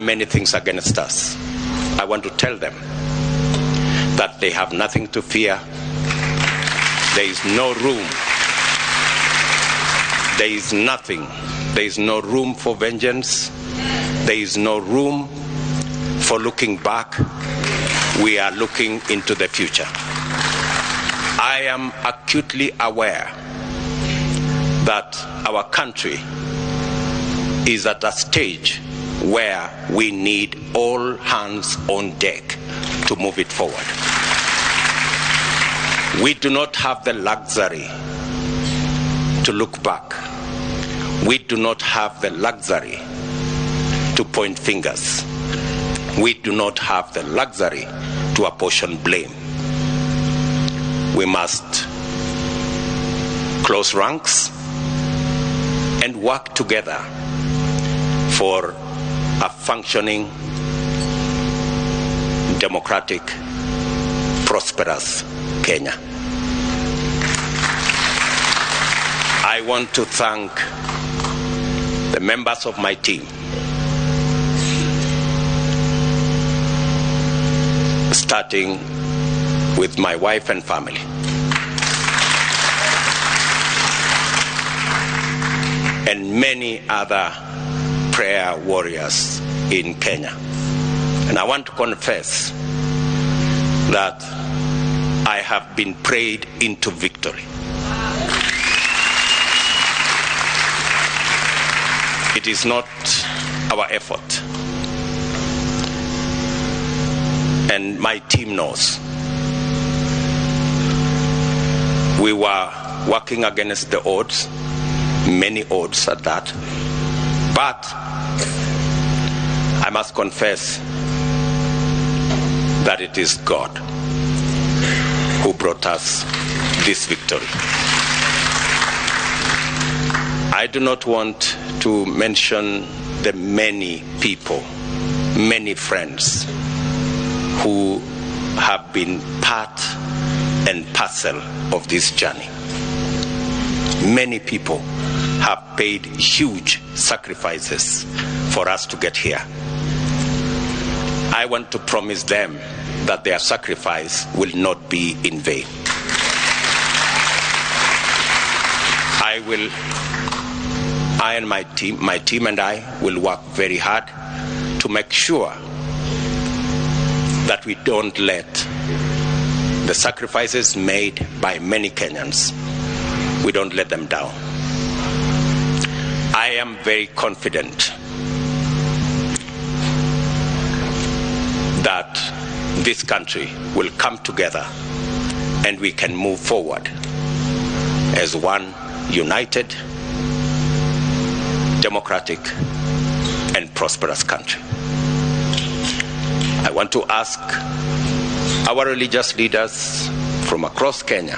Many things against us. I want to tell them that they have nothing to fear. There is no room. There is nothing. There is no room for vengeance. There is no room for looking back. We are looking into the future. I am acutely aware that our country is at a stage where we need all hands on deck to move it forward. We do not have the luxury to look back. We do not have the luxury to point fingers. We do not have the luxury to apportion blame. We must close ranks and work together for a functioning, democratic, prosperous Kenya. I want to thank the members of my team, starting with my wife and family. And many other prayer warriors in Kenya. And I want to confess that I have been prayed into victory. It is not our effort. And my team knows. We were working against the odds, many odds at that. But I must confess that it is God who brought us this victory. I do not want to mention the many people, many friends who have been part and parcel of this journey. Many people have paid huge sacrifices for us to get here. I want to promise them that their sacrifice will not be in vain. I and my team and I will work very hard to make sure that we don't let the sacrifices made by many Kenyans, we don't let them down. I am very confident that this country will come together and we can move forward as one united, democratic, and prosperous country. I want to ask our religious leaders from across Kenya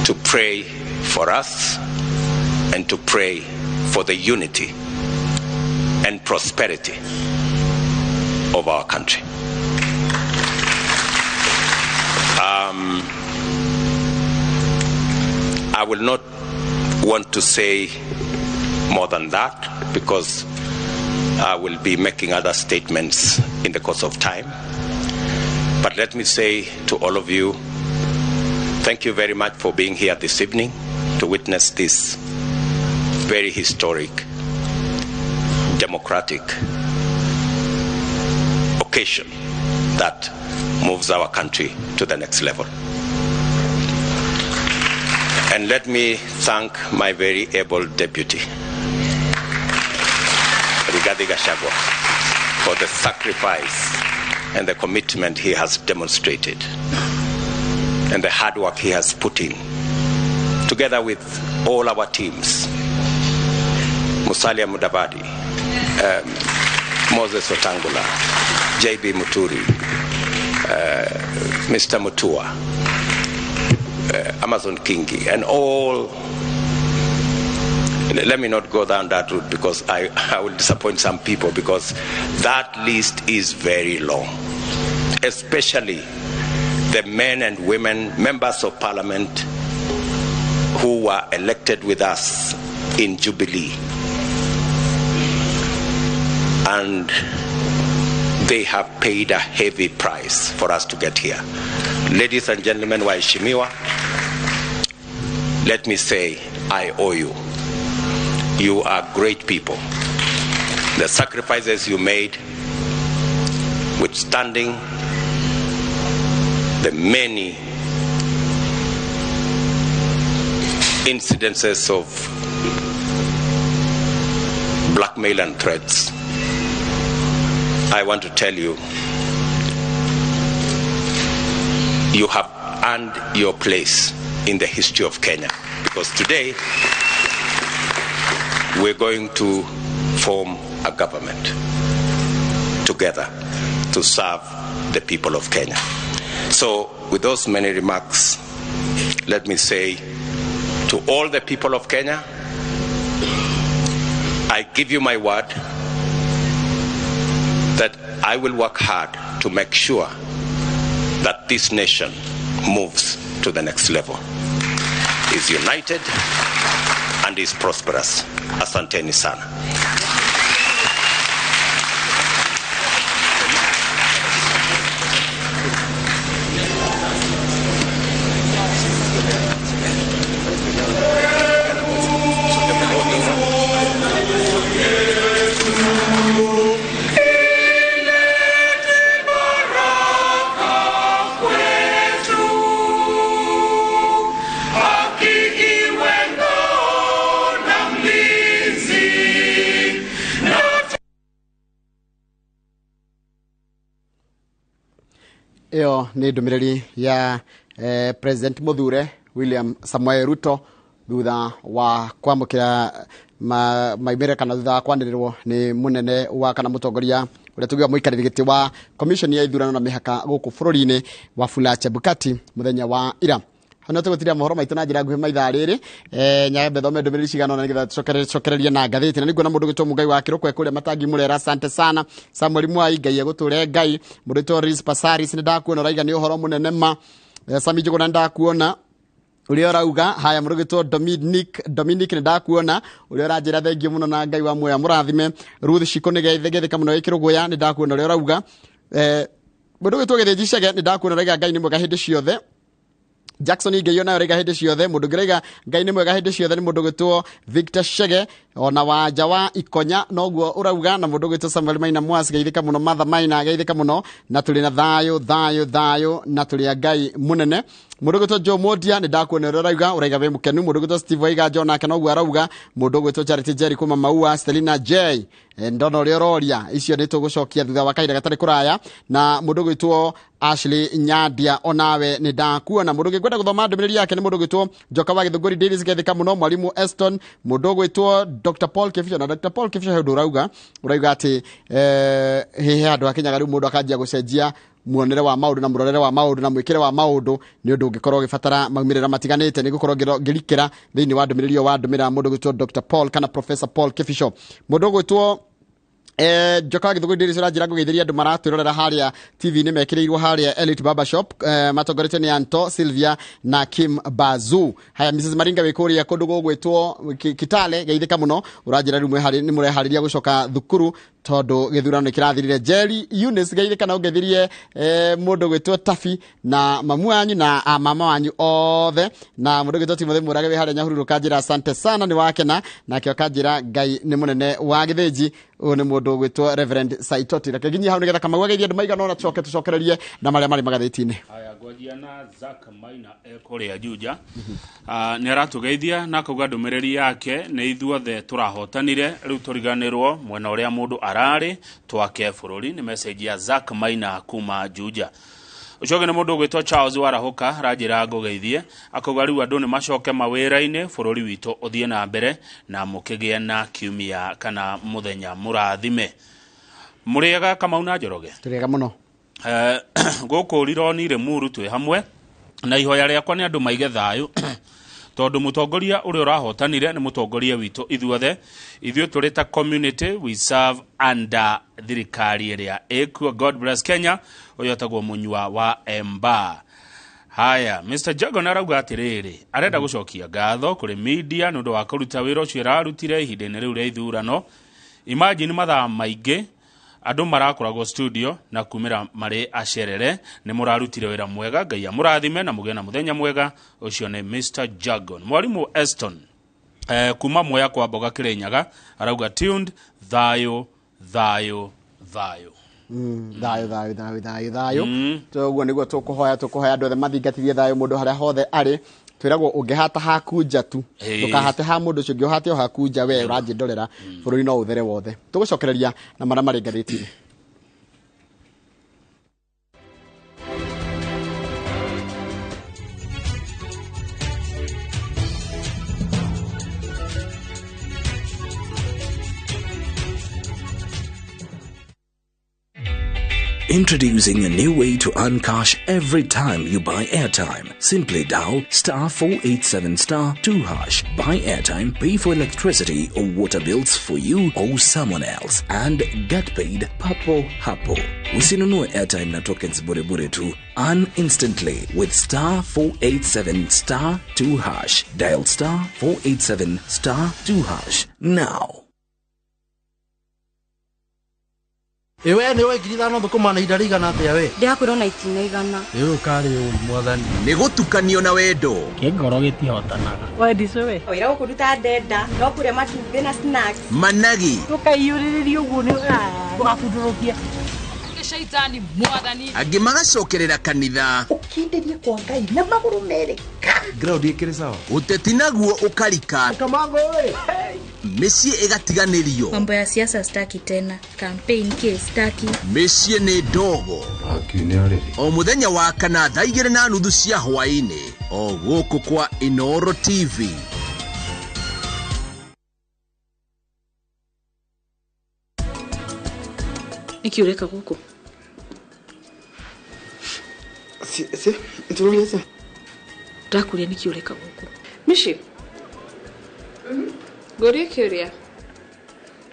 to pray for us and to pray for the unity and prosperity of our country. I will not want to say more than that because I will be making other statements in the course of time. But let me say to all of you, thank you very much for being here this evening to witness this very historic, democratic occasion that moves our country to the next level. And let me thank my very able deputy, Rigathi Gachagua, for the sacrifice and the commitment he has demonstrated and the hard work he has put in, together with all our teams, Musalia Mudavadi, Moses Wetangula, JB Muturi, Mr. Mutua, Amazon Kingi, and all. Let me not go down that route because I will disappoint some people, because that list is very long, especially the men and women, members of parliament who were elected with us in Jubilee. And they have paid a heavy price for us to get here. Ladies and gentlemen, waheshimiwa, let me say I owe you. You are great people. The sacrifices you made, withstanding the many incidences of blackmail and threats, I want to tell you, you have earned your place in the history of Kenya, because today we're going to form a government together to serve the people of Kenya. So with those many remarks, let me say to all the people of Kenya, I give you my word that I will work hard to make sure that this nation moves to the next level, is united and is prosperous. Asanteni sana. Ĩyo nĩ ndũmĩrĩri ya President Mũthure William Samoei Ruto thutha wa kwamũkĩra maumĩrĩra kana thutha wa kwanĩrĩrwo nĩ mũnene wa kana mũtongoria ũrĩa tugiuga mũikarĩri gĩtĩ wa commission ya ithurano na mĩhaka gũkũ bũrũri-inĩ Wafula Chebukati mũthenya wa ira. Hano tũgũtiria mohoro maitũ na njĩra nguhĩ maithaa rĩrĩ, nyambe thome ndũmĩrĩri cigana ũna nĩgetha tũcokererie na ngathĩti. Na nĩnguona mũndũ ũgwĩtwo Mũngai wa Kĩrũkwe kũrĩa Matangi Mũrera, asante sana. Samuel Mwai, Ngai egũtũre Ngai. Mũndũ ũgwĩtwo Riz Pasaris, nĩndakuona ũraiga nĩ ũhoro mũnene ma. Sami Njũgũna, nĩndakuona ũrĩa ũrauga. Haya, mũndũ ũgwĩtwo Dominic, nĩndakuona ũrĩa ũranjĩra thengiũ mũno na Ngai wa muoyo amũrathime. Ruth Shiko, nĩgeithĩka mũno wĩ Kĩrũgũya, nĩndakuona ũrĩa ũrauga. Mũndũ ũgwĩtwo Gĩthĩnji Chege, nĩndakuona ũraiga Ngai nĩ mwega hĩndĩ ciothe. Jackson Ngai onayo raiga hĩndĩ ciothe. Mũndũ ũngĩ raiga Ngai nĩ mwega hĩndĩ ciothe nĩ mũndũ ũgwĩtwo Victor Chege, ona wanja wa Ikonya noguo ũrauga. Na mũndũ ũgwĩtwo Samuel Maina Mwasi, geithĩka mũno. Martha Maina, geithĩka mũno, na tũrĩ na thayũ thayũ thayũ na tũrĩ a Ngai mũnene. Mũndũ ũgwĩtwo Joe Modia, nĩ ndakuona ũrĩa ũrauga, ũraiga wĩ mũkenu. Mũndũ ũgwĩtwo Steve Waiga John nake noguo arauga. Mũndũ ũgwĩtwo Charity Jerry kuma Maua, Stelina J, ndona ũrĩa ũroria, icio nĩ tũgũcokia thutha wa kahinda gatarĩ kũraya. Na mũndũ ũgwĩtwo Ashley Nyandia, onawe nĩ ndakuona. Mũndũ ũngĩ ngwenda gũthoma ndũmĩrĩri yake nĩ mũndũ ũgwĩtwo Njoka wa Gĩthũngũri Davis, geithĩka mũno. Mwalimu Eston, mũndũ ũgwĩtwo Dr Paul Kibisho. Na Dr Paul Kibisho he ũndũ ũrauga atĩ he handũ hakinyaga rĩu mũndũ akanjia gũcenjia muonere wa maũndũ na mũrorere wa maũndũ na mwĩkĩre wa maũndũ, nĩ ũndũ ũngĩkorwo ũgĩbatara maumĩrĩra matiganĩte. Nĩ ngũkorwo ngĩrikĩra thĩinĩ wa ndũmĩrĩri ĩyo wa ndũmĩra mũndũ ũgwĩtwo Dr Paul kana Professor Paul Kibisho. Mũndũ ũgwĩtwo Njoka wa Gĩthũngũri Davis ũranjĩra ngũgeithĩria andũ maratwĩrorera harĩa TV-inĩ mekĩrĩirwo harĩa Elite Barber Shop, matongoretio nĩ Anto Sylvia na Kim Bazu. Haya, Mrs Maringa wĩ kũrĩa kũndũ gũgwĩtwo Kitale, geithĩka mũno. Ũranjĩra rĩu nĩ mũreharĩria gũcoka thukuru tondũ gĩthurano nĩ kĩrathirire. Jerry Eunice, geithĩka na ũngeithirie mũndũ ũgwĩtwo Tafi na mamu wanyu na a mama wanyu othe. Na mũndũ ũgwĩtwo Timothy Mũrage wĩ harĩa Nyahururu kanjĩra asante sana, nĩ wakena. Nake akanjĩra Ngai nĩ mũnene wa Gĩthĩnji. Ũyũ nĩ mũndũ ũgwĩtwo Reverend Saitoti. Reke nginyie hau nĩgetha Kamau ageithie andũ maigana ũna, tũcoke tũcokererie na marĩa marĩ magathĩti-inĩ. Haya, ngwanjia na Zack Maina kũrĩa Juja. Nĩ aratũgeithia na akauga ndũmĩrĩri yake nĩ ithuothe tũrahotanire, rĩu tũriganĩrwo mwena ũrĩa mũndũ ararĩ, twake bũrũri. Nĩ message ya Zack Maina kuma Juja. Ũcio ũngĩ nĩ mũndũ ũgwĩtwo Charles Warahũka, aranjĩra ngũgeithie, akauga rĩu andũ nĩ macoke mawĩra-inĩ, bũrũri witũ ũthiĩ na mbere, na mũkĩgĩe na kiumia kana mũthenya mũrathime. Mũrĩega Kamau na Njoroge? Tũrĩega mũno. Gũkũ Rironi Limuru twĩ hamwe, na ihoya rĩakwa nĩ andũ maige thayũ tondũ mũtongoria ũrĩa ũrahotanire nĩ mũtongoria witũ ithuothe. Ithuĩ tũrĩ ta community we serve under thirikari ĩrĩa ĩkuo. God bless Kenya. Ũyũ etagwo Mũnyua wa Emba. Haya, Mr Jagon arauga atĩrĩrĩ, arenda gũcokia ngatho kũrĩ media nĩ ũndũ wa kũruta wĩra ũcio ĩrarutire ihinda-inĩ rĩu rĩa ithurano. Imagine mathaa maingĩ Andũ marakoragwo studio na kumĩra marĩ acerere. Nĩ mũrarutire wĩra mwega, Ngai amũrathime na mũgĩe na mũthenya mwega. Ũcio nĩ Mr Jagon. Mwarimũ Eston kuma Mwea kwa Mboga Kĩrĩnyaga arauga tuned. Thayũ, thayũ, thayũ. Thayũ, thayũ, thayũ, thayũ, thayũ. Ũguo nĩguo tũkũhoya andũ othe mathingatithie thayũ mũndũ harĩa hothe arĩ. Twĩragwo ũngĩhata haku nja tu, ndũkahate ha mũndũ ũcio ũngĩ, ũhate o haku nja we ũranjĩndorera, bũrũri no ũthere wothe. Tũgũcokereria na marĩa marĩ ngathĩti-inĩ. Introducing a new way to earn cash every time you buy airtime. Simply dial star 487 star 2 hash. Buy airtime, pay for electricity or water bills for you or someone else, and get paid papo hapo. Usinunue airtime na tokens bure bure tu. Earn instantly with star 487 star 2 hash. Dial star 487 star 2 hash now. Ĩwe nĩ ũĩ 5,000 thũkũma na ihinda rĩigana atĩa we? Ndĩrakwĩrwo na itina 100. Ĩ ũkarĩ ũru mwathani. Nĩ gũtukanio na wendo. Kĩngoro gĩtihotanaga. Wĩra gũkũruta ndenda no kũrĩa matumbĩ na snacks. Managi. Tũkaiyũrĩrĩria ũguo nĩ ndũgabundũrũkie. Shaitani mwathani. Angĩ magacokerera kanitha. Ũkindĩrie kwa Ngai na magũrũ merĩ. Ground ĩkĩrĩ sawa. Ũteti naguo ũkarika. Kamango ĩ. Mĩciĩ ĩgatiganĩrio. Mambo ya siasa staki tena. Campaign ke staki. Mĩciĩ nĩ ndogo. O mũthenya wa kana thaa 2:30 cia hwaĩ-inĩ o gũkũ kwa Inoro TV. Nĩkĩ ũreka gũkũ? Ndakũria nĩkĩ ũreka gũkũ? Mishi. Ngũrie kĩũria.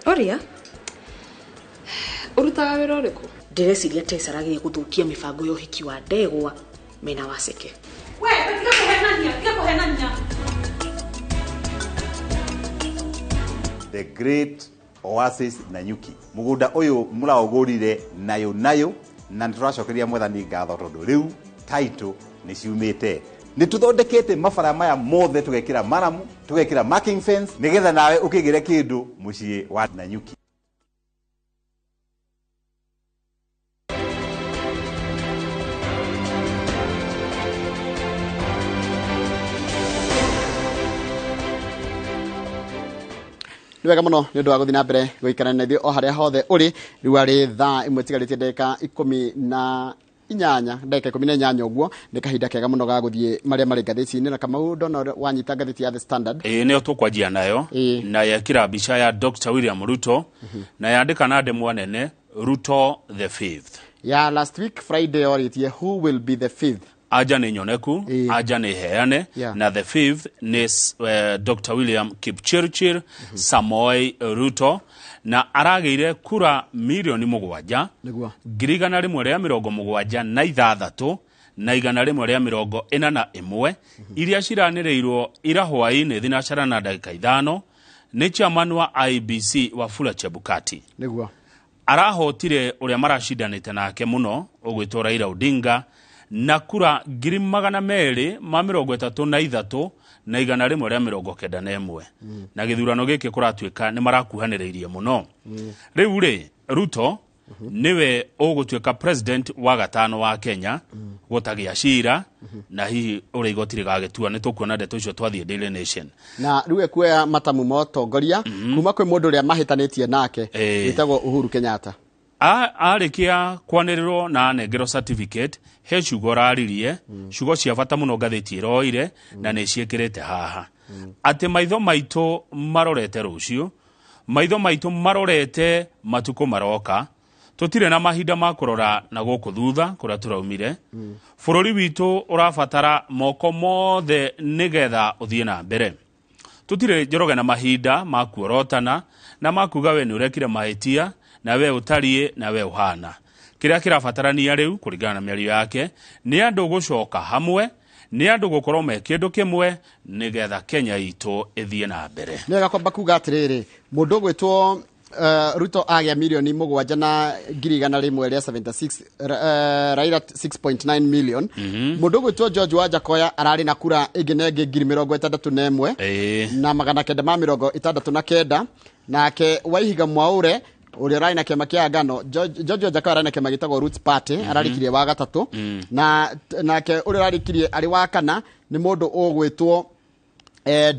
Ũria. Ũrutaga wĩra ũrĩkũ? Ndĩreciria Tess arageria gũthũkia mĩbango ya ũhiki wa ndegwa mena Waceke. We, tiga kũhenania, tiga kũhenania. The Great Oasis Nanyuki. Mũgũnda ũyũ mũraũgũrire nayo nayo na nĩtũracokeria mwathani ngatho tondũ rĩu title nĩ ciumĩte. Nĩ tũthondekete mabara maya mothe, tũgekĩra maramu, tũgekĩra marking fence nĩgetha nawe ũkĩgĩre kĩndũ mũciĩ wa Nanyuki. Nĩ wega mũno nĩ ũndũ wa gũthiĩ na mbere gũikara na ithuĩ o harĩa hothe ũrĩ. Rĩu arĩ thaa 1 tigarĩtie ndagĩka 18, ndagĩka 18 ũguo. Nĩ kahinda kega mũno ga gũthiĩ marĩa marĩ ngathĩti-inĩ. Na Kamau, ndona wanyita ngathĩti ya The Standard. Ĩĩ, nĩyo tũkwanjia nayo. Na yekĩra mbica ya Dr William Ruto na yandĩka na ndemwa nene, Ruto the fifth. Ya last week Friday yorĩtie, "Who will be the fifth?" Anja nĩ nyoneku, anja nĩ heane. Na the fifth nĩ Dr William Kipchirchir Samoei Ruto, na aragĩire kura 7,176,176 141 iria ciranĩrĩirwo ira hwaĩ-inĩ 5:05 nĩ chairman wa IEBC Wafula Chebukati. Arahotire ũrĩa maracindanĩte nake mũno ũgwĩtwo Raila Odinga na kura 233,191. Na gĩthurano gĩkĩ kũratuĩka nĩ marakuhanĩrĩirie mũno. Rĩu rĩ, Ruto nĩwe ũgũtuĩka president wa gatano wa Kenya gũtagĩa cira, na hihi ũrĩa igoti rĩgagĩtua nĩ tũkuona ndeto icio twathiĩ Daily Nation. Na rĩu ekuoya matamu ma ũtongoria kuma kwĩ mũndũ ũrĩa mahĩtanĩtie nake wĩtagwo Uhuru Kenyatta. Arĩkia kwanĩrĩrwo na anengerwo certificate, he ciugo ũraririe, ciugo cia bata mũno ngathĩti ĩroire na nĩ ciĩkĩrĩte haha atĩ maitho maitũ marorete rũciũ, maitho maitũ marorete matukũ maroka, tũtirĩ na mahinda ma kũrora na gũkũ thutha kũrĩa tũraumire. Bũrũri witũ ũrabatara moko mothe nĩgetha ũthiĩ na mbere. Tũtirĩ Njoroge na mahinda ma kuorotana na ma kuga we nĩ ũrekire mahĩtia na we ũtariĩ na we ũhana. Kĩrĩa kĩrabatarania rĩu kũringana na mĩario yake nĩ andũ gũcoka hamwe, nĩ andũ gũkorwo me kĩndũ kĩmwe nĩgetha Kenya itũ ĩthiĩ na mbere. Nĩ wega kwamba kuga atĩrĩrĩ, mũndũ ũgwĩtwo Ruto agĩa mirioni 7 na 176,000, Raila 6.9 million. Mũndũ ũgwĩtwo George Wajackoyah ararĩ na kura ĩngĩ na ĩngĩ 61,969. Nake Waihiga Mwaure ũrĩa ũrarĩ na kĩama kĩa Ngano, George Wajackoyah ararĩ na kĩama gĩtagwo Roots Party, ararĩkirie wa gatatũ. Na nake ũrĩa ũrarĩkirie arĩ wa kana nĩ mũndũ ũgwĩtwo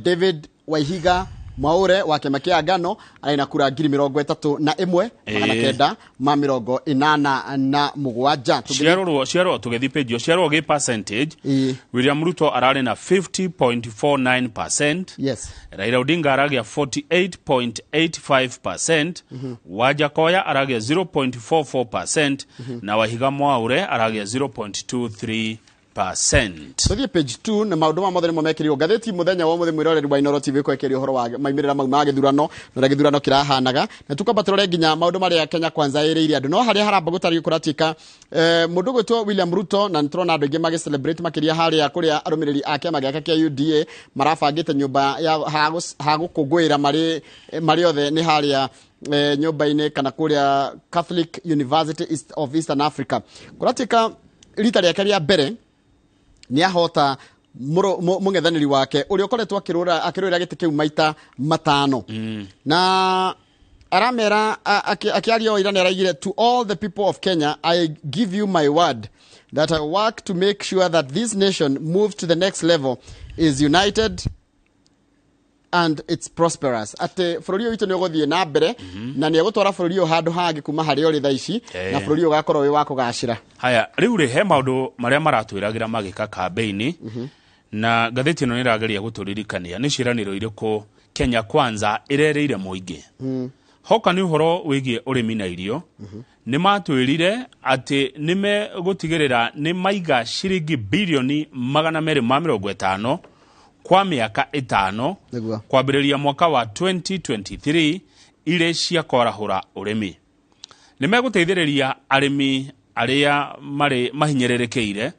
David Waihiga Mwaure wa kĩama kĩa Ngano, arĩ na kura 31,987. Ciarorwo ciarorwo tũgĩthiĩ page ĩyo, ciarorwo gĩ percentage, William Ruto ararĩ na 50.49%. Raila Odinga aragĩa 48.85%, Wajackoyah aragĩa 0.44%, na Wahiga Mwaure aragĩa 0.23%. Tũthiĩ page 2 na maũndũ ma mothe nĩmo mekĩrirwo ngathĩti mũthenya wa ũmũthĩ. Mwĩroreri wa Inooro TV, kwekĩria ũhoro wa maumĩrĩra mau ma gĩthurano na ũrĩa gĩthurano kĩrahanaga, na tũkwamba tũrore nginya maũndũ marĩa Kenya Kwanza ĩrĩire andũ. No harĩa haramba gũtariĩ kũratuĩka mũndũ ũgwĩtwo William Ruto, na nĩtũrona andũ aingĩ magĩ celebrate makĩria harĩa kũrĩa arũmĩrĩri a kĩama gĩake kĩa UDA marabangĩte nyũmba ya ha gũkũngũĩra marĩ othe, nĩ harĩa nyũmba-inĩ kana kũrĩa Catholic University of Eastern Africa. Kũratuĩka rita rĩake rĩa mbere nĩ ahota mũng'ethanĩri wake ũrĩa ũkoretwo akĩrũĩra gĩtĩ kĩu maita 5. Na aramera akĩaria o ira nĩ araigire, "To all the people of Kenya, I give you my word that I work to make sure that this nation moves to the next level, is united and it's prosperous," atĩ bũrũri ũyũ witũ nĩ ũgũthiĩ na mbere na nĩ egũtwara bũrũri ũyũ handũ hangĩ kuma harĩa ũrĩ thaa ici, na bũrũri ũyũ ũgakorwo wĩ wa kũgacĩra. Haya, rĩu rĩ, he maũndũ marĩa maratwĩragĩra magĩka kambĩini, na ngathĩti ĩno nĩ ĩrageria gũtũririkania nĩ ciĩranĩro irĩkũ Kenya Kwanza ĩrerĩire mũingĩ. Hoka nĩ ũhoro wĩgiĩ ũrĩmi na irio, nĩ matwĩrire atĩ nĩ megũtigĩrĩra nĩ maiga ciringi 250 birioni kwa mĩaka 5, kwambĩrĩria mwaka wa 2023, irĩ cia kwarahũra ũrĩmi. Nĩ megũteithĩrĩria arĩmi arĩa marĩ mahinyĩrĩrĩkĩire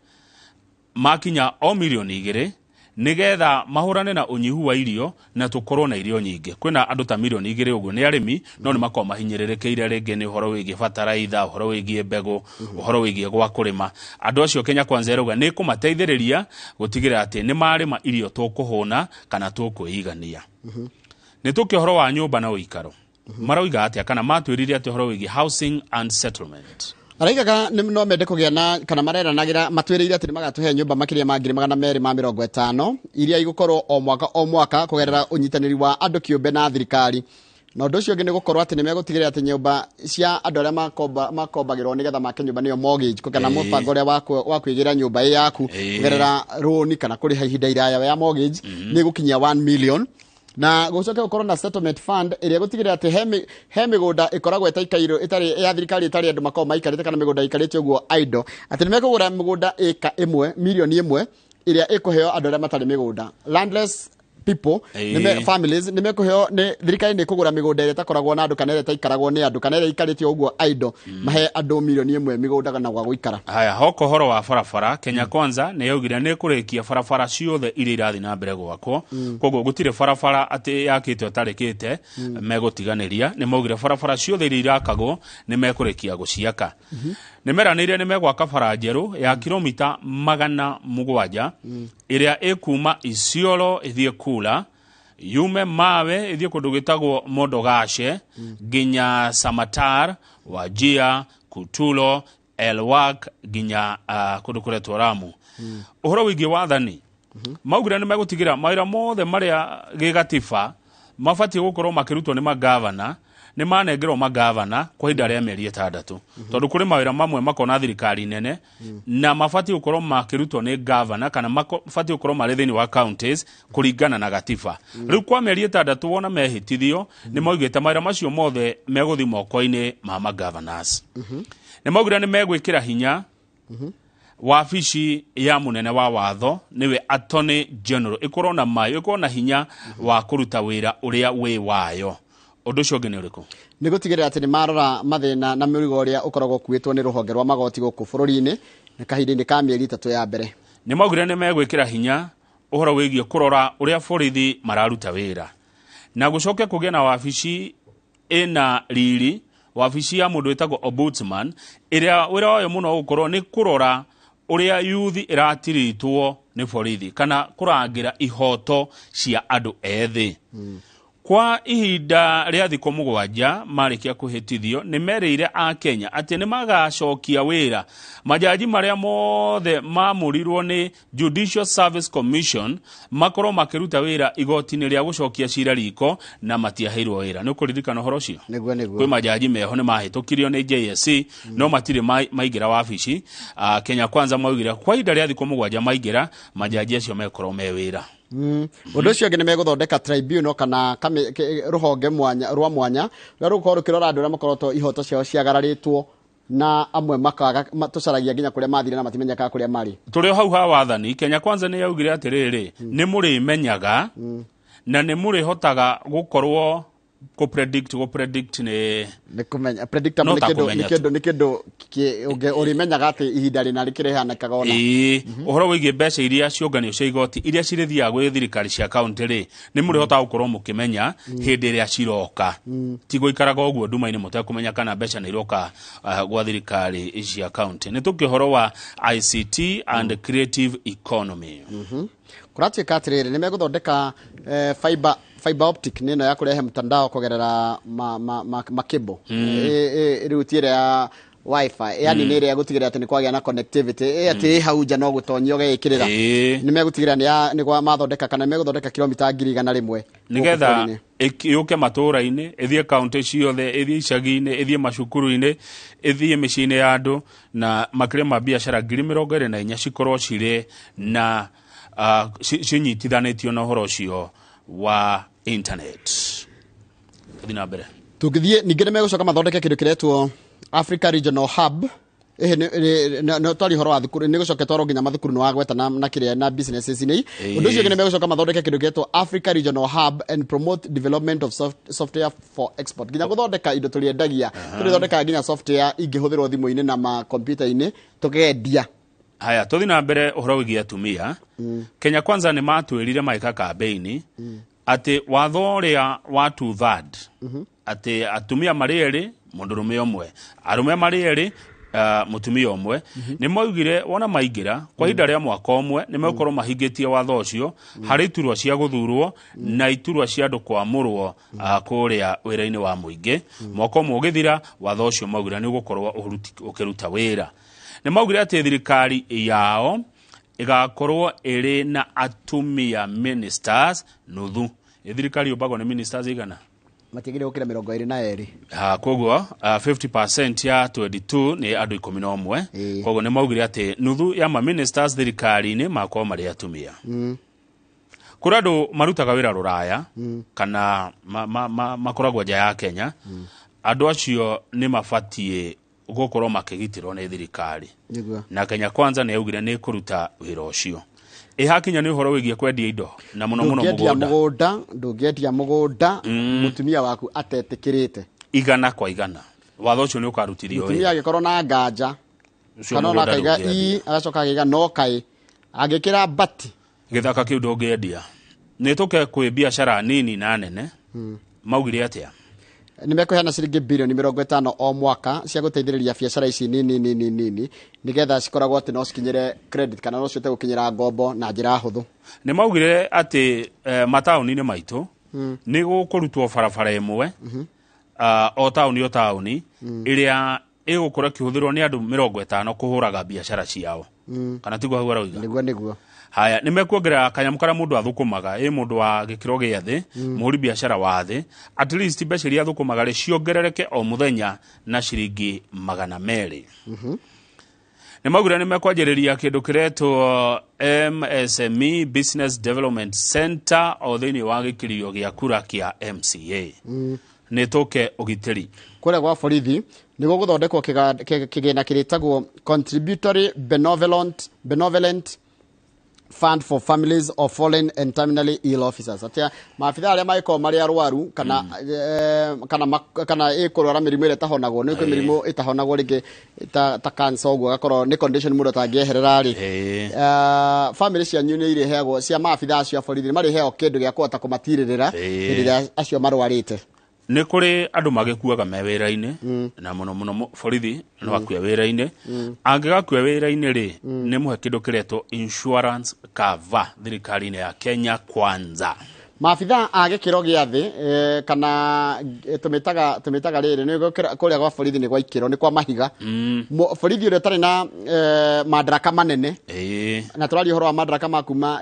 makinya o 2 mirioni nĩgetha mahũrane na ũnyihu wa irio na tũkorwo na irio nyingĩ. Kwĩna andũ ta 2 mirioni ũguo nĩ arĩmi, no nĩ makoragwo mahinyĩrĩrĩkĩire rĩngĩ nĩ ũhoro wĩgiĩ bataraitha, ũhoro wĩgiĩ mbegũ, ũhoro wĩgiĩ gwa kũrĩma. Andũ acio Kenya Kwanza ĩrauga nĩ ĩkũmateithĩrĩria gũtigĩrĩra atĩ nĩ marĩma irio tũkũhũna kana tũkwĩigania. Nĩ tũke ũhoro wa nyũmba na ũikaro. Maroiga atĩa kana matwĩrire atĩ ũhoro wĩgiĩ housing and settlement? Araigaga nĩ no mende kũgĩa na kana mareranagĩra, matwĩrĩire atĩ nĩ magatũhe nyũmba makĩria ma 250,000 iria igũkorwo o mwaka o mwaka kũgerera ũnyitanĩri wa andũ kĩũmbe na thirikari. Na ũndũ ũcio ũngĩ nĩ gũkorwo atĩ nĩ megũtigĩrĩra atĩ nyũmba cia andũ arĩa makombagĩrwo nĩgetha make nyũmba, nĩyo mortgage, kana mũbango ũrĩa wa kwĩgĩra nyũmba ĩ yaku kũgerera rũni kana kũrĩha ihinda iraya ya mortgage, nĩ gũkinyia 1 million. Na gũcoke gũkorwo na settlement fund ĩrĩa gũtigĩrĩra atĩ he mĩgũnda ĩkoragwo ĩtaikairwo, ĩtarĩ ya thirikari, ĩtarĩ andũ makoragwo maikarĩte, kana mĩgũnda ĩikarĩte ũguo idle, atĩ nĩ mekũgũra mĩgũnda ĩka 1 mirioni 1 ĩrĩa ĩkũheo andũ arĩa matarĩ mĩgũnda, landless people, families, nĩ mekũheo nĩ thirikari, nĩ ĩkũgũra mĩgũnda ĩrĩa ĩtakoragwo na andũ kana ĩrĩa ĩtaikaragwo nĩ andũ kana ĩrĩa ĩikarĩte ũguo idle, mahe andũ 1 mirioni mĩgũnda kana gwa gũikara. Haya, hoka ũhoro wa barabara, Kenya Kwanza nĩ yaugire nĩ ĩkũrĩkia barabara ciothe iria irathiĩ na mbere gwakwo. Koguo gũtirĩ barabara atĩ yakĩtwo ĩtarĩkĩte megũtiganĩria. Nĩ maugire barabara ciothe iria irakagwo nĩ mekũrĩkia gũciaka. Nĩ meranĩire nĩ megwaka bara njerũ ya kilomita 700 ĩrĩa ĩkuma Isiolo ĩthiĩ Kula, yume Mawe ĩthiĩ kũndũ gwĩtagwo Modogashe nginya Samatar, Wajir, Kutulo, Elwak nginya kũndũ kũretwo Ramu. Ũhoro wĩgiĩ wathani, maugire nĩ megũtigĩra mawĩra mothe marĩa gĩgatiba mabatiĩ gũkorwo makĩrutwo nĩ magavana nĩ manengerwo magavana kwa ihinda rĩa mĩeri 6, tondũ kũrĩ mawĩra mamwe makona thirikari nene na mabatiĩ gũkorwo makĩrutwo nĩ gavana kana mabatiĩ gũkorwo marĩ thĩinĩ wa counties kũringana na gatiba. Rĩu kwa mĩeri 6 wona mehĩtithio, nĩ maugĩte mawĩra macio mothe megũthiĩ moko-inĩ ma magavanars. Nĩ maugire nĩ megwĩkĩra hinya wabici ya munene wa watho, niwe Attorney General, ĩkorwo na mayo, ĩkorwo na hinya wa kũruta wĩra ũrĩa wĩ wayo. Ũndũ ũcio ũngĩ nĩ ũrĩkũ? Nĩ gũtigĩrĩra atĩ nĩ marora mathĩna na mĩrigo ũrĩa ũkoragwo ũkuĩtwo nĩ rũhonge rwa magoti gũkũ bũrũri-inĩ na kahinda-inĩ ka mĩeri 3 ya mbere. Nĩ maugire nĩ megwĩkĩra hinya ũhoro wĩgiĩ kũrora ũrĩa borithi mararuta wĩra na gũcoke kũgĩe na wabici Ĩna riri wabici ya mũndũ wĩtagwo ombudsman, ĩrĩa wĩra wayo mũno ũgũkorwo nĩ kũrora ũrĩa yuthi ĩratiritwo nĩ borithi kana kũrangĩra ihoto cia andũ ethĩ. Kwa ihinda rĩa thikũ 7 marĩkia kũhĩtithio, nĩ merĩire a Kenya atĩ nĩ magacokia wĩra majaji marĩa mothe mamũrirwo nĩ Judicial Service Commission makorwo makĩruta wĩra igoti-inĩ rĩa gũcokia cira riko, na matiaheirwo wĩra. Nĩ ũkũririkana ũhoro ũcio? Nĩguo, nĩguo. Kwĩ majaji meho nĩ mahĩtũkirio nĩ JSC no matirĩ maingĩra wabici. Kenya Kwanza maugire kwa ihinda rĩa thikũ 7 maingĩra, majaji acio mekorwo me wĩra. Ũndũ ũcio ũngĩ nĩ megũthondeka tribunal kana rũhonge mwanya rwa mwanya rũrĩa rũgũkorwo rũkĩrora andũ arĩa makoretwo ihoto ciao ciagararĩtwo na amwe makaga tũcaragia nginya kũrĩa mathire na matimenyekaga kũrĩa marĩ. Tũrĩ o hau ha wathani, Kenya Kwanza nĩ yaugire atĩrĩrĩ, nĩ mũrĩmenyaga na nĩ mũrĩhotaga gũkorwo kũ predict nĩ Nĩ kũmenya predictable. No Nĩ ta kĩndũ kũmenya nĩ kĩndũ nĩ kĩndũ ũrĩmenyaga atĩ ihinda rĩna rĩkĩrehanĩkaga ona. Ĩĩ, ũhoro wĩgiĩ mbeca iria ciũnganio cia igoti iria cirĩthiaga gwĩ thirikari cia kaunti rĩ, nĩ mũrĩhotaga gũkorwo mũkĩmenya hĩndĩ ĩrĩa ciroka, ti gũikaraga ũguo nduma-inĩ mũtekũmenya kana mbeca nĩ iroka gwa thirikari cia kaunti. Nĩ tũkĩ ũhoro wa ICT and creative economy. Kũratuĩka atĩrĩrĩ, nĩ megũthondeka fiber optic, nĩ ĩno ya kũrehe mtandao kũgerera ma cable. Rĩu ti ĩrĩa ya wifi, yani nĩ ĩrĩa gũtigĩrĩra atĩ nĩ kwagĩa na connectivity atĩ ĩ hau nja no gũtonyia ũgeĩkĩrĩra. Nĩ megũtigĩrĩra nĩ kwa mathondeka kana nĩ megũthondeka kilomita 100,000 gũkũ Nĩgetha bũrũri-inĩ. Yũke matũũra-inĩ, ĩthiĩ kaunti ciothe, ĩthiĩ icagi-inĩ, ĩthiĩ macukuru-inĩ, ĩthiĩ mĩciĩ-inĩ ya andũ, na makĩria ma biacara 24,000 cikorwo cirĩ na cinyitithanĩtio na ũhoro ũcio wa internet. Tũthiĩ na mbere. Tũngĩthiĩ ningĩ nĩ megũcoka mathondeke kĩndũ kĩretwo Africa Regional Hub. Ĩhĩ nĩ twari ũhoro wa thukuru, nĩ gũcoka twarwo nginya mathukuru nĩ wagweta na kĩrĩa na businesses nĩ. Ũndũ ũcio ũngĩ nĩ megũcoka mathondeke kĩndũ kĩretwo Africa Regional Hub and promote development of software for export, nginya gũthondeka indo tũrĩendagia, tũrĩthondekaga nginya software ingĩhũthĩrwo thimũ-inĩ na makompiuta-inĩ tũkendia. Haya, tũthiĩ na mbere ũhoro wĩgiĩ atumia. Kenya Kwanza nĩ matwĩrire magĩka kambĩini atĩ watho ũrĩa wa two third, atĩ atumia marĩ erĩ mũndũrũme ũmwe, arũme marĩ erĩ mũtumia ũmwe, nĩ maugire wona maingĩra kwa ihinda rĩa mwaka ũmwe nĩ megũkorwo mahingĩtie watho ũcio harĩ iturwa cia gũthurwo na iturwa cia andũ kwamũrwo kũrĩa wĩra-inĩ wa mũingĩ. Mwaka ũmwe ũgĩthira, watho ũcio maugire nĩ ũgũkorwo ũkĩruta wĩra. Nĩ maugire atĩ thirikari yao ĩgakorwo ĩrĩ na atumia ministers nuthu. Ĩ thirikari yũmbagwo nĩ ministers igana? Matiagĩrĩire gũkĩra 22. Koguo 50% ya 22 nĩ andũ 11. Koguo nĩ maugire atĩ nuthu ya ma ministers thirikari-inĩ makorwo marĩ atumia. Kũrĩ andũ marutaga wĩra rũraya kana makoragwo nja ya Kenya. Andũ acio nĩ mabatiĩ gũkorwo makĩgitĩrwo nĩ thirikari. Na Kenya Kwanza nĩ yaugire nĩ ĩkũruta wĩra ũcio. Ĩhakinya nĩ ũhoro wĩgiĩ kwendia indo na mũno mũno Ndũngĩendia mũgũnda. Mũgũnda, ndũngĩendia mũgũnda mũtumia waku atetĩkĩrĩte. 100%, watho ũcio nĩ ũkarutithio Mũtumia wĩra. Angĩkorwo na nganja Ũcio kana ona mũgũnda akaiga ndũngĩendia. ii, agacoka akaiga no kaĩ angĩkĩra mbati. Gĩthaka kĩu ndũngĩendia. Nĩ tũke kwĩ biacara nini na nene, maugire atĩa? Nĩ mekũheana ciringi bilioni 50 o mwaka cia gũteithĩrĩria biacara ici nini nini nini, nĩgetha cikoragwo atĩ no cikinyĩre credit kana no cihote gũkinyĩra ngombo na njĩra hũthũ. Nĩ maugire atĩ mataũni-inĩ maitũ nĩ gũkũrutwo barabara ĩmwe o taũni o taũni ĩrĩa ĩgũkorwo ĩkĩhũthĩrwo nĩ andũ 50 kũhũraga biacara ciao. Kana tiguo hau aroiga? Nĩguo, nĩguo. Haya, nĩ mekuongerera kanyamũ karĩa mũndũ athũkũmaga, ĩ mũndũ wa gĩkĩro gĩa thĩ, mũhũri biacara wa thĩ, at least mbeca iria athũkũmaga rĩ ciongerereke o mũthenya na ciringi 200. Nĩ maugire nĩ mekwanjĩrĩria kĩndũ kĩretwo MSME Business Development Center o thĩinĩ wa gĩkirio gĩa kura kĩa MCA. Nĩ tũke ũgitĩri. Kũrĩa gwa borithi nĩ gũgũthondekwo kĩgĩna kĩrĩtagwo contributory benevolent fund for families of fallen and terminally ill officers, atia maabitha arĩa mangĩkorwo marĩ arwaru kana kana ĩkũrwara mĩrimũ ĩrĩa ĩtahonagwo, nĩ kwĩ mĩrimũ ĩtahonagwo rĩngĩ ta cancer ũguo, agakorwo nĩ condition mũndũ atangĩeherera rĩ, family cianyu nĩ irĩheagwo, cia maabitha acio a borithi nĩ marĩheagwo kĩndũ gĩa kũhota kũmatirĩrĩra hĩndĩ ĩrĩa acio marwarĩte. Nĩ kũrĩ andũ magĩkuaga me wĩra-inĩ, na mũno mũno borithi no akue wĩra-inĩ. Angĩgakua wĩra-inĩ rĩ, nĩ mũhe kĩndũ kĩretwo insurance cover thirikari-inĩ ya Kenya Kwanza. Maabitha a gĩkĩro gĩa thĩ, kana tũmĩtaga rĩrĩ nĩ kũrĩa gwa borithi nĩ gwa ikĩro, nĩ kwa mahiga. Borithi ũrĩa ũtarĩ na madaraka manene, na tũraria ũhoro wa madaraka ma kuma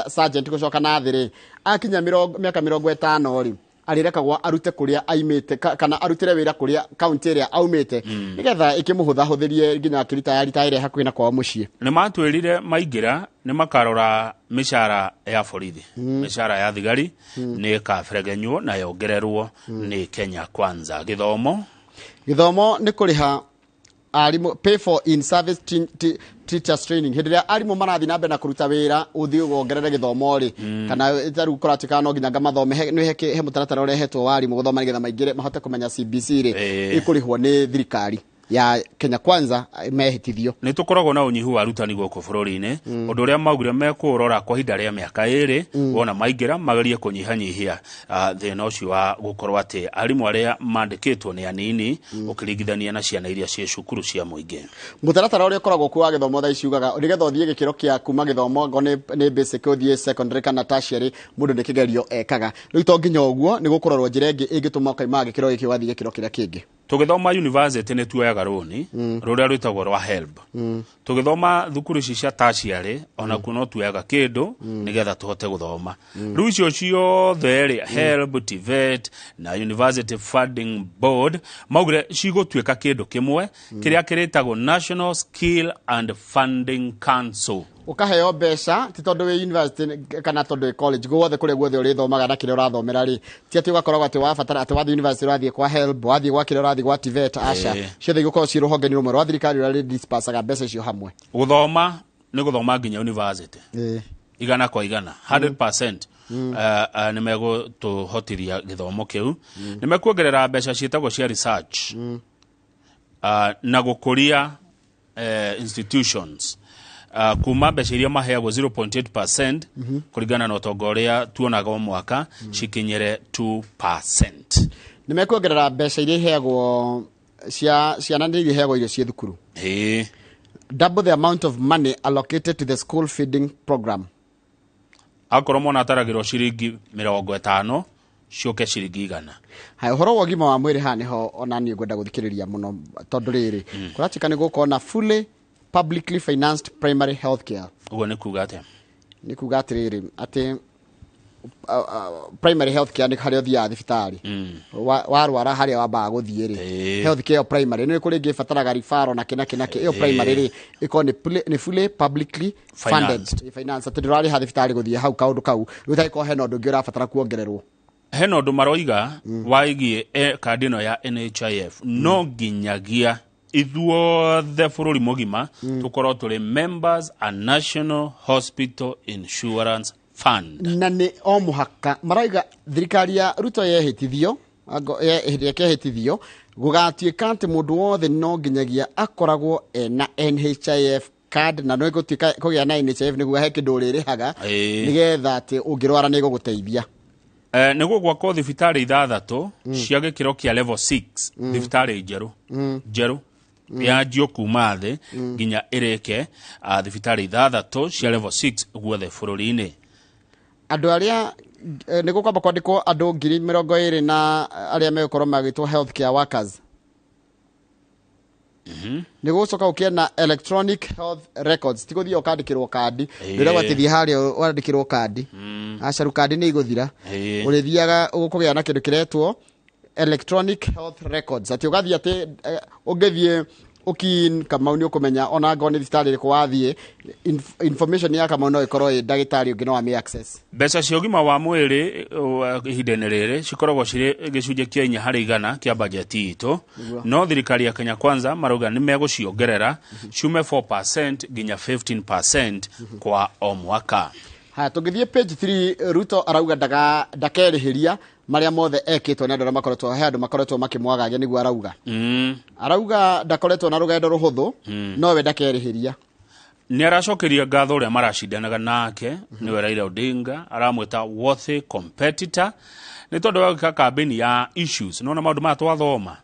sergeant gũcoka na thĩ rĩ, akinya mĩaka 50 rĩ, arĩrekagwo arute kũrĩa aimĩte, kana arutĩre wĩra kũrĩa kaunti ĩrĩa aumĩte, nĩgetha ĩkĩmũhũthahũthĩrie nginya akĩritaya ritaya hakuhĩ na kwao mũciĩ. Nĩ matwĩrire maingĩra nĩ makarora mĩcara ya borithi, mĩcara ya thigari nĩ ĩkaberegenywo na yongererwo nĩ Kenya Kwanza. Gĩthomo. Gĩthomo nĩ kũrĩha arimũ, pay for in service teachers training. Hĩndĩ ĩrĩa arimũ marathiĩ na mbere na kũruta wĩra, ũthiĩ wongerere gĩthomo rĩ, kana tarĩu kũratuĩka no nginya ngamathome, he mũtaratara ũrehetwo wa arimũ gũthoma nĩgetha maingĩre mahote kũmenya CBC rĩ, ĩkũrĩhwo nĩ thirikari ya Kenya Kwanza mehĩtithio. Nĩ tũkoragwo na ũnyihu wa arutani gũkũ bũrũri-inĩ, ũndũ ũrĩa maugire mekũũrora kwa ihinda rĩa mĩaka 2, wona maingĩra magerie kũnyihanyihia thĩna ũcio wa gũkorwo atĩ arimũ arĩa mandĩkĩtwo nĩ anini ũkĩringithania na ciana iria ciĩ cukuru cia mũingĩ. Mũtaratara ũrĩa ũkoragwo kuo wa gĩthomo thaa ici ugaga nĩgetha ũthiĩ gĩkĩro kĩa kuma gĩthomo ngo nĩ basic ũthiĩ secondary kana tertiary, mũndũ nĩ kĩgerio ekaga. Rĩu to nginya ũguo, nĩ gũkũrorwo njĩra ĩngĩ ĩngĩtũma ũkaima gĩkĩro gĩkĩ ũgathiĩ gĩkĩro kĩrĩa kĩngĩ. Tũgĩthoma university nĩ tuoyaga rũni rũrĩa rwĩtagwo rwa HELB. Tũgĩthoma thukuru ici cia tertiary onakuo no tuoyaga kĩndũ nĩgetha tũhote gũthoma. Rĩu icio ciothe rĩ, HELB, TVET na University Funding Board, maugire cigũtuĩka kĩndũ kĩmwe kĩrĩa kĩrĩtagwo National Skill and Funding Council. Ũkaheo mbeca ti tondũ wĩ university kana tondũ wĩ college, guothe kũrĩa guothe ũrĩthomaga na kĩrĩa ũrathomera rĩ, ti atĩ ũgakoragwo atĩ wabatara atĩ wathiĩ university ũrathiĩ kwa HELB, wathiĩ gwa kĩrĩa ũrathiĩ gwa TVET, aca. Ciothe igũkorwo ciĩ rũhonge-inĩ rũmwe rwa thirikari rũrĩa rĩdispersaga mbeca icio hamwe. Gũthoma nĩ gũthoma nginya university 100%, 100%. Nĩ megũtũhotithia gĩthomo kĩu. Nĩ mekuongerera mbeca ciĩtagwo cia research na gũkũria institutions, kuma mbeca iria maheagwo 0.8% kũringana na ũtonga ũrĩa tuonaga o mwaka, cikinyĩre 2%. Nĩ mekuongerera mbeca iria iheagwo cia ciana, nĩ iheagwo irio ciĩ thukuru. Double the amount of money allocated to the school feeding program. Akorwo mwana ataragĩrwo ciringi 50, ciũke ciringi 100. Haya, ũhoro wa ũgima wa mwĩrĩ haha nĩho ona niĩ ngwenda gũthikĩrĩria mũno, tondũ rĩrĩ, kũratuĩka nĩ gũkorwo na fully publicly financed primary health care. Ũguo nĩ kuga atĩa? Nĩ kuga atĩrĩrĩ, atĩ primary health care nĩ harĩa ũthiaga thibitarĩ warwara, harĩa wambaga gũthiĩ rĩ. Health care primary nĩ kũrĩ ĩngĩ ĩbataraga referral na kĩ na kĩ na kĩ. Ĩyo primary rĩ, ĩkorwo nĩ fully publicly funded. Financed. Finance, atĩ ndũrarĩha thibitarĩ gũthiĩ hau kaũndũ kau. Rĩu tangĩkorwo hena ũndũ ũngĩ ũrabatara kuongererwo. Hena ũndũ maroiga waigie kandi ĩno ya NHIF, no nginyagia ithuothe bũrũri mũgima tũkorwo tũrĩ members a National Hospital Insurance Fund. Na nĩ o mũhaka, marauga thirikari ya Ruto yehĩtithio, hĩndĩ ĩrĩa ĩkehĩtithio, gũgatuĩka atĩ mũndũ wothe no nginyagia akoragwo ena NHIF card, na no ĩgũtuĩka kũgĩa na NHIF nĩguo he kĩndũ ũrĩrĩhaga nĩgetha atĩ ũngĩrwara nĩ ĩgũgũteithia. Nĩ gũgwakwo thibitarĩ 6 cia gĩkĩro kĩa level 6, thibitarĩ njerũ njerũ yanjio kuma thĩ nginya ĩrĩke, thibitarĩ 6 cia level 6 guothe bũrũri-inĩ. Andũ arĩa nĩ gũkwamba kwandĩkwo andũ 20,000 na arĩa megũkorwo magĩtwo healthcare workers. Nĩ gũcoka gũkĩe na electronic health records, ti gũthiĩ ũkandĩkĩrwo kandi. Ndĩragwo atĩ thiĩ harĩa wandĩkĩrwo kandi, acaru kandi nĩ igũthira. Ũrĩthiaga ũkũgĩa na kĩndũ kĩretwo electronic health records, atĩ ũgathiĩ atĩ ũngĩthiĩ ũkin Kamau nĩ ũkũmenya ona angorwo nĩ thibitarĩ ĩrĩkũ wathiĩ, information ya Kamau no ĩkorwo ĩ ndagĩtarĩ ũngĩ no amĩ access. Mbeca cia ũgima wa mwĩrĩ ihinda-inĩ rĩrĩ cikoragwo cirĩ gĩcunjĩ kĩa 4% kĩa bajeti itũ. No thirikari ya Kenya Kwanza marauga nĩ megũciongerera ciume 4% nginya 15% kwa o mwaka. Haya, tũngĩthiĩ page 3, Ruto arauga ndakerĩhĩria marĩa mothe ekĩtwo nĩ andũ arĩa makoretwo, he andũ makoretwo makĩmwagagia, nĩguo arauga. Arauga ndakoretwo na rũgendo rũhũthũ, nowe ndakerĩhĩria. Nĩ aracokeria ngatho ũrĩa maracindanaga nake, nĩwe Raila Odinga, aramwĩta worthy competitor. Nĩ tondũ wa gwĩka kambĩni ya issues, nona maũndũ maya twathoma,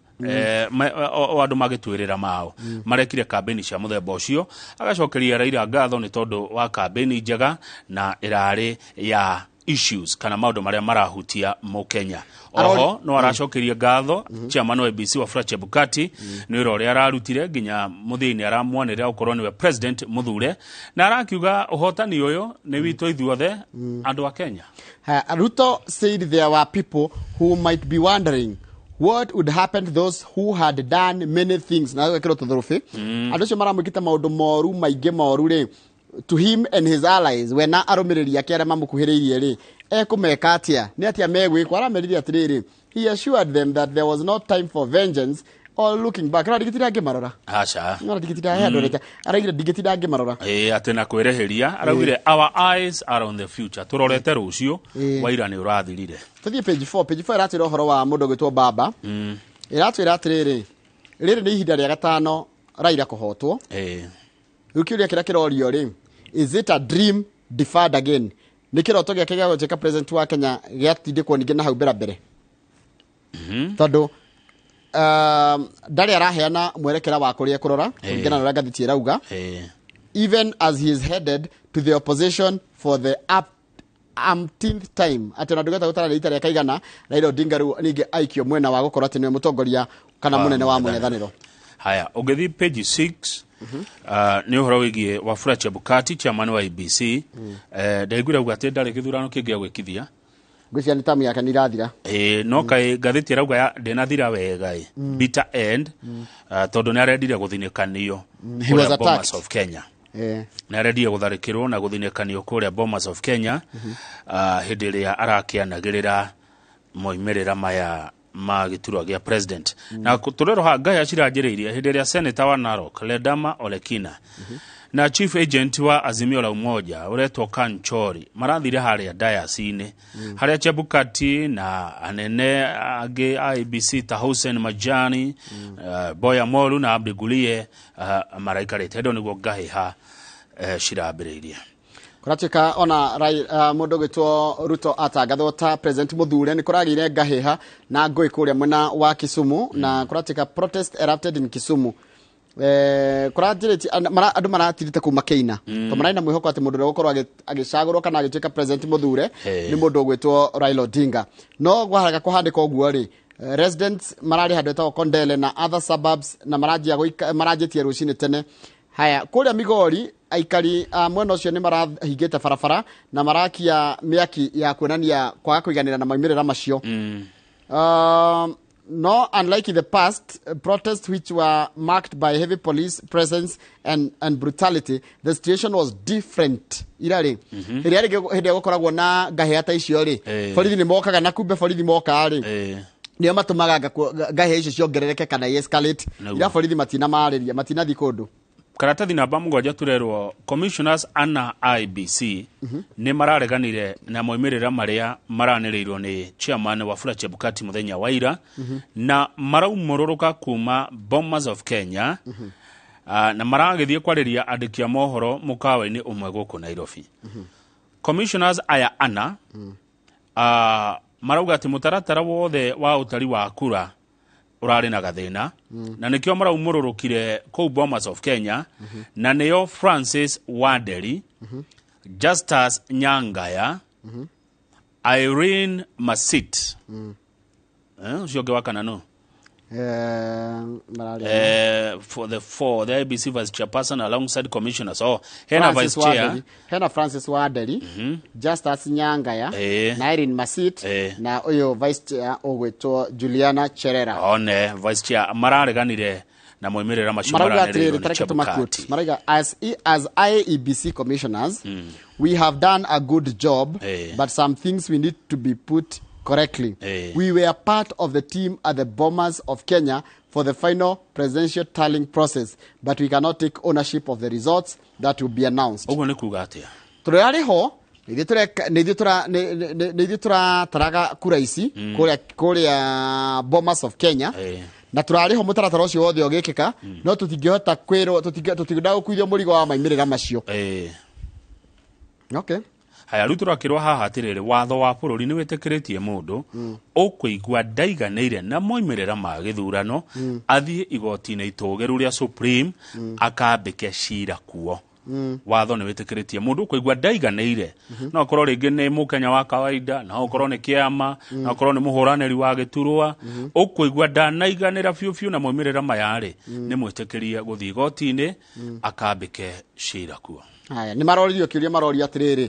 o andũ magĩtwĩrĩra mao, marekire kambĩni cia mũthemba ũcio. Agacokeria Raila ngatho nĩ tondũ wa kambĩni njega na ĩrarĩ ya issues kana maũndũ marĩa marahutia mũkenya. Oho no aracokeria ngatho chairman wa ABC Wafula Chebukati nĩ wĩra ũrĩa ararutire nginya mũthia-inĩ aramwanĩrĩra gũkorwo nĩwe president mũthure, na arakiuga ũhotani ũyũ nĩ witũ ithuothe andũ a Kenya. Ruto said there were people who might be wondering what would happen to those who had done many things. Na gwĩkĩrwo tũthũrũbĩ, andũ acio maramwĩkĩte maũndũ moru maingĩ moru rĩ, to him and his allies, we na arũmĩrĩri ake arĩa mamũkuhĩrĩirie rĩ, ekũmeka atĩa, nĩ atĩa megwĩkwo? Aramerire atĩrĩrĩ, he assured them that there was no time for vengeance or looking back. No ndingĩtinda ngĩmarora. Aca. No ndingĩtinda he andũ reka araugire ndingĩtinda ngĩmarora. Ĩĩ, atĩ na kwĩrĩhĩria, araugire our eyes are on the future, tũrorete rũciũ. Waira nĩ ũrathirire. Tũthiĩ page 4. Page 4 ĩratwĩra ũhoro wa mũndũ ũgwĩtwo Baba. Ĩratwĩra atĩrĩrĩ, rĩrĩ nĩ ihinda rĩa gatano Raila kũhotwo. Rĩu kĩũria kĩrĩa kĩrorio rĩ, is it a dream deferred again? Nĩ kĩroto gĩake gĩa gũtuĩka president wa Kenya gĩatindĩkwo ningĩ na hau mbere mbere? Tondũ ndarĩ araheana mwerekera wa kũrĩa kũrora kũringana na ũrĩa ngathĩti ĩrauga, even as he is headed to the opposition for the up umpteenth time, atĩ ona ndũgeta gũtara nĩ rita rĩa kaigana Raila Odinga rĩu ningĩ aikio mwena wa gũkorwo atĩ nĩwe mũtongoria kana Wa mũnene wa mũng'ethanĩro. Mũng'ethanĩro. Haya, ũngĩthiĩ page 6, nĩ ũhoro wĩgiĩ Wafula Chebukati, chairman wa IEBC. Ndaiguire auga atĩ ndarĩ gĩthurano kĩngĩ agwĩkithia. Ngwĩciria nĩ tamu yake nĩ irathira. Ĩĩ, no kaĩ ngathĩti ĩrauga ndĩnathira wega ĩ, bitter end, tondũ nĩ arendire gũthinĩkanio He was kũrĩa Bomas attacked. of Kenya. Nĩ arendire gũtharĩkĩrwo na gũthinĩkanio kũrĩa Bomas of Kenya, hĩndĩ ĩrĩa arakĩanagĩrĩra moimĩrĩra maya ma gĩturwa gĩa president. Na tũrerwo haha ngaya ciranjĩrĩirie hĩndĩ ĩrĩa senator wa Narok Ledama Olekina na chief agent wa Azimio la Umoja ũretwo Kanchori marathire harĩa dayasi-inĩ harĩa Chebukati na anene angĩ a IEBC ta Hussein Majani, Boya Moru na Abdi Gulie maraikarĩte. Hĩndĩ ĩyo nĩguo ngahĩha cirambĩrĩirie. Kũratuĩka ona mũndũ ũgwĩtwo Ruto atangathwo ta president mũthure, nĩ kũragĩire ngahĩha na ngũĩ kũrĩa mwena wa Kisumu, na kũratuĩka protest erupted in Kisumu. Kũranjĩrĩtie andũ maratirite kuma Kenya tondũ mararĩ na mwĩhoko atĩ mũndũ ũrĩa ũgũkorwo agĩcagũrwo kana agĩtuĩka president mũthure nĩ mũndũ ũgwĩtwo Raila Odinga. No gwaharaga kũhandĩka ũguo rĩ, residents mararĩ handũ hetagwo Kondele na other suburbs na maranjia maranjĩtie rũcinĩ tene. Haya, kũrĩa Migori aikari a mwena ũcio nĩ marahingĩte barabara na marakia mĩaki ya kuonania kwaga kũiganĩra na maumĩrĩra macio. No, unlike in the past, protests which were marked by heavy police presence and brutality, the situation was different. Ira rĩ, hĩndĩ ĩrĩa hĩndĩ ĩrĩa gũkoragwo na ngahĩha ta icio rĩ, borithi nĩ mokaga, na kumbe borithi moka rĩ, nĩo matũmaga ngahĩha icio ciongerereke kana escalate. Ira borithi matinamarĩria, matinathiĩ kũndũ. Karatathi namba 7 turerwo commissioners ana IEBC nĩ marareganire na moimĩrĩra marĩa maranĩrĩirwo nĩ chairman Wafula Chebukati mũthenya wa ira, na maraumũrũrũka kuma Bomas of Kenya, na maragĩthiĩ kwarĩria andĩki a mohoro mũkawa-inĩ ũmwe gũkũ Nairobi. Commissioners aya ana marauga atĩ mũtaratara wothe wa ũtari wa kura ũrarĩ na gathĩna, na nĩkĩo maraumũrũrũkire kũu Bomas of Kenya, na nĩo Francis Wanderi, Justus Nyangaya, Irene Masit. Ũcio ũngĩ wa kana no Mararĩ For the four, the IEBC vice chairperson alongside commissioners. Oh, hena Francis vice chair. Wanderi, hena Francis Wanderi, Justus Nyangaya, na Irene Masit, na ũyũ vice chair ũgwĩtwo Juliana Cherera. One vice chair marareganire na moimĩrĩra macio Marauga maranĩrĩirwo atĩrĩrĩ, nĩ tareke Chebukati. tũmaquote. Marauga as IEBC commissioners, we have done a good job, but some things we need to be put correctly. We were part of the team at the Bomas of Kenya for the final presidential tallying process, but we cannot take ownership of the results that will be announced. Ũguo nĩ kuga atĩa? Tũrarĩ ho, nĩ ithuĩ nĩ ithuĩ nĩ ithuĩ tũrataraga kura ici kũrĩa Bomas of Kenya, na tũrarĩ ho mũtaratara ũcio wothe ũgĩkĩka, no tũtingĩhota kwĩrwo, tũtingĩenda gũkuithio mũrigo wa maimĩrĩra macio. Okay. Haya, rĩu tũrakĩrwo haha atĩrĩrĩ, watho wa bũrũri nĩ wĩtĩkĩrĩtie mũndũ ũkũigua ndaiganĩire na moimĩrĩra ma gĩthurano athiĩ igoti-inĩ itũgĩru rĩa Supreme akambĩke cira kuo. Watho nĩ wĩtĩkĩrĩtie mũndũ ũkũigua ndaiganĩire, no akorwo rĩngĩ nĩ mũkenya wa kawaida, no akorwo nĩ kĩama, no akorwo nĩ mũhũranĩri wa gĩturwa, ũkũigua ndanaiganĩra biũ biũ na moimĩrĩra maya rĩ, nĩ mwĩtĩkĩrie gũthiĩ igoti-inĩ akambĩke cira kuo. Haya, nĩ maroririo kĩũria, maroria atĩrĩrĩ,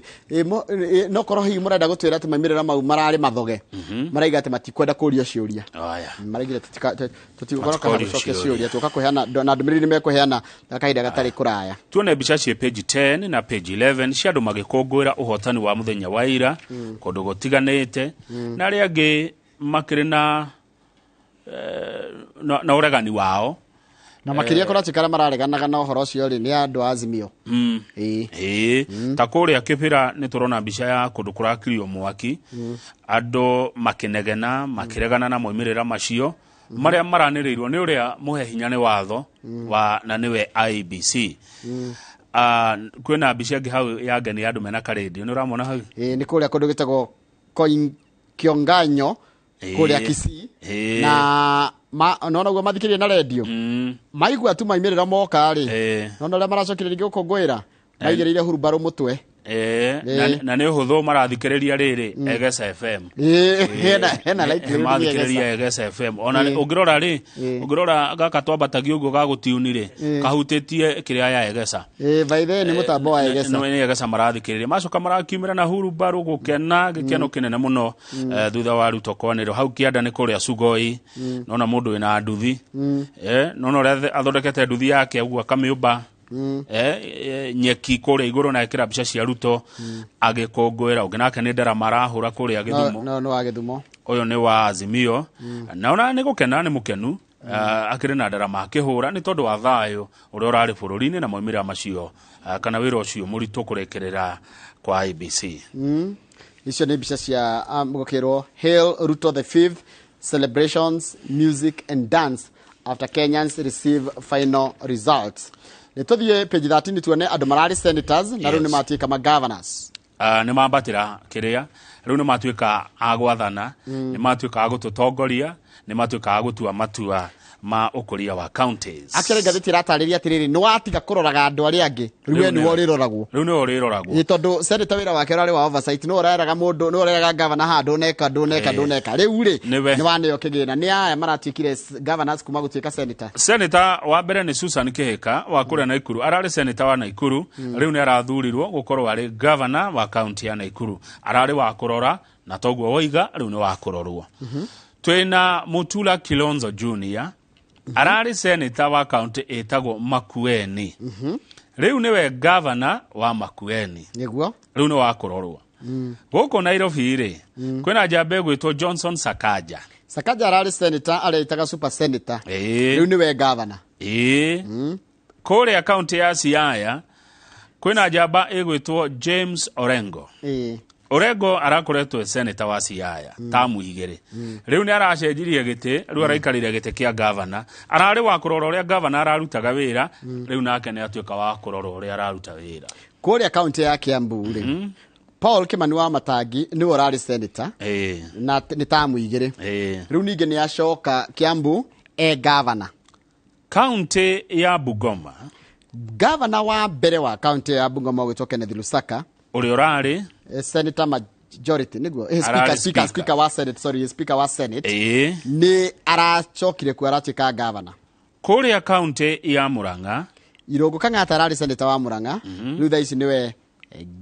no korwo hihi mũrenda gũtwĩra atĩ maumĩrĩra mau mararĩ mathoge. Maraiga atĩ matikwenda kũrio ciũria. Aya. Maraigire tũtigũkorwo kana Matikorio gũcokia ciũria. ciũria, tũka kũheana na ndũmĩrĩri nĩ mekũheana na kahinda gatarĩ kũraya. Tuone mbica ciĩ page 10 na page 11 cia andũ magĩkũngũĩra ũhotani wa mũthenya wa ira kũndũ gũtiganĩte, na arĩa angĩ makĩrĩ na na ũregani wao. Na makĩria kũratuĩka arĩa marareganaga na ũhoro ũcio rĩ, nĩ andũ a Azimio. Ĩĩ. Ĩĩ, ta kũrĩa Kĩbĩra nĩ tũrona mbica ya kũndũ kũrakirio mwaki, andũ makĩnegena makĩregana na moimĩrĩra macio marĩa maranĩrĩirwo nĩ ũrĩa mũhe hinya nĩ watho wa na nĩwe IEBC. Ah, kwĩna mbica ĩngĩ hau ya ngeni ya andũ mena karendio, nĩ ũramona hau? Ĩĩ, nĩ kũrĩa kũndũ gĩtagwo Kĩonganyo kũrĩa Kisii. Na nona ũguo mathikĩrĩria na rendio, maigua tu maumĩrĩra moka rĩ, nona ũrĩa maracokire rĩngĩ gũkũngũĩra maigĩrĩire hurumbarũ mũtwe. Na nĩ ũhũthũ marathikĩrĩria rĩrĩ Egesa FM. Ĩĩ, hena likelihood nĩ Mathikĩrĩria Egesa FM. Ona ũngĩrora rĩ, ũngĩrora gaka twambatagia ũguo ga gũtiuni rĩ, kahutĩtie kĩrĩa ya Egesa. Ĩĩ, by the way, nĩ mũtambo wa Egesa. Nĩ Egesa marathikĩrĩria, macoka marakiumĩra na hurumbarũ gũkena gĩkeno kĩnene mũno, thutha wa Ruto kwanĩrĩrwo. Hau kĩanda nĩ kũrĩa Sugoi. Nona mũndũ wĩna nduthi, nona ũrĩa athondekete nduthi yake ũguo akamĩũmba nyeki kũrĩa igũrũ na ekĩra mbica cia Ruto agĩkũngũĩra. Ũngĩ nake nĩ ndarama arahũra kũrĩa Gĩthumo. No, nĩ wa Gĩthumo. Ũyũ nĩ wa Azimio. Na ona nĩ gũkena, nĩ mũkenu. Akĩrĩ na ndarama akĩhũra nĩ tondũ wa thayũ ũrĩa ũrarĩ bũrũri-inĩ na moimĩrĩra macio, kana wĩra ũcio mũritũ kũrekerera kwa IEBC. Icio nĩ mbica cia gũkĩrwo Hail Ruto the fifth, celebrations, music and dance after Kenyans receive final results. Nĩ tũthiĩ page 13 tuone andũ mararĩ senators na rĩu nĩ matuĩka ma governors. Nĩ mambatĩra kĩrĩa rĩu nĩ matuĩka a gwathana, nĩ matuĩka a gũtũtongoria, nĩ matuĩka a gũtua matua ma ũkũria wa counties. Actually, ngathĩti ĩratarĩria atĩrĩrĩ, nĩ watiga kũroraga andũ arĩa angĩ, rĩu we Rĩu nĩwe ũrĩroragwo. Rĩu nĩwe ũrĩroragwo. Ĩ, tondũ senator wĩra wake ũrarĩ wa oversight, nĩwe ũreraga mũndũ, nĩwe ũreraga governor haha ndũneka, ndũneka, ndũneka. Rĩu rĩ, Nĩwe. nĩ waneo kĩgĩna. Nĩ aya maratuĩkire governors kuma gũtuĩka senator. Senator wa mbere nĩ Susan Kihika wa kũrĩa Naikuru, ararĩ senator wa Naikuru, rĩu nĩ arathurirwo gũkorwo arĩ governor wa county ya Naikuru. Ararĩ wa kũrora na toguo woiga, rĩu nĩ wa kũrorwo. Twĩna Mutula Kilonzo Junior, ararĩ senator wa county ĩtagwo Makueni, rĩu nĩwe governor wa Makueni. Nĩguo. Rĩu nĩ wa kũrorwo. Gũkũ Nairobi rĩ, kwĩna njamba ĩgwĩtwo Johnson Sakaja. Sakaja ararĩ senator, areĩtaga super senator. Rĩu nĩwe governor. Ĩĩ. Kũrĩa kaunti ya Siaya kwĩna njamba ĩgwĩtwo James Orengo. Orengo arakoretwo e senator wa Siaya tamu 2. Rĩu nĩ aracenjirie gĩtĩ, rĩu araikarĩire gĩtĩ kĩa governor. Ararĩ wa kũrora ũrĩa governor ararutaga wĩra, rĩu nake nĩ atuĩka wa kũrora ũrĩa araruta wĩra. Kũrĩa kaunti ya Kiambu rĩ, Paul Kimani wa Matangi nĩwe ũrarĩ senator na nĩ tamu 2. Rĩu ningĩ nĩ acoka Kiambu e governor. Kaunti ya Bungoma. Governor wa mbere wa kaunti ya Bungoma ũgwĩtwo Kenneth Lusaka, ũrĩa ũrarĩ senator majority nĩguo, Ararĩ speaker, speaker, speaker. Speaker wa Senate, sorry, speaker wa Senate. Nĩ aracokire kuo aratuĩka governor. Kũrĩa kaunti ya Murang'a, Irũngũ Kang'ata ararĩ senator wa Murang'a, rĩu thaa ici nĩwe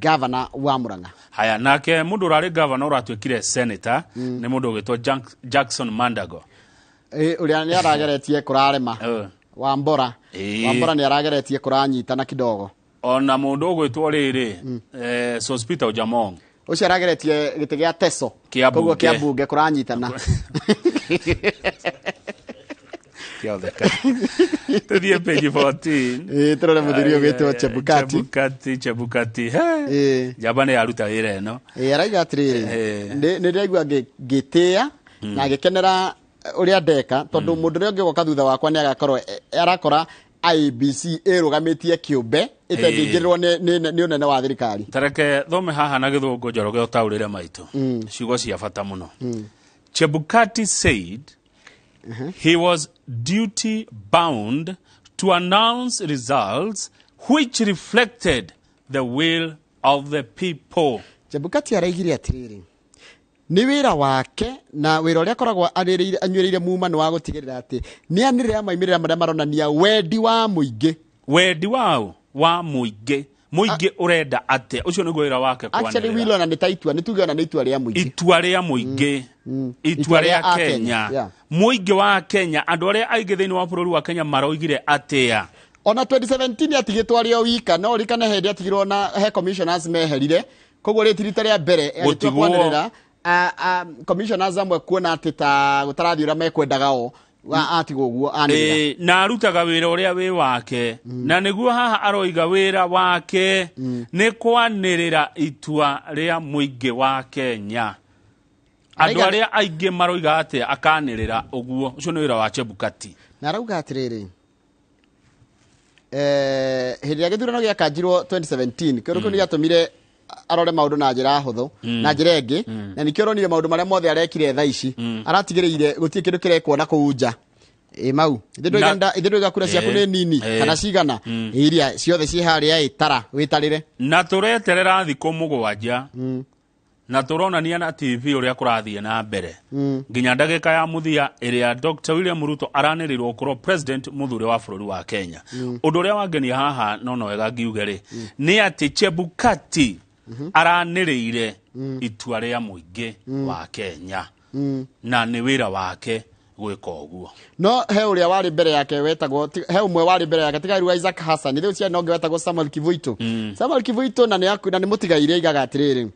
governor wa Murang'a. Haya, nake mũndũ ũrarĩ governor ũratuĩkire senator nĩ mũndũ ũgwĩtwo Jackson Mandago. Ũrĩa nĩ arageretie kũrarema. Wambora. Wambora nĩ arageretie kũranyitana kidogo. Ona mũndũ ũgwĩtwo rĩrĩ, Sospeter Ojamong. Ũcio arageretie gĩtĩ gĩa Teso. Kĩa Koguo kĩa bunge. bunge kũranyitana. Kĩotheka. Tũthiĩ page 14. Ĩĩ, tũrore mũthuri ũgwĩtwo Chebukati. Chebukati, Chebukati. He. Njamba nĩ yaruta wĩra ĩno. Ĩĩ, arauga atĩrĩrĩ, nĩ ndĩraigua ngĩtĩĩa na ngĩkenera ũrĩa ndeka, tondũ mũndũ ũrĩa ũngĩ ũgoka thutha wakwa nĩ agakorwo arakora IEBC ĩrũgamĩtie kĩũmbe Ĩtangĩingĩrĩrwo nĩ ũnene wa thirikari. Tareke thome haha na gĩthũngũ, Njoroge, ũtaũrĩre maitũ ciugo cia bata mũno. Chebukati said he was duty bound to announce results which reflected the will of the people. Chebukati araigire atĩrĩrĩ, nĩ wĩra wake na wĩra ũrĩa akoragwo anyuĩrĩire muma nĩ wa gũtigĩrĩra atĩ nĩ anĩrĩra maumĩrĩra marĩa maronania wendi wa mũingĩ. Wendi wao wa mũingĩ, mũingĩ ũrenda atĩa? Ũcio nĩguo wĩra wake. Actually Kwanĩrĩra will ona nĩ ta itua, nĩ tuge ona nĩ itua rĩa mũingĩ. Itua rĩa mũingĩ, itua rĩa Kenya. Mũingĩ wa Kenya, andũ arĩa aingĩ thĩinĩ wa bũrũri wa Kenya maroigire atĩa? Ona 2017 atigĩtwo arĩ o wika, no ririkane hĩndĩ atigirwo na he commissioners meherire, koguo rĩti rita rĩa mbere agĩtua Gũtigwo. kwanĩrĩra commissioners amwe kuona atĩ ta gũtarathiĩ ũrĩa mekwendaga o atigwo ũguo anĩrĩra. Na arutaga wĩra ũrĩa wĩ wake, na nĩguo haha aroiga wĩra wake nĩ kwanĩrĩra itua rĩa mũingĩ wa Kenya, andũ arĩa aingĩ maroiga atĩa, akanĩrĩra ũguo. Ũcio nĩ wĩra wa Chebukati. Na arauga atĩrĩrĩ, hĩndĩ ĩrĩa gĩthurano gĩakanjirwo 2017, kĩũndũ kĩu nĩ gĩatũmire arore maũndũ na njĩra hũthũ, na njĩra ĩngĩ, na nĩkĩo ũronire maũndũ marĩa mothe arekire thaa ici, aratigĩrĩire gũtirĩ kĩndũ kĩrekwo na kũu nja ĩ mau ithe ndũiga kura ciaku nĩ nini kana cigana, iria ciothe ciĩ harĩa ĩ tara wĩtarĩre. Na tũreterera thikũ 7 na tũronania na TV ũrĩa kũrathiĩ na mbere nginya ndagĩka ya mũthia ĩrĩa Dr. William Ruto aranĩrĩrwo gũkorwo president mũthure wa bũrũri wa Kenya. Ũndũ ũrĩa wangenia haha no wega ngiuge rĩ, nĩ atĩ Chebukati aranĩrĩire itua rĩa mũingĩ wa Kenya, na nĩ wĩra wake gwĩka ũguo. No he ũrĩa warĩ mbere yake wetagwo he ũmwe warĩ mbere yake tiga rĩu Isaac Hassan, rĩu ciana ũngĩ wetagwo Samuel Kivuito. Samuel Kivuito na nĩ na nĩ mũtigaire, aigaga atĩrĩrĩ,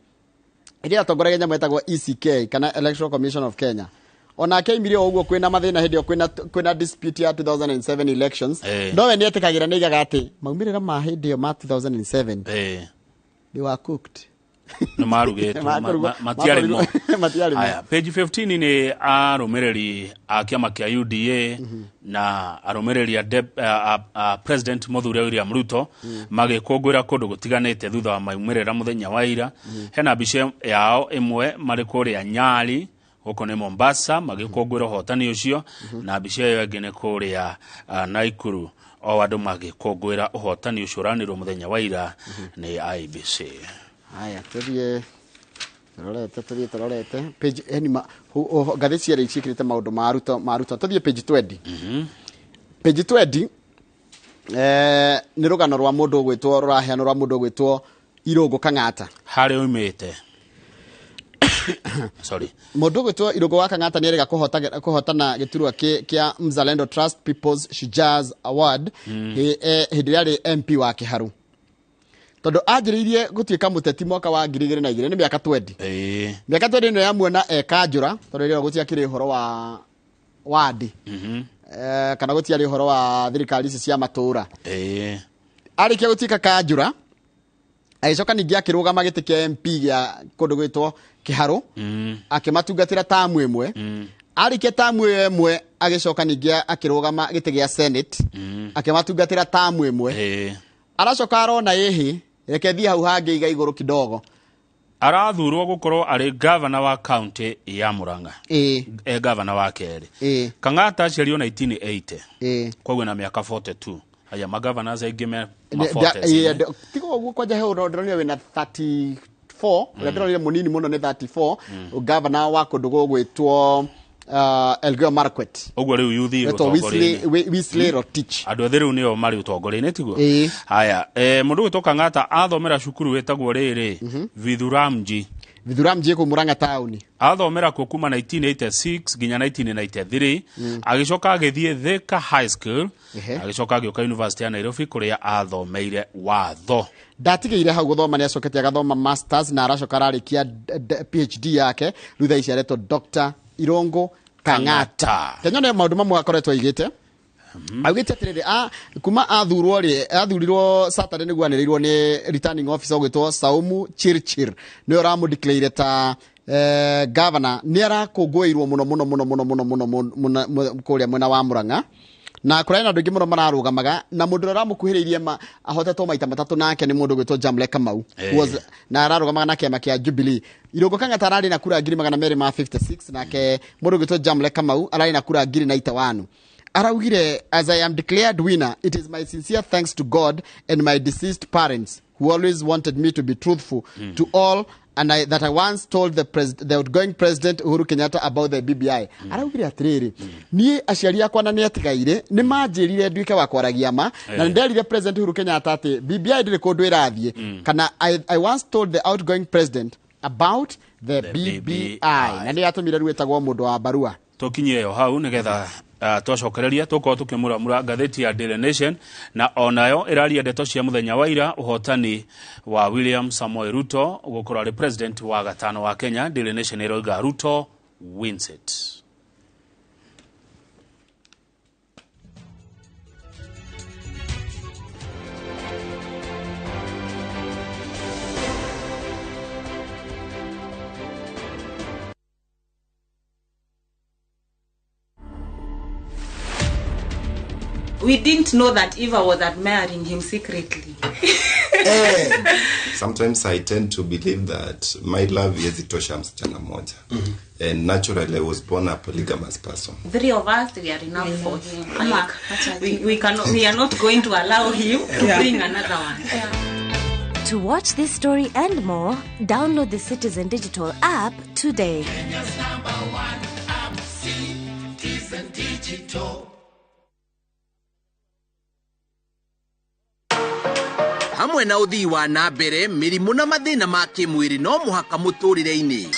ĩrĩa atongoragia nyamũ ĩtagwo ECK kana Electoral Commission of Kenya, onake aimire o ũguo kwĩna mathĩna hĩndĩ ĩyo kwĩna dispute ya 2007 elections. No we nĩ etĩkagĩra, nĩ aigaga atĩ maumĩrĩra ma hĩndĩ ĩyo ma 2007 they were cooked. Nĩ marugĩtwo. Matiarĩ mo. Matiarĩ mo. Aya, page 15 nĩ arũmĩrĩri a kĩama kĩa UDA na arũmĩrĩri a President mũthure William Ruto magĩkũngũĩra kũndũ gũtiganĩte thutha wa maumĩrĩra mũthenya wa ira. Hena mbica yao ĩmwe marĩ kũrĩa Nyali, gũkũ nĩ Mombasa, magĩkũngũĩra ũhotani ũcio, na mbica ĩyo ĩngĩ nĩ kũrĩa Naikuru, o andũ magĩkũngũĩra ũhotani ũcio ũranĩrwo mũthenya wa ira nĩ IEBC. Haya, tũthiĩ tũrorete, tũthiĩ tũrorete page yani ngathĩti cierĩ ciĩkĩrĩte maũndũ ma Ruto, ma Ruto. Tũthiĩ page 20. Page 20 nĩ rũgano rwa mũndũ ũgwĩtwo, rũraheanwo rwa mũndũ ũgwĩtwo Irũngũ Kang'ata. Harĩa umĩte, sorry. Mũndũ ũgwĩtwo Irũngũ wa Kang'ata nĩ erĩga kũhotana gĩturwa kĩa Mzalendo Trust People's Shujaz Award hĩndĩ ĩrĩa arĩ MP wa Kĩharu, tondũ anjĩrĩirie gũtuĩka mũteti mwaka wa 2002, nĩ mĩaka 20. Mĩaka 20 ĩno yamuona e kanjũra, tondũ rĩrĩa gũtiakĩrĩ ũhoro wa wandi kana gũtiarĩ ũhoro wa thirikari ici cia matũũra. Arĩkia gũtuĩka kanjũra, agĩcoka ningĩ akĩrũgama gĩtĩ kĩa MP gĩa kũndũ gwĩtwo Kĩharũ, akĩmatungatĩra tamu ĩmwe. Arĩkia tamu ĩyo ĩmwe, agĩcoka ningĩ akĩrũgama gĩtĩ gĩa Senate, akĩmatungatĩra tamu ĩmwe. Aracoka arona ĩhĩ, reke thiĩ hau hangĩ iga igũrũ kidogo. Arathurwo gũkorwo arĩ gavana wa county ya Murang'a. E gavana wa kerĩ. Kang'ata aciarirwo 1980, koguo na mĩaka 42. Aya magavanas aingĩ me ma 40s. Tiga ũguo kwanja, he ũndũ ndĩronire wĩna 34, ũrĩa ndĩronire mũnini mũno nĩ 34, gavana wa kũndũ gũgwĩtwo Elgeyo Marakwet. Ũguo rĩu yuthi wetwo ũtongoria-inĩ. Wesley Rotich. Andũ ethĩ rĩu nĩo marĩ ũtongoria-inĩ, tiguo? Ĩĩ. Haya, mũndũ gwĩtwo Kang'ata athomera cukuru wĩtagwo rĩrĩ Vithuramji. Vithuramji kũu Murang'a taũni. Athomera kuo kuma 1986 nginya 1993, agĩcoka agĩthiĩ Thika High School, agĩcoka agĩũka University ya Nairobi kũrĩa athomeire watho. Ndatigĩire hau gũthoma, nĩ acokete agathoma masters na aracoka ararĩkia PhD yake. Rĩu thaa ici aretwo Dr. Irũngũ Kang'ata. Kang'ata. Kenyone maũndũ mamwe akoretwo aigĩte, augĩte atĩrĩrĩ, kuma athurwo rĩ, athurirwo Saturday nĩguo anĩrĩirwo nĩ returning officer ũgwĩtwo Saumu Chirchir, nĩwe ũramũdeclare ta governor, nĩ arakũngũĩirwo mũno mũno mũno mũno mũno mũno mũno kũrĩa mwena wa Murang'a, Na kũrarĩ na andũ aingĩ mũno mararũgamaga, na mũndũ ũrĩa ũramũkuhĩrĩirie ahotetwo maita matatũ nake nĩ mũndũ ũgwĩtwo Jamle Kamau. Was, na ararũgamaga na kĩama kĩa Jubilee. Irũngũ Kang'ata ararĩ na kura 256,000, nake mũndũ ũgwĩtwo Jamle Kamau ararĩ na kura 91,000. Araugire, "As I am declared winner, it is my sincere thanks to God and my deceased parents who always wanted me to be truthful to all and that I once told the outgoing president Uhuru Kenyatta about the BBI." Araugire atiriri, niĩ aciari akwa na nĩ atigaire nĩ manjĩrire nduĩke wa kwaragia ma, na nĩnderire President Uhuru Kenyatta atĩ BBI ndĩrĩ kũndũ ĩrathiĩ, kana I once told the outgoing president about the BBI, na nĩ yatũmire rĩu ĩtagwo mũndũ wa barua. Tũkinyie yo hau nĩgetha twacokereria tũkorwo tũkĩmũramũra ngathĩti ya Daily Nation, na onayo ĩraria ndeto cia mũthenya wa ira, ũhotani wa William Samoei Ruto gũkorwo arĩ president wa gatano wa Kenya. Daily Nation ĩroiga, "Ruto wins it." We didn't know that Eva was admiring him secretly. Sometimes I tend to believe that my love haiwezi tosha msichana mmoja. And naturally I was born a polygamous person. Three of us, we are enough for him. Like, we cannot, we are not going to allow him to bring another one. To watch this story and more, download the Citizen Digital app today. Kenya's number one app, Citizen Digital. Hamwe na ũthii wa na mbere, mĩrimũ na mathĩna ma kĩmwĩrĩ no mũhaka mũtũrĩre-inĩ,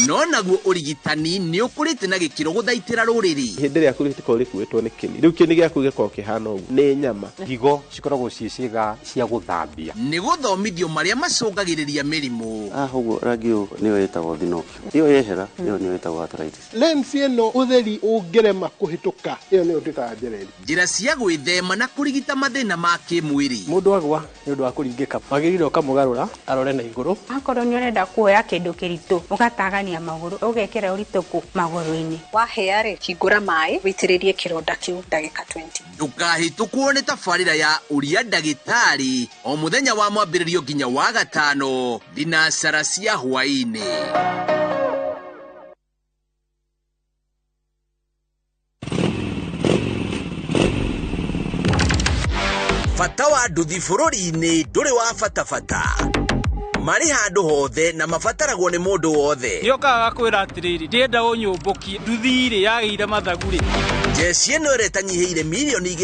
no naguo ũrigitani nĩ ũkũrĩte na gĩkĩro gũthaitĩra rũrĩrĩ. Ihĩndĩ rĩaku rĩtikorwo rĩkuĩtwo nĩ kĩni, rĩu kĩni gĩaku gĩkorwo kĩhana ũguo nĩ nyama. Higo cikoragwo ciĩ ciĩga cia gũthambia. Nĩ gũthomithio marĩa macũngagĩrĩria mĩrimũ. Haha ũguo rangi ũyũ nĩyo ĩtagwo thinopia, ĩyo yehera ĩyo nĩyo ĩtagwo arthritis. Lens ĩno ũtheri ũngĩrema kũhĩtũka, ĩyo nĩyo twĩtaga njereri. Njĩra cia gwĩthema na kũrigita mathĩna ma kĩmwĩrĩ. Mũndũ agwa nĩ ũndũ wa kũringĩka, wagĩrĩire ũkamũgarũra arore na igũrũ. Akorwo nĩ ũrenda kuoya kĩndũ kĩritũ, ũgatagania magũrũ, ũgekĩra ũritũ kũ magũrũ-inĩ. Wahĩa rĩ, hingũra maĩ wĩitĩrĩrie kĩronda kĩu ndagĩka 20. Ndũkahĩtũkwo nĩ tabarĩra ya ũria ndagĩtarĩ o mũthenya wa mwambĩrĩrio nginya wa gatano thinacara cia hwaĩ-inĩ. Bata wa nduthi bũrũri-inĩ ndũrĩ wa bata bata, marĩ handũ hothe na mabataragwo nĩ mũndũ wothe. Nĩokaga gakwĩra atĩrĩrĩ, ndĩrenda ũnyũmbũkie nduthi-rĩ yagĩire mathagu-rĩ. Jeshi ĩno ĩrĩa ĩtanyihĩire 2.5 mirioni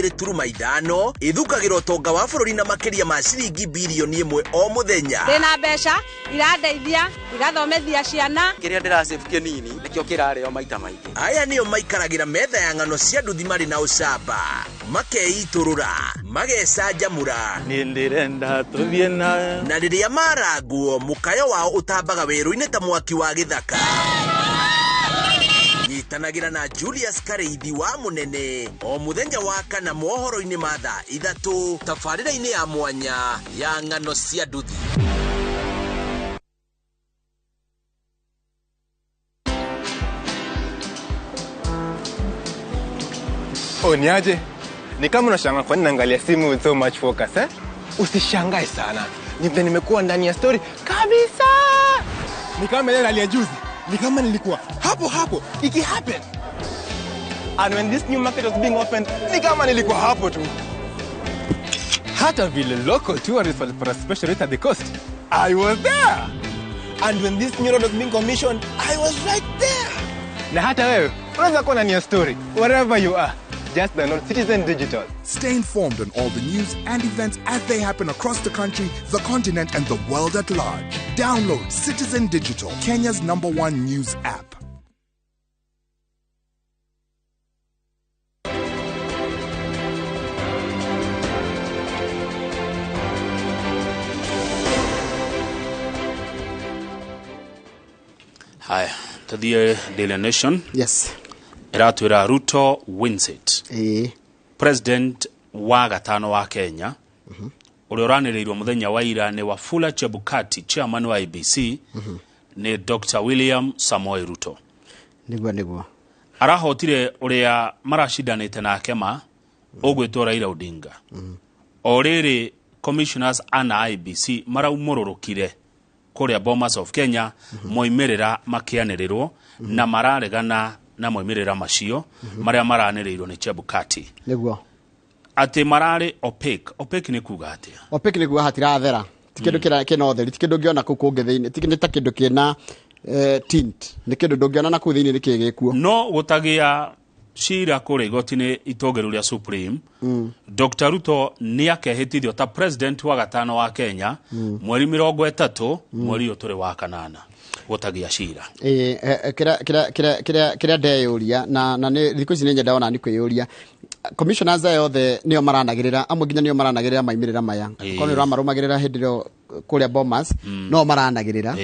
ĩthukagĩra ũtonga wa bũrũri na makĩria ma ciringi 1 birioni o mũthenya. Ndĩna mbeca irandeithia igathomithia ciana. Kĩrĩa ndĩracĩbu kĩnini nĩkĩo kĩrarĩo maita maingĩ. Aya nĩo maikaragĩra metha ya ng'ano cia nduthi marĩ na ũcamba, makeitũrũra, magecanjamũra. Niĩ ndĩrenda tũthiĩ na Na rĩrĩa marangwo, mũkayo wao ũtambaga werũ-inĩ ta mwaki wa gĩthaka. Nyitanagĩra na Julius Kareithi wa Mũnene o mũthenya wa kana mohoro-inĩ ma thaa 3, tabarĩra-inĩ ya mwanya ya ng'ano cia nduthi. Oh, niaje? Ni kama unashangaa kwa nini naangalia simu with so much focus, eh? Usishangae sana. Ni vile nimekuwa ndani ya story kabisa. Ni kama ile rally ya juzi. Ni kama nilikuwa hapo hapo iki happen. And when this new market was being opened, ni kama nilikuwa hapo tu. Hata vile local tourists walipata special rate at the coast, I was there. And when this new road was being commissioned, I was right there. Na hata wewe unaweza kuwa ndani ya story wherever you are. Just download Citizen Digital. Stay informed on all the news and events as they happen across the country, the continent, and the world at large. Download Citizen Digital, Kenya's number one news app. Haya, tuthiĩ Daily Nation. Yes. Ĩratwĩra, "Ruto wins it." Ĩĩ. President wa gatano wa Kenya ũrĩa ũranĩrĩirwo mũthenya wa ira nĩ Wafula Chebukati, chairman wa IEBC, nĩ Dr William Samoei Ruto. Nĩguo. Arahotire ũrĩa maracindanĩte nake ma ũgwĩtwo Raila Odinga. O rĩrĩ commissioners ana IEBC maraumũrũrũkire kũrĩa Bomas of Kenya, moimĩrĩra makĩanĩrĩrwo na mararegana na moimĩrĩra macio marĩa maranĩrĩirwo nĩ Chebukati atĩ mararĩ opaque. Opaque nĩ kuga atĩa? Opaque nĩ kuga hatirathera, ti kĩndũ kĩna ũtheri, ti kĩndũ ũngĩona kũu kũngĩ thĩinĩ, ti nĩ ta kĩndũ kĩna tint, nĩ kĩndũ ndũngĩona na kũu thĩinĩ nĩ kĩĩ gĩkuo. No gũtagĩa cira kũrĩa igoti-inĩ itũngĩru rĩa Supreme, Dr. Ruto nĩ akehĩtithio ta president wa gatano wa Kenya mweri 30 mweri ũyũ tũrĩ wa kanana, gũtagĩa cira. Ĩĩ, kĩrĩa ndeyũria na nĩ thikũ ici nĩ nyenda ona nĩ kwĩyũria, commissioners aya othe nĩo maranagĩrĩra, amwe nginya nĩo maranagĩrĩra maimĩrĩra maya. Korwo nĩ ũramarũmagĩrĩra hĩndĩ ĩyo kũrĩa Bomas, no maranagĩrĩra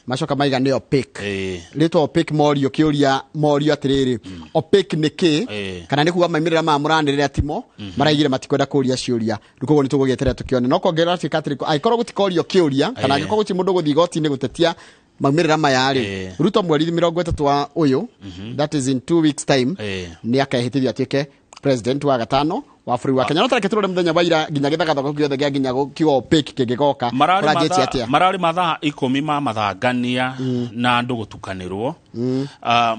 macoka maiga nĩ opaque. Rĩtwa opaque, morio kĩũria, morio atĩrĩrĩ, opaque nĩ kĩ? Kana nĩ kuga maimĩrĩra maya mũranĩrĩra timo maraigire matikwenda kũria ciũria. Rĩu koguo nĩ tũgũgĩeterera tũkĩone, no kongerera tuĩka atĩrĩ, angĩkorwo gũtikorio kĩũria kana angĩkorwo gũtirĩ mũndũ gũthiĩ igoti-inĩ gũtetia maumĩrĩra maya rĩ, Ruto mweri 30 wa ũyũ, that is in 2 weeks time, nĩ akehĩtithio atuĩke president wa gatano wa bũrũri wa Kenya. No tareke tũrore mũthenya wa ira nginya gĩthagathago gĩothe gĩa nginya kiugo opaque kĩngĩgoka Mararĩ kũranjĩtie atĩa. Mararĩ mathaa 10 ma mathangania na andũ gũtukanĩrwo.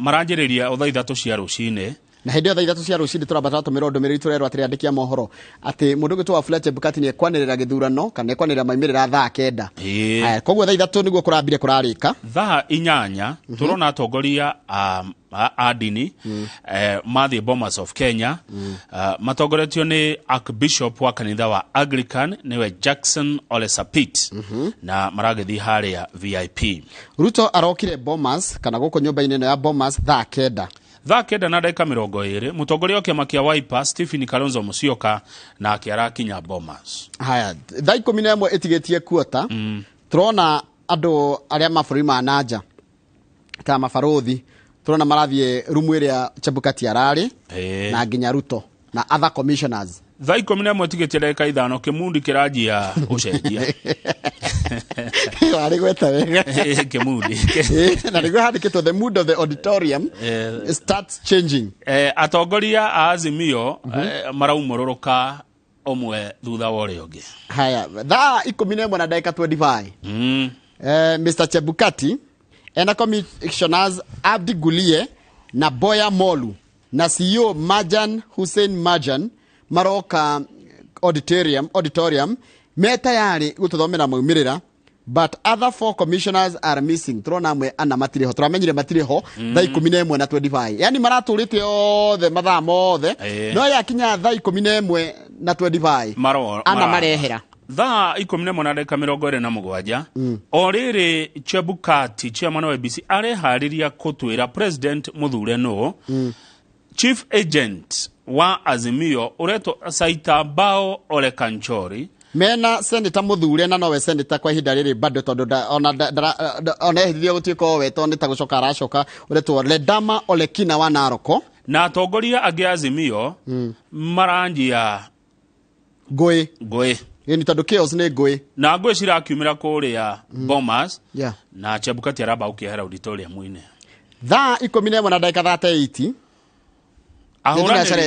Maranjĩrĩria o thaa 3 cia rũcinĩ. Na hĩndĩ ĩyo thaa 3 cia rũcinĩ tũramba tũratũmĩrwo ndũmĩrĩri, tũrerwo atĩrĩ, andĩki a mohoro, atĩ mũndũ ũgwĩtwo Wafula Chebukati nĩ ekwanĩrĩra gĩthurano kana ekwanĩrĩra maimĩrĩra thaa 9. Haya, koguo thaa 3 nĩguo kũrambire kũrarĩka. Thaa 8 tũrona atongoria a ndini mathiĩ Bomas of Kenya, matongoretio nĩ Archbishop wa kanitha wa Anglican, nĩwe Jackson Ole Sapit, na maragĩthiĩ harĩa VIP. Ruto arokire Bomas kana gũkũ nyũmba-inĩ ĩno ya Bomas thaa 9. Thaa 9:20 mũtongoria wa kĩama kĩa Wiper Stephen Kalonzo Musyoka nake arakinya Bomas. Haya, thaa 11 ĩtigĩtie kuota tũrona andũ arĩa mabũrũri ma nanja ta mabarũthi, tũrona marathiĩ rumu ĩrĩa Chebukati ararĩ na nginya Ruto na other commissioners. Thaa 11:05 kĩmundi kĩranjia gũcenjia. Warĩ gweta wega. Kĩmundi. Na nĩguo handĩkĩtwo, "The mood of the auditorium starts changing." Atongoria a Azimio maraumũrũrũka ũmwe thutha wa ũrĩa ũngĩ. Haya, thaa 11:25 Mr Chebukati ena commissioners Abdi Gulie na Boya Molu na CEO Majan Hussein Majan maroka auditorium me tayari gututhomera maumĩrĩra, but other four commissioners are missing. Turona amwe ana matirĩ ho, turamenyire matirĩ ho thaa 11:25, yani maratũrĩte othe mathaa mothe, no yakinya thaa 11:25 ana marehera. Thaa 11:27 o rĩrĩ Chebukati, chairman wa IEBC, areharĩria kũtwĩra president mũthure nũ. Chief agent wa Azimio ũretwo Saitabao Ole Kanchori mena senator mũthure, na nowe senator kwa ihinda rĩrĩ bado, tondũ ona ona ehithio gũtuĩka owe, tondũ nĩ ta gũcoka aracoka, ũretwo Ledama Olekina wa Naroko. Na atongoria angĩ a Azimio maranjia ngũĩ. Ngũĩ. Ĩni tondũ chaos nĩ ngũĩ. Na ngũĩ cirakiumĩra kũrĩa Bomas na Chebukati aramba gũkĩehera auditorium-inĩ. Thaa 11:38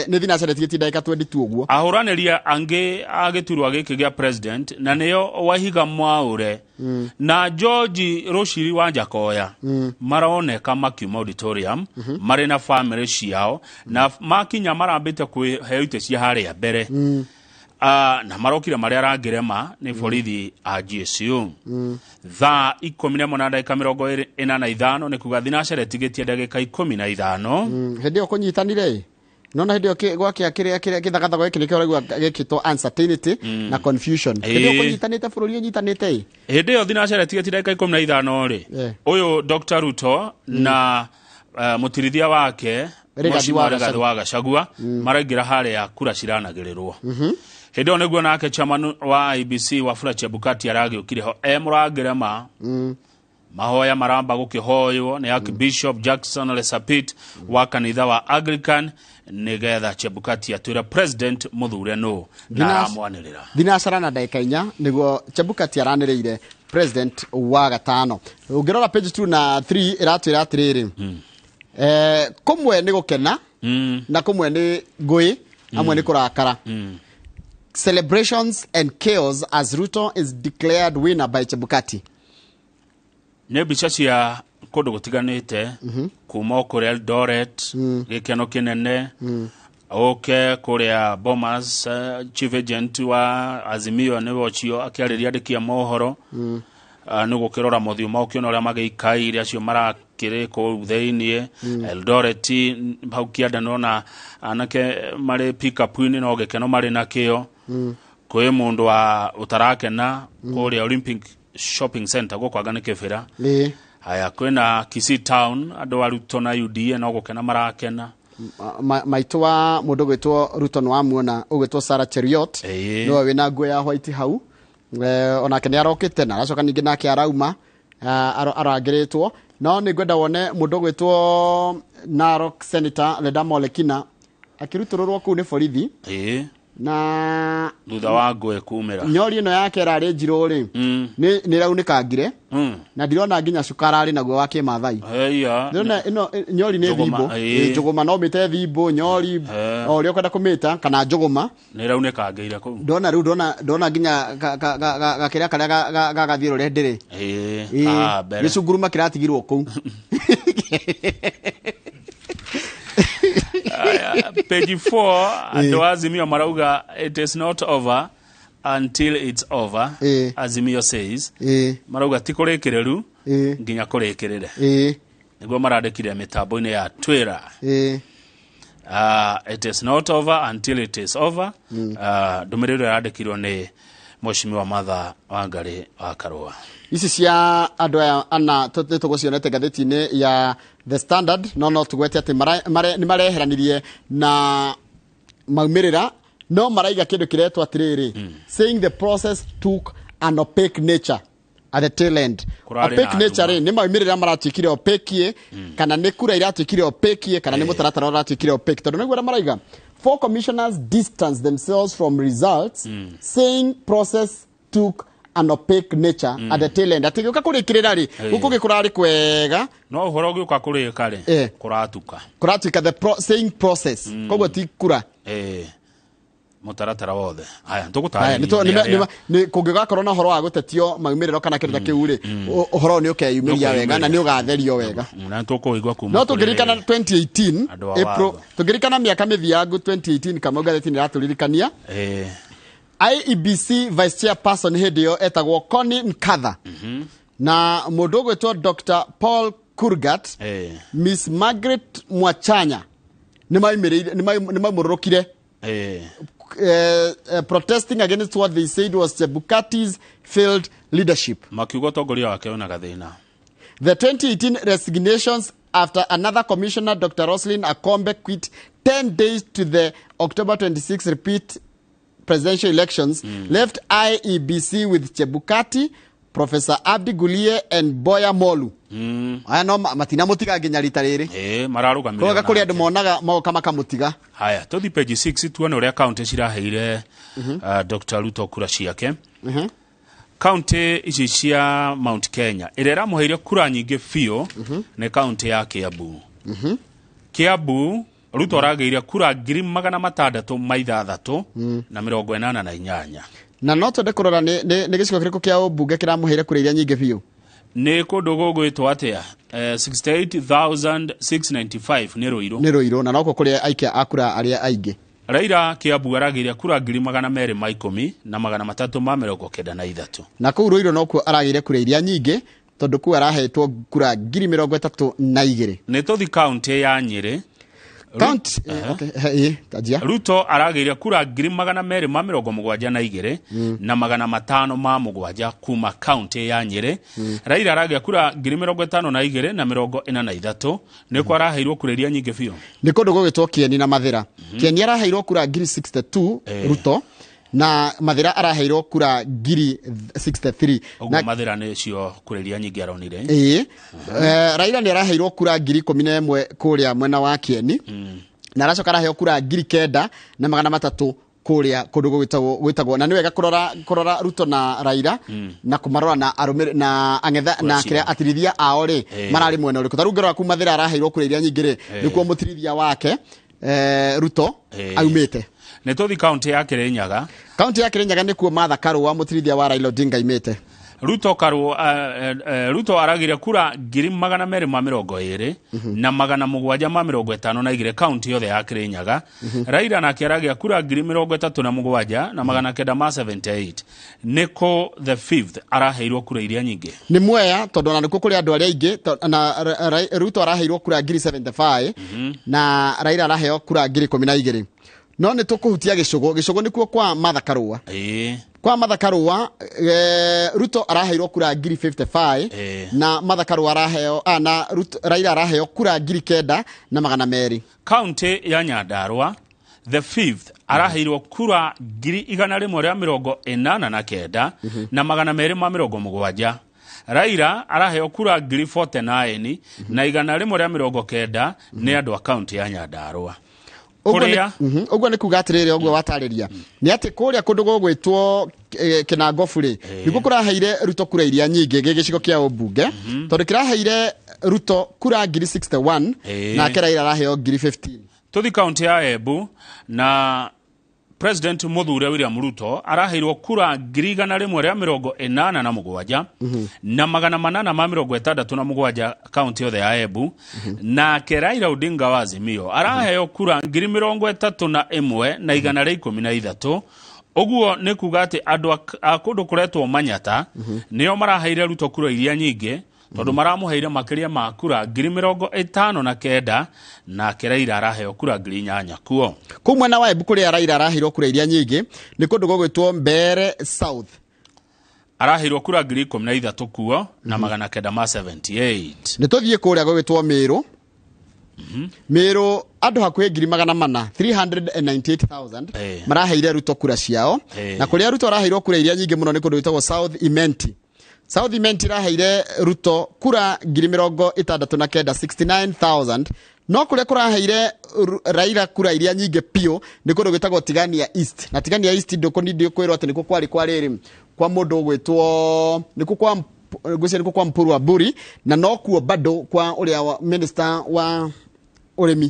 nĩ thinacara tigĩtie ndagĩka 22 ũguo. Ahũranĩria angĩ a gĩturwa gĩkĩ gĩa president, na nĩo Wahiga Mwaũre na George Rũciri wa Njakoya, maroneka makiuma auditorium marĩ na family ciao, na makinya marambĩte kwĩheo itĩ cia harĩa mbere. Na marokire marĩa arangĩrema nĩ borithi a GSU. Thaa 11:45, nĩ kuga thinacara ĩtigĩtie ndagĩka 15. Hĩndĩ ĩyo kũnyitanire nona hĩndĩ ĩyo gwakĩa kĩrĩa kĩthagathago gĩkĩ nĩkĩo ũraigua gĩkĩtwo uncertainty na confusion. Hĩndĩ ĩyo kũnyitanĩte bũrũri ũnyitanĩte ĩ. Hĩndĩ ĩyo thinacara ĩtigĩtie ndagĩka 15 rĩ, ũyũ Dr. Ruto na mũtirithia wake Rigathi Mheshimiwa wa Rigathi Gachagua. wa Gachagua maraingĩra harĩa kura ciranagĩrĩrwo. Hĩndĩ ĩyo nĩguo nake chairman wa IEBC Wafula Chebukati aragĩũkire ho e mũrangĩrema. Mahoya maramba gũkĩhoywo nĩ Archbishop Jackson Ole Sapit wa kanitha wa Anglican nĩgetha Chebukati atwĩre president mũthure nũ na aramwanĩrĩra. Thinacara na ndagĩka 4 nĩguo Chebukati aranĩrĩire president wa gatano. Ũngĩrora page 2 na 3 ĩratwĩra atĩrĩrĩ, Kũmwe nĩ gũkena na kũmwe nĩ ngũĩ, amwe nĩ kũrakara. Celebrations and chaos as Ruto is declared winner by Chebukati. Nĩ mbica cia kũndũ gũtiganĩte, kuma o kũrĩa Eldoret, gĩkeno kĩnene, ũke kũrĩa Bomas, chief agent wa Azimio nĩwe ũcio akĩarĩria andĩki a mohoro. Nĩ gũkĩrora mothiũ mao, ũkĩona ũrĩa magĩikaire acio marakĩrĩ kũu thĩiniĩ. Eldoret hau kĩanda nona anake marĩ pick-up-inĩ, no gĩkeno marĩ nakĩo. Kwĩ mũndũ wa ũtarakena kũrĩa Olympic Shopping Center gũkũ anga nĩ Kĩbĩra. Haya, kwĩna Kisii Town, andũ a Ruto na UDA no gũkena marakena. Maitũ wa mũndũ gwĩtwo Ruto nĩ wamuona, ũgwĩtwo Sarah Cheruiyot, nĩwe wĩna nguo ya white hau. Onake nĩ arokĩte na aracoka ningĩ nake arauma, arangĩrĩtwo. No nĩ ngwenda wone mũndũ ũgwĩtwo Narok Senator Ledama Olekina akĩrutũrũrwo kũu nĩ borithi na thutha wa ngũĩ kumĩra. Nyori ĩno yake ĩrarĩ njirũ rĩ, nĩ ĩraunĩkangire na ndirona nginya cuka ararĩ naguo wa kĩmathai. Eya. Ndĩrona ĩno nyori nĩ Njũgũma, thimbũ. Njũgũma no mĩte thimbũ, nyori, o ũrĩa ũkwenda kũmĩta, kana njũgũma. Nĩ ĩraunĩkangĩire kũu. Ndona rĩu, ndona nginya gakĩrĩa karĩa gagathiũrũre ndĩrĩ. Haha mbere. Gĩcunguruma kĩratigirwo kũu. Aya, page 4, andũ a Azimio marauga it is not over until it's over. Azimio says, marauga ti kũrĩkĩrĩru nginya kũrĩkĩrĩre. Nĩguo marandĩkire mĩtambo-inĩ ya Twitter. It is not over until it is over. Ndũmĩrĩri ĩrĩa yandĩkirwo nĩ Mheshimiwa Martha Wangari wa Karũa. Ici cia andũ aya ana nĩ tũgũcionete ngathĩti-inĩ ya The Standard, no tũgwete atĩ nĩ mareheranirie na maumĩrĩra, no maraiga kĩndũ kĩretwo atĩrĩrĩ, saying the process took an opaque nature at the tail end. Kũrarĩ Opaque na nature rĩ, nĩ maumĩrĩra maratuĩkire opaque, kana nĩ kura iratuĩkire opaque, kana nĩ mũtaratara ũratuĩkire opaque, tondũ nĩguo arĩa maraiga four commissioners distanced themselves from results, saying process took an opaque nature at the tail end, atĩ gĩũka kũrĩkĩrĩra rĩ, gũkũ gĩkũrarĩ kwega. No ũhoro ũgĩũka kũrĩka rĩ, kũratuka. Kũratuĩka the saying process, koguo ti kura. Mũtaratara wothe. Haya, Haya, tũgũtarĩria nĩ nĩ arĩa- kũngĩgakorwo na ũhoro wa gũtetio maumĩrĩro kana kĩndũ ta kĩu rĩ, ũhoro ũyũ nĩ ũkeyumĩria wega na nĩ ũgatherio wega. Na tũkũigua kuma No kũrĩ tũngĩririkana 2018 andũ a April, watho. tũngĩririkana mĩaka mĩthiangu 2018, Kamau ngathĩti nĩ ĩratũririkania IEBC vice chairperson hĩndĩ ĩyo etagwo Connie Nkatha na mũndũ ũgwĩtwo Dr Paul Kurgat, Miss Margaret Mwachanya nĩ maumĩrĩire, nĩ maumũrũrũkire, protesting against what they said was Chebukati's failed leadership. Makiuga ũtongoria wake wĩna gathĩna. The 2018 resignations after another commissioner, Dr. Roslyn Akombe, quit 10 days to the October 26 repeat presidential elections, left IEBC with Chebukati, Professor Abdi Gulie and Boya Molu. Aya no matina mũtiga nginya rita rĩrĩ. Mararũgamĩrĩra Koga kũrĩ nake. andũ monaga moka makamũtiga. Haya, tũthi page 6 tuone ũrĩa kaunti ciraheire Dr. Ruto kura ciake. Kaunti ici cia Mount Kenya ĩrĩa ĩramũheire kura nyingĩ biũ nĩ kaunti ya Kiambu. Kiambu Ruto aragĩire kura 668,8. Na no twende kũrora nĩ gĩcigo kĩrĩkũ kĩa ũmbunge kĩramũheire kura iria nyingĩ biũ. Nĩ kũndũ gũgwĩtwo atĩa, 68,695 nĩ Ruiru. Nĩ Ruiru, na nokuo kũrĩa aikia a kura arĩa aingĩ. Raila Kiambu aragĩire kura 210,393. Na kũu Ruiru nokuo aragĩire kura iria nyingĩ, tondũ kũu arahetwo kura 32,000. Nĩ tũthi kaunti ya Nyĩrĩ. Kaunti, okay, tanjia. Ruto aragĩire kura 272,507 kuma kaunti ya Nyĩrĩ. Raila aragĩa kura 52,043, nĩkuo araheirwo kura iria nyingĩ biũ. Nĩ kũndũ gũgĩtwo Kieni na Mathĩra. Kieni araheirwo kura ngiri 62 Ruto, na Mathĩra araheirwo kura ngiri 63. Ũguo Mathĩra nĩcio kura iria nyingĩ aronire. Ĩĩ. Raila nĩ araheirwo kura 11,000 kũrĩa mwena wa Kieni, na aracoka araheo kura 9,300 Kũrĩa kũndũ gwĩtagwo na nĩ wega kũrora Ruto na Raila na kũmarora na arũmĩrĩri na ang'etha na Kura kĩrĩa atirithia ao rĩ mararĩ mwena ũrĩkũ. Ta rĩu ngĩrora kuma Thĩra araheirwo kura iria nyingĩ rĩ, nĩkuo mũtirithia wake Ruto aumĩte. Nĩ tũthi kaunti ya Kirinyaga. Kaunti ya Kirinyaga nĩkuo Martha Karua mũtirithia wa Raila Odinga aimĩte. Ruto Karua, Ruto aragire kura 222,752 kaunti yothe ya Kirinyaga. Raila nake aragia kura 37,978. Nĩkũ the fifth araheirwo kura iria nyingĩ? Nĩ Mwea, tondũ ona nĩkuo kũrĩ andũ arĩa aingĩ na Ruto araheirwo kura 75,000 na Raila araheo kura 12,000. No nĩ tũkũhutia Gĩcũgũ. Gĩcũgũ nĩkuo kwa Martha Karua. Kwa Martha Karua, Ruto araheirwo kura 55,000 na Martha Karua araheo na Ruto, Raila araheo kura 9,200. Kaunti ya Nyandarua, the fifth araheirwo kura 189,270. Raila araheo kura 49,190 nĩ andũ a kaunti ya Nyandarua. Ũguo Kũrĩa ũguo nĩ kuga atĩrĩrĩ, ũguo watarĩria nĩ atĩ kũrĩa kũndũ gũgwĩtwo Kĩnangobu rĩ, nĩkuo kũraheire Ruto kura iria nyingĩ gĩ gĩcigo kĩa ũmbunge, tondũ kĩraheire Ruto kura 61,000 nake Raila araheo 15,000. Tũthi kaunti ya Embu na President Muthure William Ruto araheirwo kura 187,867 kaunti yothe ya Embu. Nake Raila Odinga wa Azimio araheo kura 31,113. Ũguo nĩ kuga atĩ andũ a kũndũ kũretwo Manyata nĩo maraheire Ruto kura iria nyingĩ, tondũ maramũheire makĩria ma kura 59,000, nake Raila araheo kura 8,000 kuo. Kũu mwena wa Embu kũrĩa Raila araheirwo kura iria nyingĩ nĩ kũndũ gũgwĩtwo Mbeere South. Araheirwo kura 13,000 kuo na 978. Nĩ tũthiĩ kũrĩa gũgwĩtwo Meru. Meru andũ hakuhĩ 400,000, 398,000 maraheire Ruto kura ciao. Na kũrĩa Ruto araheirwo kura iria nyingĩ mũno nĩ kũndũ gwĩtagwo South Imenti. South Imenti iraheire Ruto kura 69,000, 69,000. No kũrĩa kũraheire Raila kura iria nyingĩ piũ nĩ kũndũ gwĩtagwo Tigania East. Na Tigania East ndũkũni kwĩrwo atĩ nĩkuo kwarĩ kwa rĩrĩ kwa mũndũ ũgwĩtwo nĩkuo kwa ngwĩciria nĩkuo kwa Mpuru wa Mburi, na nokuo bado kwa ũrĩa wa minister wa ũrĩmi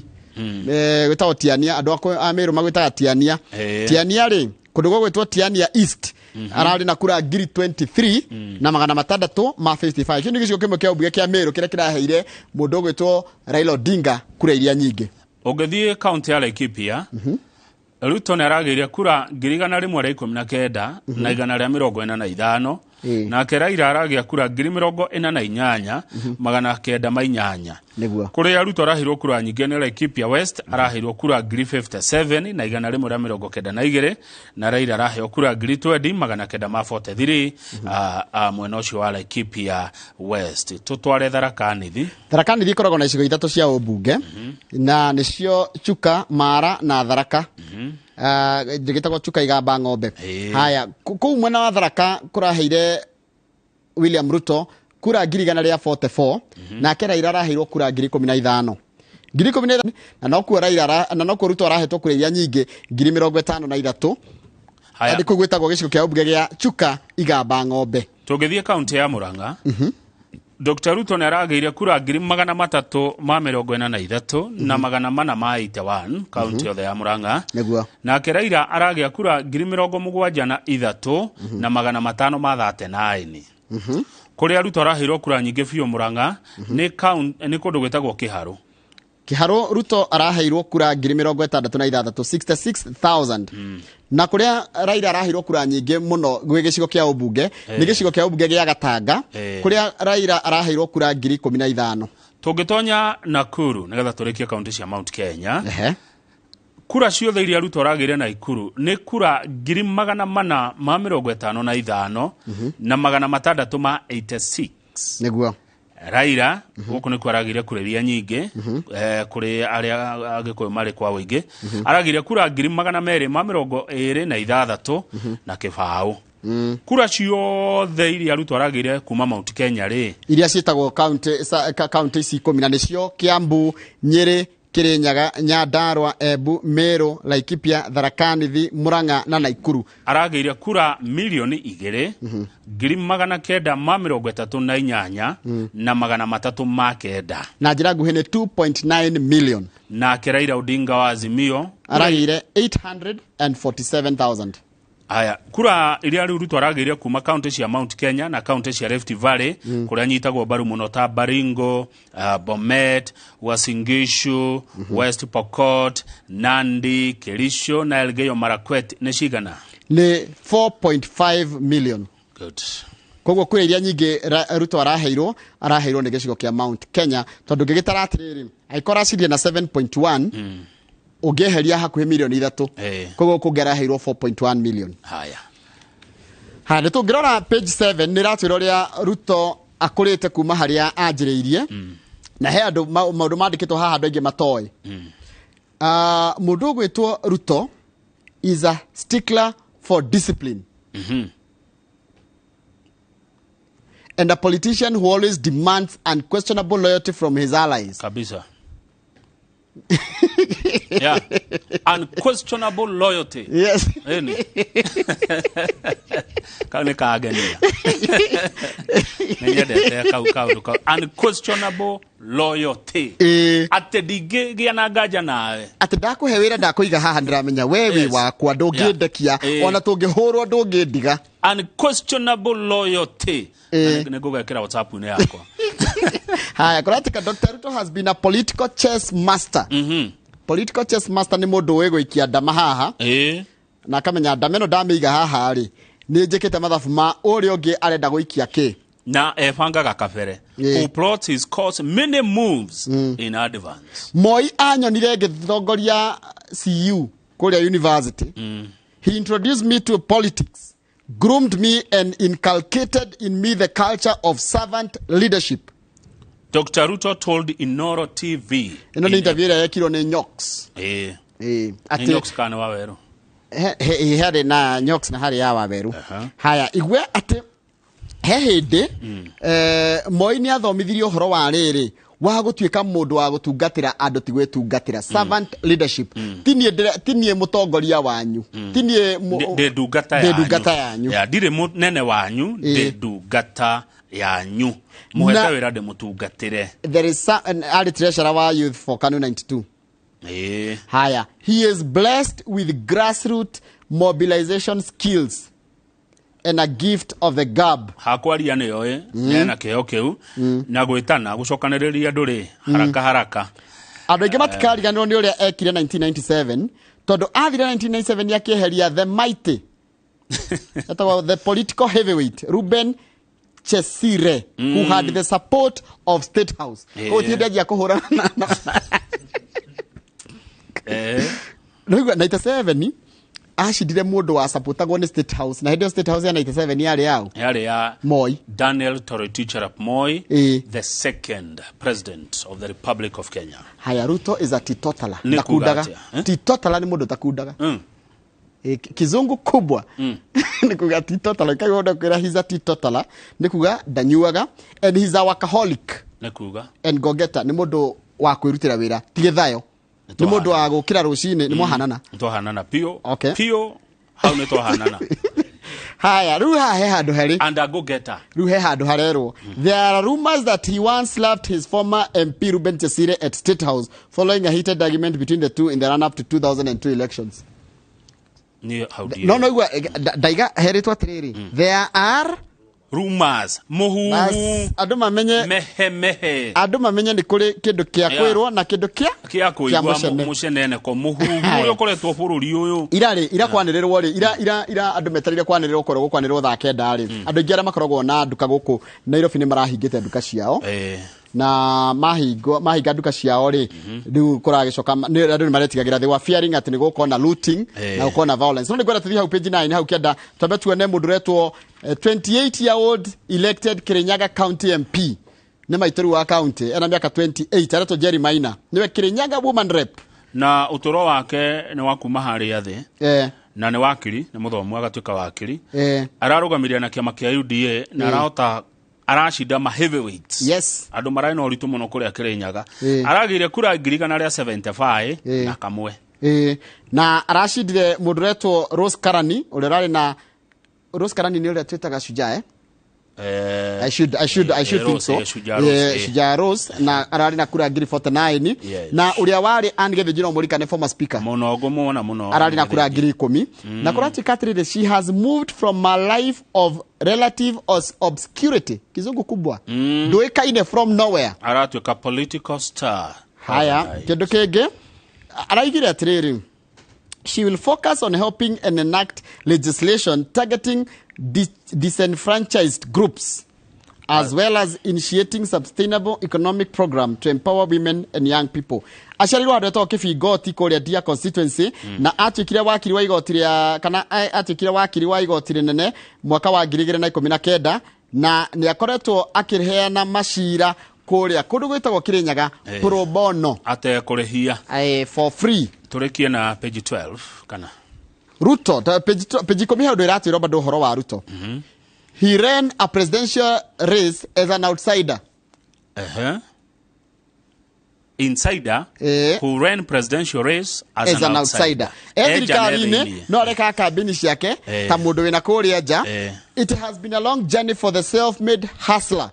gwĩtagwo Tiania. Andũ a Meru magwĩtaga Tiania. Tiania rĩ, kũndũ gũgwĩtwo Tiania East ararĩ na kura 23,655. Kĩu nĩ gĩcigo kĩmwe kĩa ũmbunge kĩa Meru kĩrĩa kĩraheire mũndũ ũgwĩtwo Raila Odinga kura iria nyingĩ. Ũngĩthiĩ kaunti ya Laikipia, Ruto nĩ aragĩire kura 119,145, nake Raila aragĩa kura 48,908. Nĩguo. Kũrĩa Ruto araheirwo kura nyingĩ nĩ Laikipia West, araheirwo kura 57,192, na Raila araheo kura 20,943 mwena ũcio wa Laikipia West. Tũtware Tharaka Nithi. Tharaka Nithi ĩkoragwo na icigo ithatũ cia ũmbunge, na nĩcio Chuka, Mara na Tharaka. Gĩtagwo Chuka Igamba Ng'ombe. Haya, kũu mwena wa Tharaka kũraheire William Ruto kura 144,000, nake Raila araheirwo kura 15,000. 15,000, na nokuo Raila na nokuo Ruto arahetwo kura iria nyingĩ 53,000. Haya. Nĩ kũu gwĩtagwo gĩcigo kĩa ũmbunge gĩa Chuka Igamba Ng'ombe. Tũngĩthiĩ kaunti ya Murang'a, Dr. Ruto nĩ aragĩire kura 343,481 kaunti yothe ya Murang'a. Nĩguo. Nake Raila aragĩa kura 73,539. Kũrĩa Ruto araheirwo kura nyingĩ biũ Murang'a nĩ nĩ kũndũ gwĩtagwo Kĩharũ. Kĩharũ Ruto araheirwo kura 66,000, 66,000. Na kũrĩa Raila araheirwo kura nyingĩ mũno gwĩ gĩcigo kĩa ũmbunge nĩ gĩcigo kĩa ũmbunge gĩa Gatanga, kũrĩa Raila araheirwo kura 15,000. Tũngĩtonya Nakuru nĩgetha tũrĩkie kaunti cia Mount Kenya, kura ciothe iria Ruto aragĩire Nakuru nĩ kura 455,686. Nĩguo. Raila gũkũ nĩkuo aragĩire kura iria nyingĩ, kũrĩ arĩa Agĩkũyũ marĩ kwa ũingĩ, aragĩire kura 226,000 na kĩbaũ. Kura ciothe iria Ruto aragĩire kuma Mount Kenya rĩ, iria ciĩtagwo kaunti ici 10 na nĩcio Kiambu, Nyeri, Kirinyaga, Nyandarua, Embu, Meru, Laikipia, Tharaka Nithi, Murang'a na Naikuru. Aragĩire kura 2,938,309. Na njĩra nguhĩ nĩ 2.9 million. Nake Raila Odinga wa Azimio aragĩire 847,000. Aya, kura iria rĩu Ruto aragĩire kuma kaunti cia Mount Kenya na kaunti cia Rift Valley, kũrĩa nyitagwo mbaru mũno ta Baringo, Bomet, Uasin Gishu, West Pokot, Nandi, Kericho na Elgeyo Marakwet nĩ cigana? Nĩ 4.5 million. Good. Koguo kura iria nyingĩ Ruto araheirwo nĩ gĩcigo kĩa Mount Kenya, tondũ ngĩgĩtara atĩrĩrĩ, angĩkorwo aracirie na 7.1, ũngĩeheria hakuhĩ milioni 3, koguo kũngĩ araheirwo 4.1 million. Haya. Ha, nĩ tũngĩrora page 7, nĩ ĩratwĩra ũrĩa Ruto akũrĩte kuma harĩa anjĩrĩirie, na he andũ maũndũ mandĩkĩtwo haha andũ aingĩ matoĩ. Mũndũ ũgwĩtwo Ruto is a stickler for discipline and a politician who always demands unquestionable loyalty from his allies. Kabisa. Yeah. Unquestionable loyalty. Yes. Ĩni. Kau nĩ kangenia. Nĩ nyendete kau kaũndũ kau. Unquestionable loyalty. Atĩ ndingĩgĩa na nganja nawe. Atĩ ndakũhe wĩra, ndakũiga haha, ndĩramenya we wĩ wakwa, ndũngĩndekia, ona tũngĩhũrwo ndũngĩndiga. Unquestionable loyalty. Nĩ ngũgekĩra WhatsApp-inĩ yakwa. Haya, kũratika Dr. Ruto has been a political chess master. Political chess master nĩ mũndũ ũĩ gũikia ndama haha na akamenya ndama ĩno ndamĩiga haha rĩ, nĩ njĩkĩte mathabu ma ũrĩa ũngĩ arenda gũikia kĩ. Na ebangaga kabere. Who plots his course many moves in advance. Moi anyonire ngĩtongoria CU kũrĩa university. He introduced me to politics, groomed me and inculcated in me the culture of servant leadership. Dr. Ruto told Inoro TV. Ĩno nĩ interview ĩrĩa yekirwo nĩ Nyox. Nĩ Nyox kana Waweru? Harĩ na Nyox na harĩ ya Waweru. Haya, igue atĩ he hĩndĩ Moi nĩ athomithirie ũhoro wa rĩrĩ wa gũtuĩka mũndũ wa gũtungatĩra andũ, ti gwĩtungatĩra, servant leadership. Ti niĩ mũtongoria wanyu, ti niĩ Ndĩ ndungata ndĩ yanyu. ndungata yanyu. Ya, ndirĩ mũnene wanyu, ndĩ ndungata yanyu. Mũhete wĩra ndĩmũtungatĩre. There is arĩ treasurer wa Youth for KANU 92. Haya, he is blessed with grassroots mobilization skills and a gift of the gab. Hakwaria nĩyo ĩ, nena kĩheo kĩu na gwĩtana gũcokanĩrĩria andũ rĩ haraka haraka. Andũ aingĩ matikariganĩrwo nĩ ũrĩa ekire 1997, tondũ athire 1997 akĩeheria the mighty, etagwo the political heavyweight Ruben Chesire, who had the support of State House. Koguo ti hĩndĩ anjia kũhũrana na Nĩũigua, 97 acindire mũndũ wa supportagwo nĩ State House, na hĩndĩ ĩyo State House ya 97 yarĩ yaũ? Yarĩ ya Moi. Daniel Toroitich arap Moi, the second president of the Republic of Kenya. Haya, Ruto is a teetotaler. Nĩ kuga Ndakundaga. atĩa, eh? Teetotaler nĩ mũndũ ũtakundaga. Kizungu kubwa. Nĩ kuga teetotaler, kaigua ũndũ kwĩra he's a teetotaler, nĩ kuga ndanyuaga, and he's a workaholic. Nĩ kuga? And go-getter, nĩ mũndũ wa kwĩrutĩra wĩra, ti gĩthayo. Nĩ mũndũ wa gũkĩra rũcinĩ, nĩ mwahanana. Twahanana piũ. Okay. Piũ, hau nĩ twahanana. Haya, rĩu haha he handũ herĩ. And a go-getter. Rĩu he handũ harerwo. There are rumors that he once slapped his former MP Ruben Chesire at State House following a heated argument between the two in the run-up to 2002 elections. Nĩ hau ndiĩ. No, no, igua, ndaiga herĩtwo atĩrĩrĩ. There are rumors, mũhuhu. Bas, andũ mamenye mehe mehe. Andũ mamenye nĩ kũrĩ kĩndũ kĩa kwĩrwo na kĩndũ kĩa kĩa kũigua mũcene. Mũceneneko, mũhuhu ũrĩa ũkoretwo bũrũri ũyũ. Ira rĩ, ira kwanĩrĩrwo rĩ, ira, ira, ira andũ metereire kwanĩrĩrwo korwo gũkwanĩrĩrwo thaa kenda rĩ. Andũ aingĩ arĩa makoragwo na nduka gũkũ Nairobi nĩ marahingĩte nduka ciao. Na mahinga nduka ciao rĩ, rĩu kũragĩcoka andũ nĩ maretigagĩra, they were fearing atĩ nĩ gũkorwo na looting na gũkorwo na violence. No nĩ ngwenda tũthiĩ hau page 9, hau kĩanda, twambe tuone mũndũ ũretwo 28 year old elected Kirinyaga County MP. Nĩ maitũ wa county, ena mĩaka 28, aretwo Jerry Maina. Nĩwe Kirinyaga woman rep. Na ũtũro wake nĩ wa kuma harĩa thĩ. Na nĩ wakiri, nĩ mũthomu agatuĩka wakiri. Ararũgamĩrĩra na kĩama kĩa UDA na arahota Aracinda ma heavyweights. Yes. Andũ mararĩ na ũritũ mũno kũrĩa Kĩrĩnyaga. Ĩĩ. Aragĩire kura 175,000 Ĩĩ. na kamwe. Ĩĩ, na aracindire mũndũ ũretwo Rose Karani, ũrĩa ũrarĩ na Rose Karani nĩ ũrĩa twĩtaga Shujaa, eh? I should think Rose, so. Shujaa Rose, Shujaa Rose na ararĩ na kura 49,000. Yes. Na ũrĩa warĩ Anne Githinji no mũrikane, former speaker, Mũno ngũmuona mũno. Ararĩ na kura 10,000. Na kũratuĩka atĩrĩrĩ, she has moved from a life of relative obscurity, kizungu kubwa, ndũĩkaine from nowhere. Aratuĩka political star. Haya, kĩndũ kĩngĩ araigire atĩrĩrĩ, she will focus on helping and enact legislation targeting disenfranchised groups, as well as initiating sustainable economic program to empower women and young people. Aciarirwo handũ etagwo Kĩbingoti kũrĩa Dia constituency, na atuĩkire wakiri wa igoti rĩa kana atuĩkire wakiri wa igoti rĩnene mwaka wa 2019, na nĩ akoretwo akĩheana macira kũrĩa kũndũ gwĩtagwo Kĩrĩnyaga pro bono. Atekũrĩhia. For free. Tũrĩkie na page 12 kana? Ruto page 10 hau ndå bado ũhoro wa Ruto. He ran a presidential race as an outsider. Insider who ran presidential race as, as an outsider. E Eja thirikari-inĩ nethĩinĩ. no arekaga kambĩni ciake ta mũndũ wĩna kũrĩa nja. It has been a long journey for the self-made hustler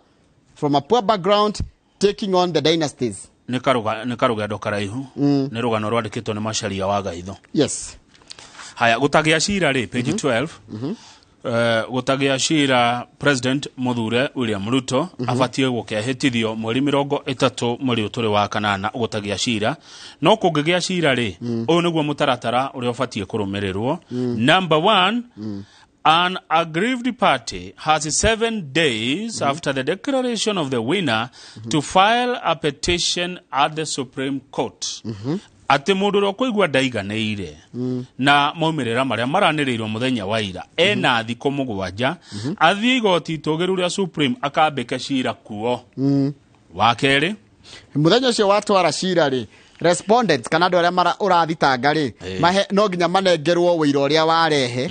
from a poor background taking on the dynasties. Nĩ karũgendo karaihu. Nĩ rũgano rwandĩkĩtwo nĩ Macaria wa Gaitho. Haya, gũtagĩa cira rĩ, page 12. Gũtagĩa cira, President mũthure William Ruto abatiĩ gũkehĩtithio mweri 30 mweri ũyũ tũrĩ wa kanana gũtagĩa cira. No kũngĩgĩa cira rĩ, ũyũ nĩguo mũtaratara ũrĩa ũbatiĩ kũrũmĩrĩrwo. Number one, an aggrieved party has 7 days after the declaration of the winner to file a petition at the Supreme Court. Atĩ mũndũ ũrĩa ũkũigua ndaiganĩire na maumĩrĩra marĩa maranĩrĩirwo mũthenya wa ira, ena thikũ 7 athiĩ igoti itũgĩru rĩa Supreme akambĩke cira kuo. Wa kerĩ, Mũthenya ũcio watwara cira rĩ, respondents kana andũ arĩa ũrathitanga rĩ, mahe no nginya manengerwo wĩira ũrĩa warehe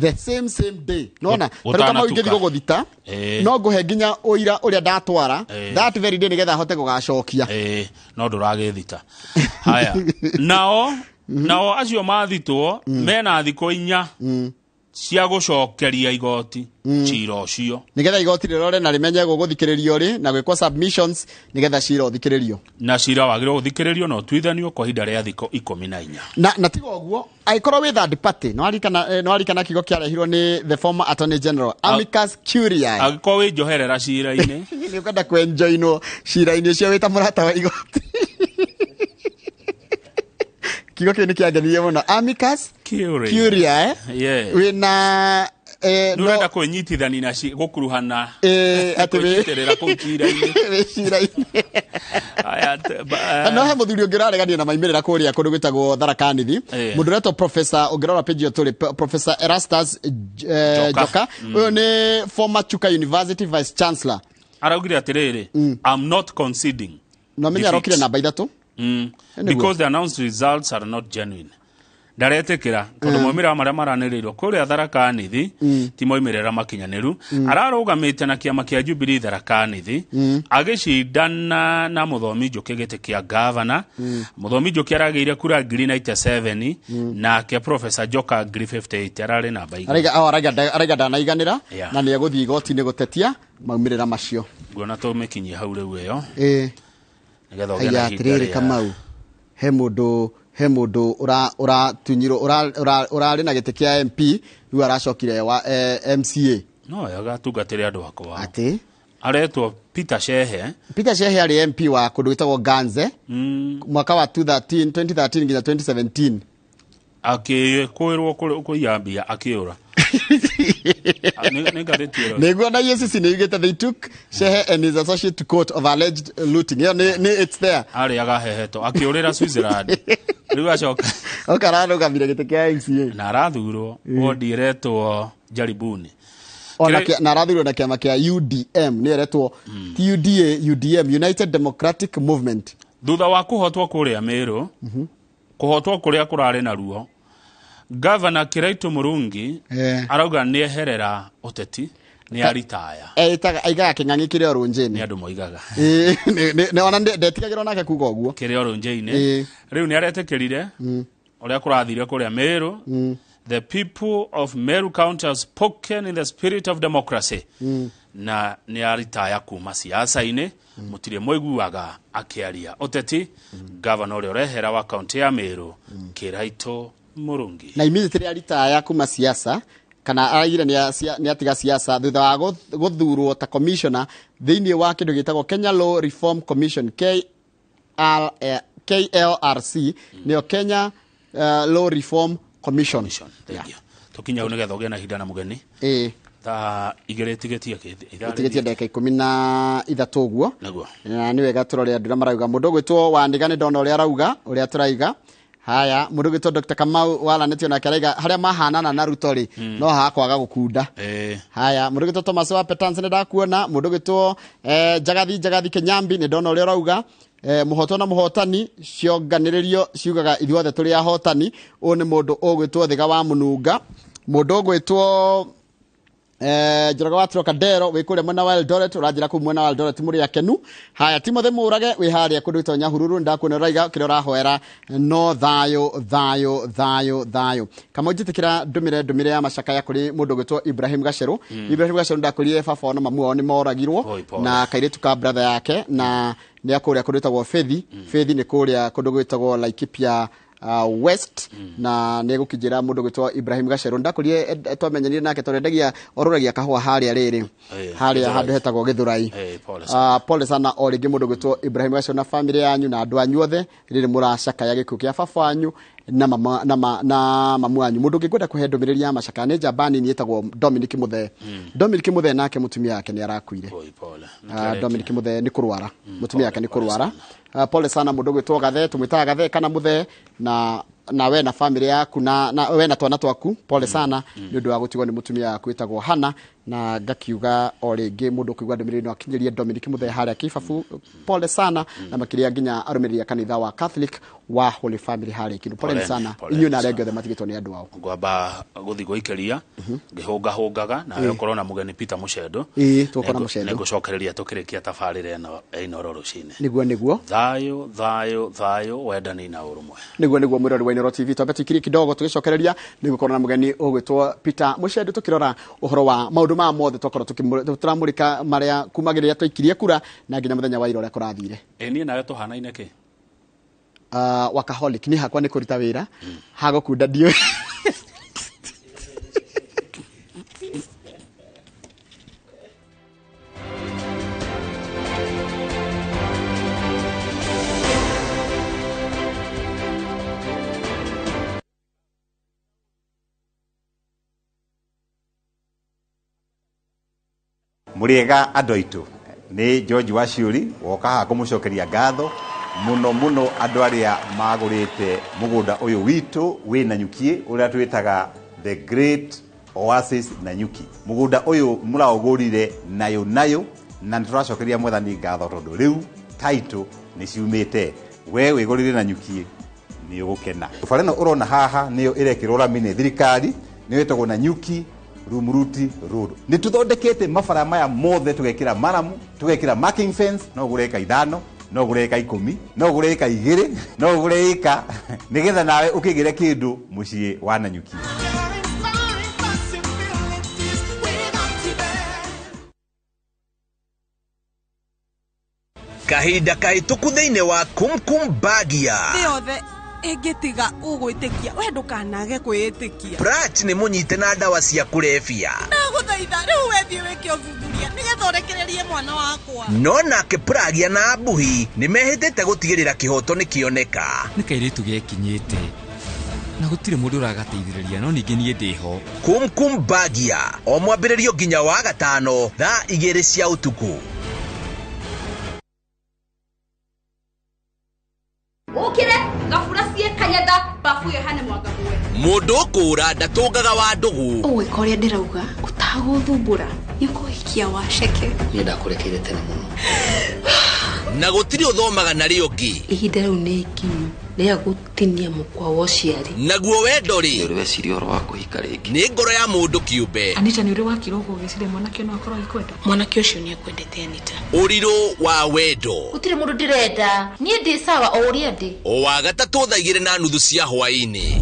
the same same day, nona tarĩu kama Ũtanatuka. ingĩthiĩ gũgũthita, no ngũhe nginya ũira ũrĩa ndatwara that very day nĩgetha hote gũgacokia. No ndũragĩthita. Haya, nao acio mathitwo mena thikũ 4 cia gũcokeria igoti cira ũcio. Nĩgetha igoti rĩrore na rĩmenye gũgũthikĩrĩrio rĩ na gwĩkwo submissions nĩgetha cira ũthikĩrĩrio. Na cira wagĩrĩirwo gũthikĩrĩrio na ũtuithanio kwa ihinda rĩa thikũ 14. Na tiga ũguo, angĩkorwo wĩ third party, nĩwarikana kiugo kĩarehirwo nĩ the former attorney general, amicus curiae. Angĩkorwo wĩ njoherera cira-inĩ. Nĩ ũkwenda kwenjoinwo cira-inĩ ũcio wĩ ta mũrata wa igoti, kiugo kĩu nĩ kĩangenirie mũno, amicus Curiae. curiae. Wĩna Nĩ ũrenda kwĩnyitithani na gũkuruhana, atĩ kwĩnyitĩrĩra kũu cira-inĩ. Wĩ cira-inĩ. Aya, No he mũthuri ũngĩ ũraregania na maimĩrĩra kũrĩa kũndũ gwĩtagwo Tharaka Nithi. Mũndũ ũretwo professor, ũngĩrora page ĩyo tũrĩ, Professor Erastus Njoka. Njoka. Ũyũ nĩ former Chuka University vice chancellor. Araugire atĩrĩrĩ, "I'm not conceding No menya defeat." arokire namba 3. Nĩguo. Because the announced results are not genuine. Ndaretĩkĩra tondũ maumĩrĩra marĩa maranĩrĩirwo kũrĩa Tharaka Nithi ti maumĩrĩra makinyanĩru. Ararũgamĩte na kĩama kĩa Jubilee Tharaka Nithi, agĩcindana na Mũthomi Njũkĩ gĩtĩ kĩa gavana. Mũthomi Njũkĩ aragĩire kura 97,000, nake Professor Njoka 58,000, ararĩ namba 2. Araiga ndanaiganĩra na nĩ egũthiĩ igoti-inĩ gũtetia maumĩrĩra macio. Nguona tũmĩkinyie hau rĩu ĩyo nĩgetha ũgĩe na Haya, ihinda atĩrĩrĩ, Kamau, he mũndũ ũratunyirwo ũrarĩ na gĩtĩ kĩa MP, rĩu aracokire wa MCA. No wega atungatĩre andũ akwa. Atĩ? Aretwo Peter Shehe. Peter Shehe arĩ MP wa kũndũ gwĩtagwo Ganze mwaka wa 2013 2013 nginya 2017. Akĩkwĩrwo kũiya mbia akĩũra. Nĩ ngathĩti ĩyo. Nĩguo na EACC nĩ yugĩte they took Shehe and his associate to court of alleged looting. Ĩyo nĩ it's there. Arĩaga heheto akĩũrĩra Switzerland, rĩu acoka oka ararũgamire gĩtĩ kĩa MCA. Na arathurwo wodi ĩretwo Jaribuni. Ona na arathurwo na kĩama kĩa UDM, nĩ ĩretwo ti UDA, UDM, United Democratic Movement. Thutha wa kũhotwo kũrĩa Meru, kũhotwo kũrĩa kũrarĩ na ruo, Gavana Kiraitu Murungi arauga nĩ eherera ũteti. Nĩ aritaya. Etaga aigaga kĩng'ang'i kĩrĩ o rũnjĩinĩ. Nĩ andũ moigaga. Nĩ ona ndetigagĩrwo nake kuga ũguo. Kĩrĩ o rũnjĩinĩ. Rĩu nĩ aretĩkĩrire ũrĩa kũrathire kũrĩa Meru. The people of Meru County have spoken in the spirit of democracy. Na nĩ aritaya kuma siasa-inĩ. Mũtirĩ mũiguaga akĩaria ũteti. Gavana ũrĩa ũrehera wa kaunti ya Meru, Kĩraitũ Mũrungi. Na immediately aritaya kuma siasa kana araigire nĩ atiga siasa thutha wa gũthurwo ta commissioner thĩinĩ wa kĩndũ gĩtagwo Kenya Law Reform Commission KLRC nĩyo Kenya Law Reform Commission. Thank you. Tũkinya hau nĩgetha ũgĩe na ihinda na mũgeni. Thaa igĩrĩ ĩtigĩtie kĩ? Ĩtigĩtie ndagĩka 13 ũguo. Nĩguo. Na nĩ wega tũrore andũ arĩa marauga. Mũndũ ũgwĩtwo Wandiga nĩ ndona ũrĩa arauga, ũrĩa tũraiga. Haya, mũndũ ũgwĩtwo Dr. Kamau waranĩtio nake araiga harĩa mahanana na Ruto rĩ, no haha kwaga gũkunda. Haya, mũndũ ũgwĩtwo Thomas wa Petans nĩ ndakuona, mũndũ ũgwĩtwo Njagathi Kĩnyambi nĩ ndona ũrĩa ũrauga. Mũhotwo na mũhotani cionganĩrĩrio ciugaga ithuothe tũrĩ ahotani. Ũyũ nĩ mũndũ ũgwĩtwo Thiga wa Mũnunga. Mũndũ ũgwĩtwo Njoroge wa Trocadero wĩ kũrĩa mwena wa Eldoret, ũranjĩra kũu mwena wa Eldoret mũrĩ akenu. Haya, Timothy Mũrage wĩ harĩa kũndũ gwĩtwo Nyahururu, ndakuona ũraiga kĩrĩa ũrahoera no thayũ thayũ thayũ thayũ. Kamau njĩtĩkĩra ndũmĩre ya macakaya kũrĩ mũndũ ũgwĩtwo Ibrahim Gacerũ. Ibrahim Gacerũ ndakũrire baba ona mamu wao nĩ moragirwo na kairĩtu ka brother yake, na nĩ akũrĩa kũndũ gwĩtagwo Fethi. Fethi nĩ kũrĩa kũndũ gwĩtagwo Laikipia West, na nĩ gũkinjĩra mũndũ gwĩtwo Ibrahim Gacerũ. Ndakũrire twamenyanire nake tondũ endagia orũragia kahũa harĩa rĩrĩ harĩa handũ hetagwo Gĩthũrai. Pole sana o rĩngĩ mũndũ gwĩtwo Ibrahim Gacerũ na family yanyu na andũ anyu othe rĩrĩ mũracakaya gĩkuũ kĩa baba wanyu na mama na mamu wanyu. Mũndũ ũngĩkwenda kũhe ndũmĩrĩri ya macakaya nĩ njamba nini ĩtagwo Dominic Muthee. Dominic Muthee nake mũtumia wake nĩ arakuire. Dominic Muthee nĩ kũrwara, mũtumia wake nĩ kũrwara. Pole sana mũndũ gwĩtwo Gathe, tũmwĩtaga Gathe kana Muthee, na we na family yaku na we na twana twaku, pole sana nĩ ũndũ wa gũtigwo nĩ mũtumia waku wĩtagwo Hana. Na ngakiuga o rĩngĩ mũndũ ũkũigua ndũmĩrĩri no akinyĩrie Dominic Muthee harĩa Kĩbabu, pole sana, na makĩria nginya arũmĩrĩri a kanitha wa Catholic wa Holy Family harĩa Kindu. Pole sana inyuĩ na arĩa angĩ othe matigĩtwo nĩ andũ ao. Ngwamba gũthiĩ gũikĩria ngĩhũngahũngaga nawe ũkorwo na mũgeni Peter Mũcendo. Tũkorwo na Mũcendo. Nĩngũcokereria tũkĩrĩkia tabarĩra ĩno ya Inooro rũcinĩ. Nĩguo thayũ thayũ thayũ, wendani na ũrũmwe. Nĩguo mwĩrori wa Inooro TV, twambe tũikirie kidogo tũgĩcokereria nĩgũkorwo na mũgeni ũgwĩtwo Peter Mũcendo tũkĩrora ũhoro wa maũndũ ma mothe twakorwo tũramũrĩka marĩa kuma rĩrĩa twaikirie kura na nginya mũthenya wa ira ũrĩa kũrathire. Niĩ nawe tũhanaine kĩ? Workaholic. Niĩ hakwa nĩ kũruta wĩra, hagũkunda ndiũĩ. Mũrĩega andũ aitũ, nĩ George Waciũri woka haha kũmũcokeria ngatho mũno mũno andũ arĩa magũrĩte mũgũnda ũyũ witũ wĩ Nanyuki ũrĩa twĩtaga The Great Oasis Nanyuki. Mũgũnda ũyũ mũraũgũrire nayo nayo, na nĩtũracokeria Mwathani ngatho tondũ rĩu title nĩ ciumĩte. We wĩgũrĩre Nanyuki nĩ ũgũkena. Bara ĩno ũrona haha nĩyo ĩrekĩrwo rami nĩ thirikari, nĩyo ĩtagwo Nanyuki Rumuruti Road. Nĩ tũthondekete mabara maya mothe, tũgekĩra maramu, tũgekĩra marking fence, no ũgũre ĩka 5, no ũgũre ĩka 10, no ũgũre ĩka 2, no ũgũre ĩka, nĩgetha nawe ũkĩgĩre kĩndũ mũciĩ wa Nanyuki. Kahinda kahĩtũku thĩinĩ wa Kumkum Bagia. Thĩ yothe ĩngĩtiga ũgwĩtĩkia, we ndũkanage kwĩĩtĩkia. Prat nĩ mũnyite na ndawa cia kũrebia. Ndagũthaitha rĩu wethiĩ wĩke ũthuthuria nĩgetha ũrekererie mwana wakwa. No nake Pragia na Abuhi nĩ mehĩtĩte gũtigĩrĩra kĩhoto nĩ kĩoneka. Nĩ kairĩtu gekinyĩte na gũtirĩ mũndũ ũragateithĩrĩria, no ningĩ niĩ ndĩho. Kumkum Bagia o mwambĩrĩrio nginya wa gatano thaa 2 cia ũtukũ. Ukire ngabura cie kanyatha bafu yo hane mwanga muwe. Mũndũ ũkũra ndatũngaga wa ndũgũ. Ũgwĩka ũrĩa ndĩrauga ũtagũthumbũra nĩ ũkũhikia waceke. Niĩ ndakũrekeire tene mũno. Na gũtirĩ ũthomaga na rĩo ũngĩ. Ihinda rĩu nĩ ikinyu rĩa gũtinia mũkwa wa ũciari. Naguo wendo rĩ, Nĩ weciria ũhoro wa kũhika rĩngĩ? Nĩ ngoro ya mũndũ kĩũmbe. Anita, nĩ ũrĩ wakira ũguo ũgĩciria mwanake no akorwo agĩkwenda? Mwanake ũcio nĩ akwendete, Anita. Ũrirũ wa wendo. Gũtirĩ mũndũ ndĩrenda, niĩ ndĩ sawa o ũrĩa ndĩ. O wa gatatũ thaa 2:30 cia hwaĩ-inĩ.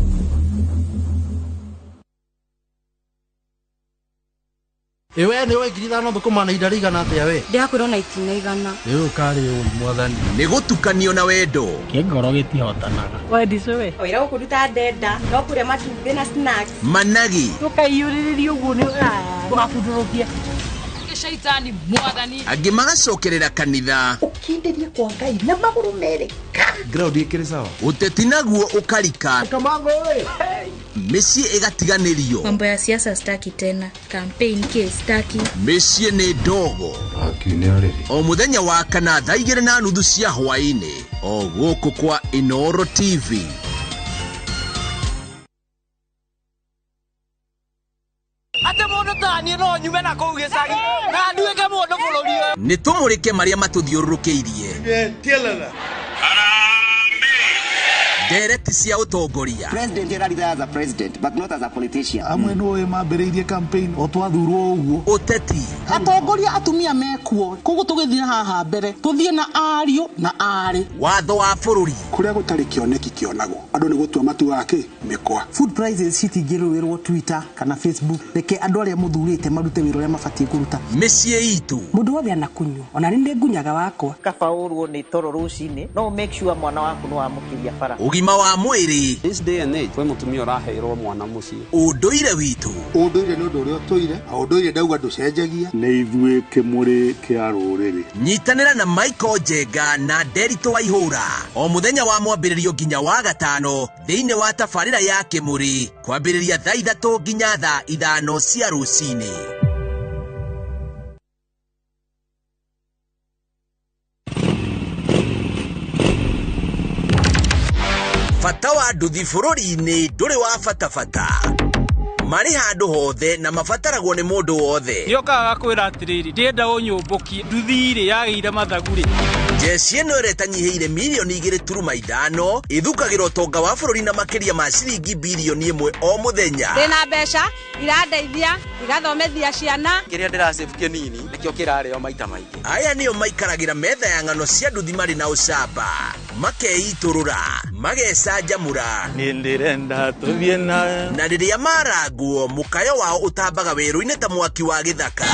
Ĩ we nĩ ũĩ 5,000 thũkũma na ihinda rĩigana atĩa we? Ndĩrakwĩrwo na itina 100. Ĩ ũyũ karĩ ũi mwathani. Nĩ gũtukanio na wendo. Kĩngoro gĩtihotanaga. Wendicũ we wĩra gũkũruta ndenda no kũrĩa matumbĩ na snacks. Managi. Tũkaiyũrĩrĩria ũguo nĩ ndũgabundũrũkie. Shaitani mwathani. Angĩ magacokerera kanitha. Ũkindĩrie kwa Ngai na magũrũ merĩ. Ground ĩkĩrĩ sawa. Ũteti naguo ũkarika. Kamango ĩ. Mĩciĩ ĩgatiganĩrio. Mambo ya siasa staki tena. Campaign ke staki. Mĩciĩ nĩ ndogo. O mũthenya wa kana thaa 2:30 cia hwaĩ-inĩ. O gũkũ kwa Inooro TV. Ate mũndũ ta niĩ no nyume na kũu gĩcagi na nduĩke mũndũ bũrũri ũyũ. Nĩ tũmũrĩke marĩa matũthiũrũrũkĩirie. Ndereti cia ũtongoria. President ararithaya as a president but not as a politician. Amwe nĩ mambĩrĩirie campaign o twathurwo ũguo. Ũteti. Atongoria atumia mekuo koguo tũgĩthiĩ haha mbere tũthiĩ na ariũ na aarĩ. Watho wa bũrũri. Kũrĩa gũtarĩ kĩoneki kĩonagwo andũ nĩ gũtua matuaga kĩ mĩkwa. Food prices citingĩrũĩrwo Twitter kana Facebook. Reke andũ arĩa mũthurĩte marute wĩra ũrĩa mabatiĩ kũruta. Mĩciĩ itũ. Mũndũ wothe anakunywo ona nĩ ndĩ ngunyaga wakwa. Kaba ũrwo nĩ toro rũcinĩ no make sure mwana waku nĩ wamũkĩria bara. Ũgima wa mwĩrĩ. This day and age kwĩ mũtumia ũraheirwo mwana mũciĩ. Ũndũire witũ. Ũndũire nĩ ũndũ ũrĩa ũtũire na ũndũire ndauga ndũcenjagia. Nĩ ithuĩ kĩmũrĩ kĩa rũrĩrĩ. Nyitanĩra na Michael Njenga na Nderitu Waihũra o mũthenya wa mwambĩrĩrio nginya wa gatano thĩinĩ wa tabarĩra ya Kĩmũrĩ kwambĩrĩria thaa 3 nginya thaa 5 cia rũcinĩ. Bata wa nduthi bũrũri-inĩ ndũrĩ wa bata bata. Marĩ handũ hothe na mabataragwo nĩ mũndũ wothe. Nĩokaga gakwĩra atĩrĩrĩ, ndĩrenda ũnyũmbũkie nduthi-rĩ yagĩire mathagu-rĩ. Jeshi ĩno ĩrĩa ĩtanyihĩire mirioni 2.5 ĩthukagĩra ũtonga wa bũrũri na makĩria ma ciringi birioni 1 o mũthenya. Ndĩna mbeca irandeithia igathomithia ciana. Kĩrĩa ndĩrasave kĩnini nĩkĩo kĩrarĩo maita maingĩ. Aya nĩo maikaragĩra metha ya ng'ano cia nduthi marĩ na ũcamba, makeitũrũra, magecanjamũra. Niĩ ndĩrenda tũthiĩ na. Na rĩrĩa marangwo mũkayo wao ũtambaga werũ-inĩ ta mwaki wa gĩthaka.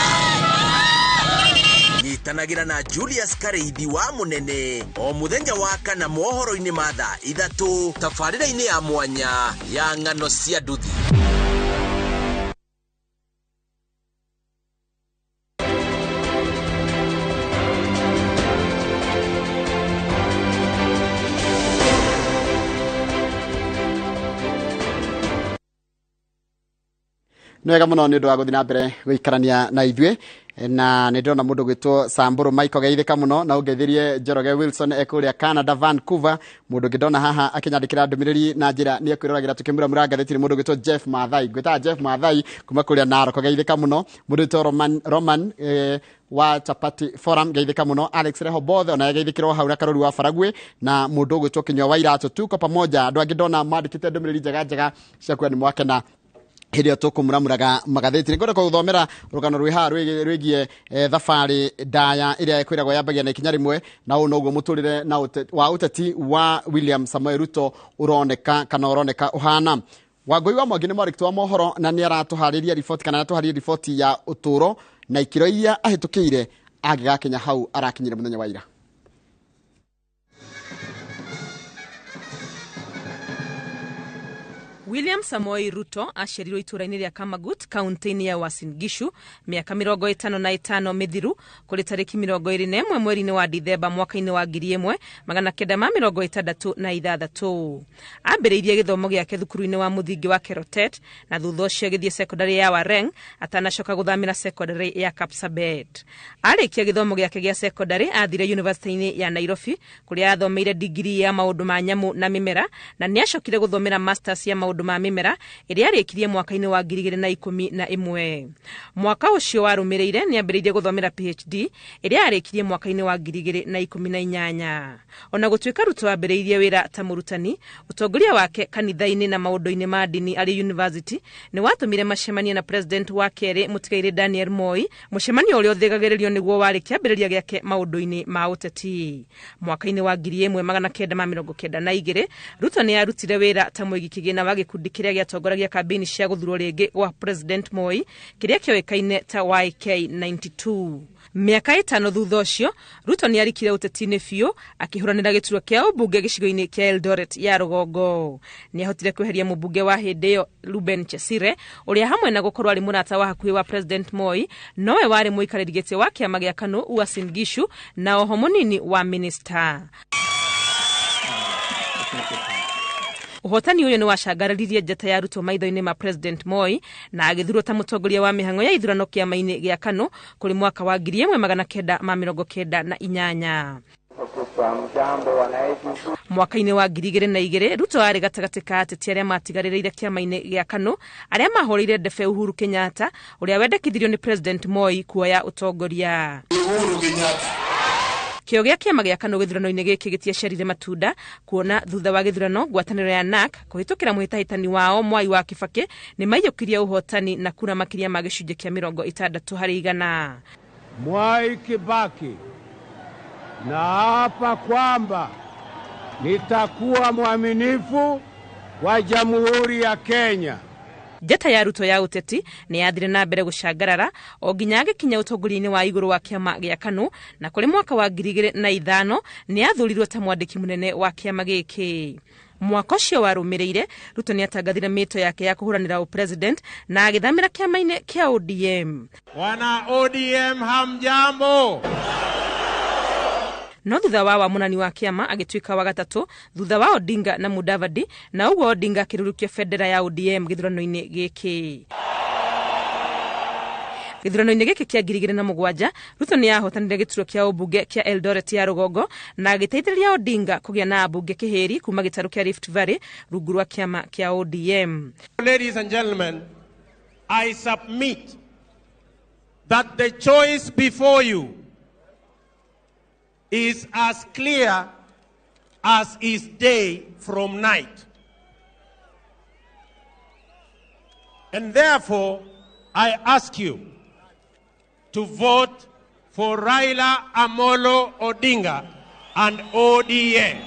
Nyitanagĩra na Julius Kareithi wa Mũnene o mũthenya wa kana mohoro-inĩ ma thaa 3 tabarĩra-inĩ ya mwanya ya ng'ano cia nduthi. Nĩ wega mũno nĩ ũndũ wa gũthiĩ na mbere gũikarania na ithuĩ na nĩ ndĩrona mũndũ gwĩtwo Samburu Michael geithĩka mũno na ũngeithĩrie Njoroge Wilson ekũrĩa Canada Vancouver. Mũndũ ũngĩ ndona haha akĩnyandĩkĩra ndũmĩrĩri na njĩra nĩ ekwĩroragĩra tũkĩmuramura ngathĩti nĩ mũndũ gwĩtwo Jeff Mathai. Ngwĩtaga Jeff Mathai kuma kũrĩa Narok, geithĩka mũno. Mũndũ wĩtwo Roman wa Chapati Forum geithĩka mũno. Alex Rehoboth ona geithĩkĩrwo hau na Karori wa Faragwe na mũndũ ũgwĩtwo Kinyua wa Iratũ. Tuko pamoja. Andũ angĩ ndona mandĩkĩte ndũmĩrĩri njega njega cia kuga nĩ mwakena hĩndĩ ĩyo tũkũmuramuraga magathĩti. Nĩngwenda kũgũthomera rũgano rwĩ haha rwĩgiĩ thabarĩ ndaya ĩrĩa ĩkwĩragwo yambagia na ikinya rĩmwe, na ũũ noguo mũtũrĩre na wa ũteti wa William Samoei Ruto ũroneka kana ũroneka ũhana. Wangũi wa Mwangi nĩ mwandĩki wa mohoro na nĩ aratũharĩria riboti kana aratũharĩria riboti ya ũtũũro na ikĩro iria ahĩtũkĩire angĩgakinya hau arakinyire mũthenya wa ira. William Samoei Ruto aciarirwo itũũra-inĩ rĩa Kamagut kaunti-inĩ ya Uasin Gishu mĩaka 55 mĩthiru kũrĩ tarĩki 21 mweri-inĩ wa Dithemba mwaka-inĩ wa 1966. Ambĩrĩirie gĩthomo gĩake thukuru-inĩ wa mũthingi wa Kerotet na thutha ũcio agĩthiĩ sekondarĩ ya Wareng atanacoka gũthamĩra sekondarĩ ya Kapsabet. Arĩkia gĩthomo gĩake gĩa sekondarĩ athire yunivasĩtĩ-inĩ ya Nairobi kũrĩa athomeire digiri ya maũndũ ma nyamũ na mĩmera na nĩacokire gũthomera masters ya maũndũ maũndũ ma mĩmera ĩrĩa arĩkirie mwaka-inĩ wa 2011. Mwaka ũcio warũmĩrĩire nĩ ambĩrĩirie gũthomera PhD ĩrĩa arĩkirie mwaka-inĩ wa 2018. Ona gũtuĩka Ruto ambĩrĩirie wĩra ta mũrutani, ũtongoria wake kanitha-inĩ na maũndũ-inĩ ma ndini arĩ university nĩ watũmire macemanie na president wa kerĩ mũtigairĩ Daniel Moi, mũcemanio ũrĩa ũthĩgagĩrĩrio nĩguo warĩ kĩambĩrĩria gĩake maũndũ-inĩ ma ũteti. Mwaka-inĩ wa 1992 Ruto nĩ arutire wĩra ta mũigi kĩgĩna wa gĩkundi kĩrĩa gĩatongoragia kambĩini cia gũthurwo rĩngĩ gwa President Moi kĩrĩa kĩoĩkaine ta YK92. Mĩaka 5 thutha ũcio Ruto nĩ arikire ũteti-inĩ biũ akĩhũranĩra gĩturwa kĩa ũmbunge gĩcigo-inĩ kĩa Eldoret ya rũgongo. Nĩ ahotire kweheria mũmbunge wa hĩndĩ ĩyo Ruben Chesire ũrĩa hamwe na gũkorwo arĩ mũrata wa hakuhĩ wa President Moi nowe warĩ mũikarĩri gĩtĩ wa kĩama gĩa KANU Uasin Gishu na oho mũnini wa minista. Ũhotani ũyũ nĩ wacangararirie njata ya Ruto maitho-inĩ ma President Moi na agĩthurwo ta mũtongoria wa mĩhang'o ya ithurano kĩama-inĩ gĩa KANU kũrĩ mwaka wa 1998. Mwaka-inĩ wa 2002 Ruto arĩ gatagatĩ ka ateti arĩa matigarĩrĩire kĩama-inĩ gĩa KANU arĩa mahũrĩire ndebe Uhuru Kenyatta ũrĩa wendekithirio nĩ President Moi kuoya ũtongoria. Uhuru Kenyatta. Kĩo gĩa kĩama gĩa KANU gĩthurano-inĩ gĩkĩ gĩtiaciarire matunda kuona thutha wa gĩthurano ngwatanĩro ya NARC kũhĩtũkĩra mũhĩtahĩtani wao Mwai wa Kibaki nĩ maiyũkirie ũhotani na kura makĩria ma gĩcunjĩ kĩa 60 harĩ igana. Mwai Kibaki, naapa kwamba nitakuwa mwaminifu kwa Jamhuri ya Kenya. Njata ya Ruto ya ũteti nĩ yathire na mbere gũcangarara o nginya agĩkinya ũtongoria-inĩ wa igũrũ wa kĩama gĩa KANU na kũrĩ mwaka wa 2005 nĩ athurirwo ta mwandĩki mũnene wa kĩama gĩkĩ. Mwaka ũcio warũmĩrĩire Ruto nĩ atangathire mĩto yake ya kũhũranĩra ũpresident na agĩthamĩra kĩama-inĩ kĩa ODM. Wana ODM hamjambo. No thutha wa wamũrani wa kĩama agĩtuĩka wa gatatũ thutha wa Odinga na Mudavadi na ũguo Odinga akĩrũrũkia bendera ya ODM gĩthurano-inĩ gĩkĩ. Gĩthurano-inĩ gĩkĩ kĩa 2007 Ruto nĩ ahotanire gĩturwa kĩa ũmbunge kĩa Eldoret ya rũgongo na agĩteithĩrĩria Odinga kũgĩa na ambunge kĩhĩri kuma gĩtarũ kĩa Rift Valley rungu rwa kĩama kĩa ODM. Ladies and gentlemen, I submit that the choice before you is as clear as is day from night. And therefore, I ask you to vote for Raila Amolo Odinga and ODM.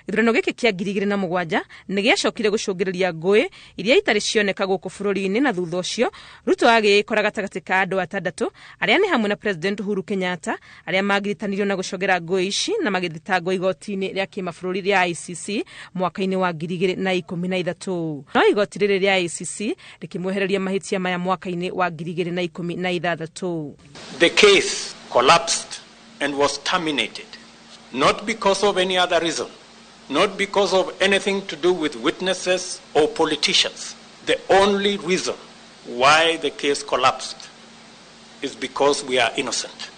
Gĩthurano gĩkĩ kĩa 2007 nĩ gĩacokire gũcũngĩrĩria ngũĩ iria itarĩ cioneka gũkũ bũrũri-inĩ na thutha ũcio Ruto agĩĩkora gatagatĩ ka andũ atandatũ arĩa nĩ hamwe na President Uhuru Kenyatta arĩa magiritanirio na gũcogera ngũĩ ici na magĩthitangwo igoti-inĩ rĩa kĩmabũrũri rĩa ICC mwaka-inĩ wa 2013. No igoti rĩrĩ rĩa ICC rĩkĩmwehereria mahĩtia maya mwaka-inĩ wa 2016. The case collapsed and was terminated not because of any other reason, not because of anything to do with witnesses or politicians. The only reason why the case collapsed is because we are innocent.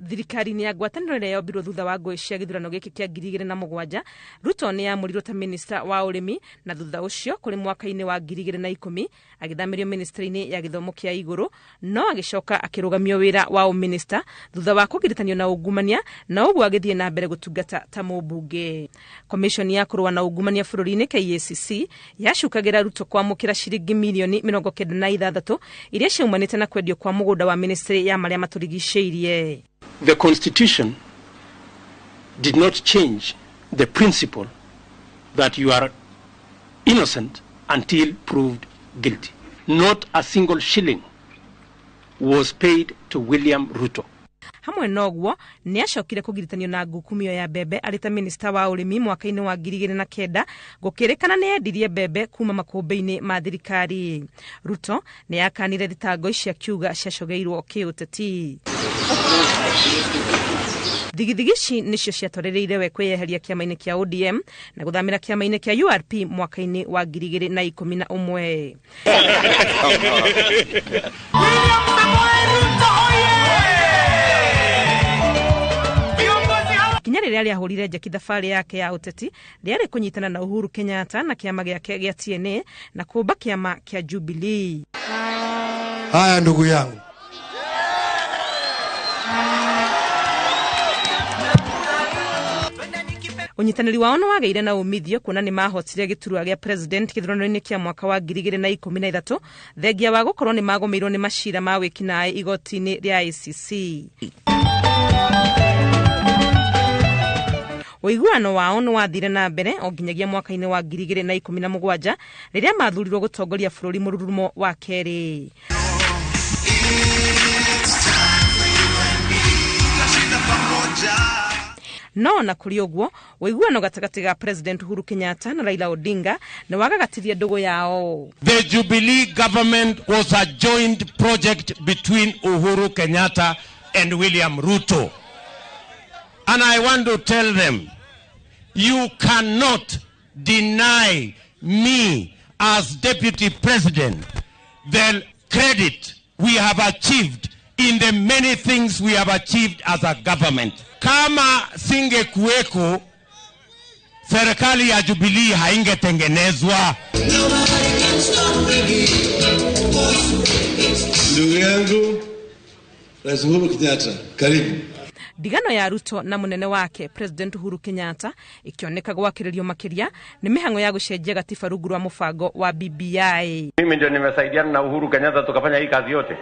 Thirikari-inĩ ya ngwatanĩro ĩrĩa yombirwo thutha wa ngũĩ cia gĩthurano gĩkĩ kĩa 2007 Ruto nĩ amũrirwo ta minista wa ũrĩmi na thutha ũcio kũrĩ mwaka-inĩ wa 2010 agĩthamĩrio ministry-inĩ ya gĩthomo kĩa igũrũ no agĩcoka akĩrũgamio wĩra wa ũminista thutha wa kũgiritanio na ungumania na ũguo agĩthiĩ na mbere gũtungata ta mũmbunge. Commission ya kũrũa na ungumania bũrũri-inĩ KACC yacukagĩra Ruto kwamũkĩra ciringi milioni 96 iria ciaumanĩte na kwendio kwa mũgũnda wa ministry ya marĩa matũrigicĩirie. The Constitution did not change the principle that you are innocent until proved guilty. Not a single shilling was paid to William Ruto. Hamwe noguo nĩ acokire kũgiritanio na ngukumio ya mbembe arĩ ta minista wa ũrĩmi mwaka-inĩ wa 2009 gũkĩrĩkana nĩ endirie mbembe kuma makũmbĩ-inĩ ma thirikari. Ruto nĩ akanire thitango ici akiuga ciacogeirwo kĩũteti. Thigithigi ici nĩcio ciatwarĩrĩire we kwĩyeheria kĩama-inĩ kĩa ODM na gũthamĩra kĩama-inĩ kĩa URP mwaka-inĩ wa 2011. Ikinya rĩrĩa rĩahũrire njeki thabarĩ yake ya ũteti rĩarĩ kũnyitana na Uhuru Kenyatta na kĩama gĩake gĩa TNA na kũmba kĩama kĩa Jubilee. Haya ndugu yangu, Ũnyitanĩri wao nĩ wagĩire na umithio kuona nĩ mahotire gĩturwa gĩa president gĩthurano-inĩ kĩa mwaka wa 2013 thengia wa gũkorwo nĩ magũmĩirwo nĩ macira ma wĩkinaĩ igoti-inĩ rĩa ICC. Ũiguano wao nĩ wathire na mbere o nginyagia mwaka-inĩ wa 2017 rĩrĩa mathurirwo gũtongoria bũrũri mũrurumo wa kerĩ. No na kũrĩ ũguo, ũiguano gatagatĩ ga President Uhuru Kenyatta na Raila Odinga nĩ wagagatirie ndũgũ yao. The Jubilee government was a joint project between Uhuru Kenyatta and William Ruto. And I want to tell them, you cannot deny me as deputy president the credit we have achieved in the many things we have achieved as a government. Kama singekuweko, serikali ya Jubilee haingetengenezwa. Ndugu yangu Rais Uhuru Kenyatta, karibu. Ndigano ya Ruto na munene wake President Uhuru Kenyatta ikioneka gwakĩrĩrio makĩria nĩ mĩhang'o ya gũcenjia gatiba rungu rwa mũbango wa BBI. Mimi ndio nimesaidiana na Uhuru Kenyatta tukafanya hii kazi yote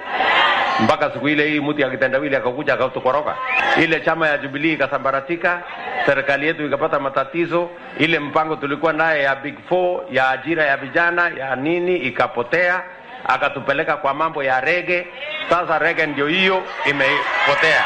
mpaka siku ile hii mtu ya kitendawili akakuja akatukoroga. Ile chama ya Jubilee ikasambaratika, serikali yetu ikapata matatizo, ile mpango tulikuwa naye ya Big Four ya ajira ya vijana ya nini ikapotea, akatupeleka kwa mambo ya rege. Sasa rege ndio hiyo imepotea.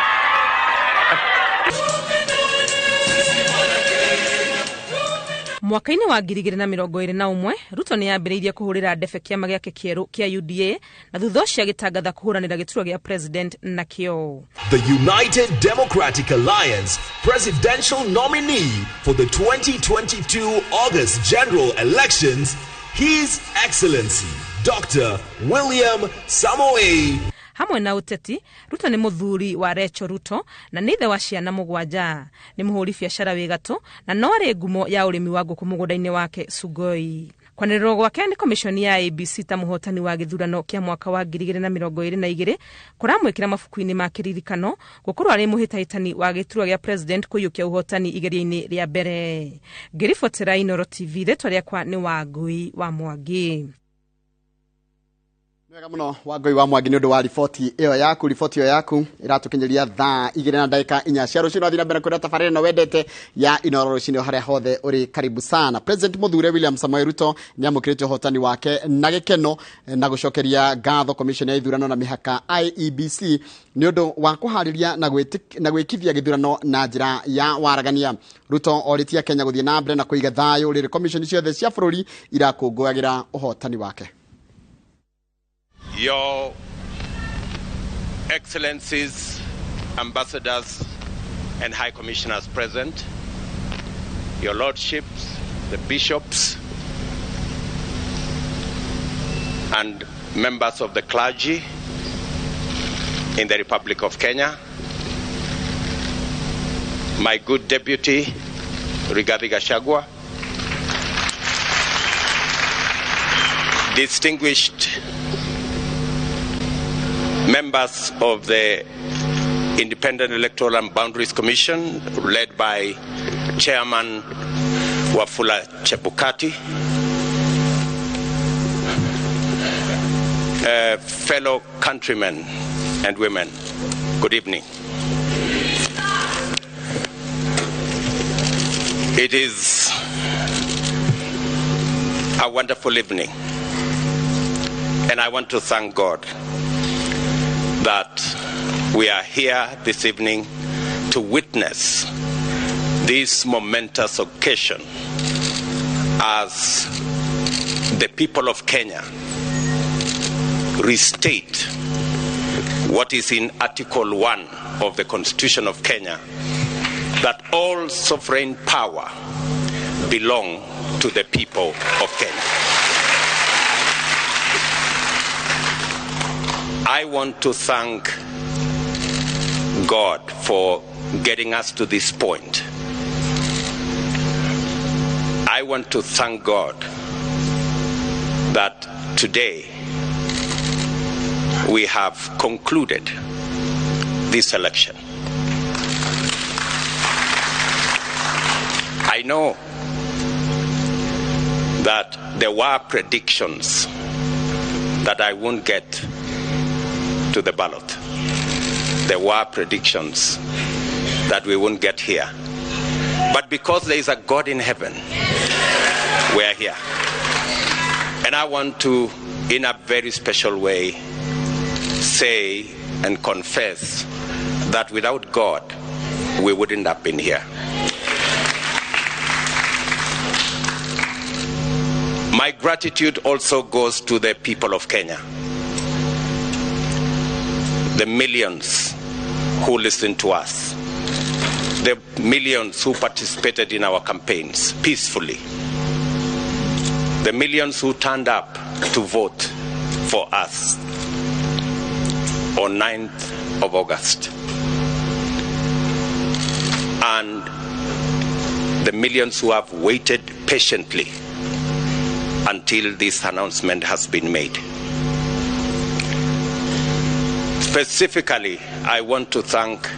Mwaka-inĩ wa 2021 Ruto nĩ yambĩrĩirie kũhũrĩra ndebe kĩama gĩake kĩerũ kĩa UDA na thutha ũcio agĩtangatha kũhũranĩra gĩturwa gĩa president nakĩo. The United Democratic Alliance presidential nominee for the 2022 August general elections, His Excellency Dr. William Samoei. Hamwe na ũteti, Ruto nĩ mũthuri wa Rachel Ruto na nĩ ithe wa ciana 7. Nĩ mũhũri biacara wĩ gatũ na no arĩ ngumo ya ũrĩmi wa ngũkũ mũgũnda-inĩ wake Sugoi. Kwanĩrĩrwo gwake nĩ komishoni ya ABC ta mũhotani wa gĩthurano kĩa mwaka wa 2022 kũramwĩkĩra mabuku-inĩ ma kĩririkano gũkorwo arĩ mũhĩtahĩtani wa gĩturwa gĩa president kũiyũkia ũhotani igeria-inĩ rĩa mbere. Ngĩribotera Inooro TV, rĩtwa rĩakwa nĩ Wangui wa Mwangi. Wega muno Wangui wa Mwangi nĩ ũndũ wa riboti ĩyo yaku. Riboti ĩyo yaku ĩratũkinyĩria thaa 2:04 cia rũcinĩ. Wathiĩ na mbere kwĩra tabarĩra ĩno wendete ya Inooro rũcinĩ harĩa hothe ũrĩ, karibu sana. President mũthure William Samoei Ruto nĩ amũkĩrĩte ũhotani wake na gĩkeno na gũcokeria ngatho Commission ya ithurano na mĩhaka IEBC nĩ ũndũ wa kũharĩria na gwĩkithia gĩthurano na njĩra ya waragania. Ruto orĩtie Kenya gũthiĩ na mbere na kũiga thayũ rĩrĩ commission ciothe cia bũrũri irakũngũyagĩra ũhotani wake. Your Excellencies, Ambassadors and High Commissioners present, Your Lordships, the Bishops, and members of the clergy in the Republic of Kenya, my good deputy, Rigathi Gachagua, distinguished members of the Independent Electoral and Boundaries Commission, led by Chairman Wafula Chebukati, fellow countrymen and women, good evening. It is a wonderful evening, and I want to thank God that we are here this evening to witness this momentous occasion as the people of Kenya restate what is in Article 1 of the Constitution of Kenya, that all sovereign power belong to the people of Kenya. I want to thank God for getting us to this point. I want to thank God that today we have concluded this election. I know that there were predictions that I won't get to the ballot. There were predictions that we won't get here. But because there is a God in heaven, we are here. And I want to, in a very special way, say and confess that without God, we wouldn't have been here. My gratitude also goes to the people of Kenya, the millions who listened to us, the millions who participated in our campaigns peacefully, the millions who turned up to vote for us on 9th of August, and the millions who have waited patiently until this announcement has been made. Specifically, I want to thank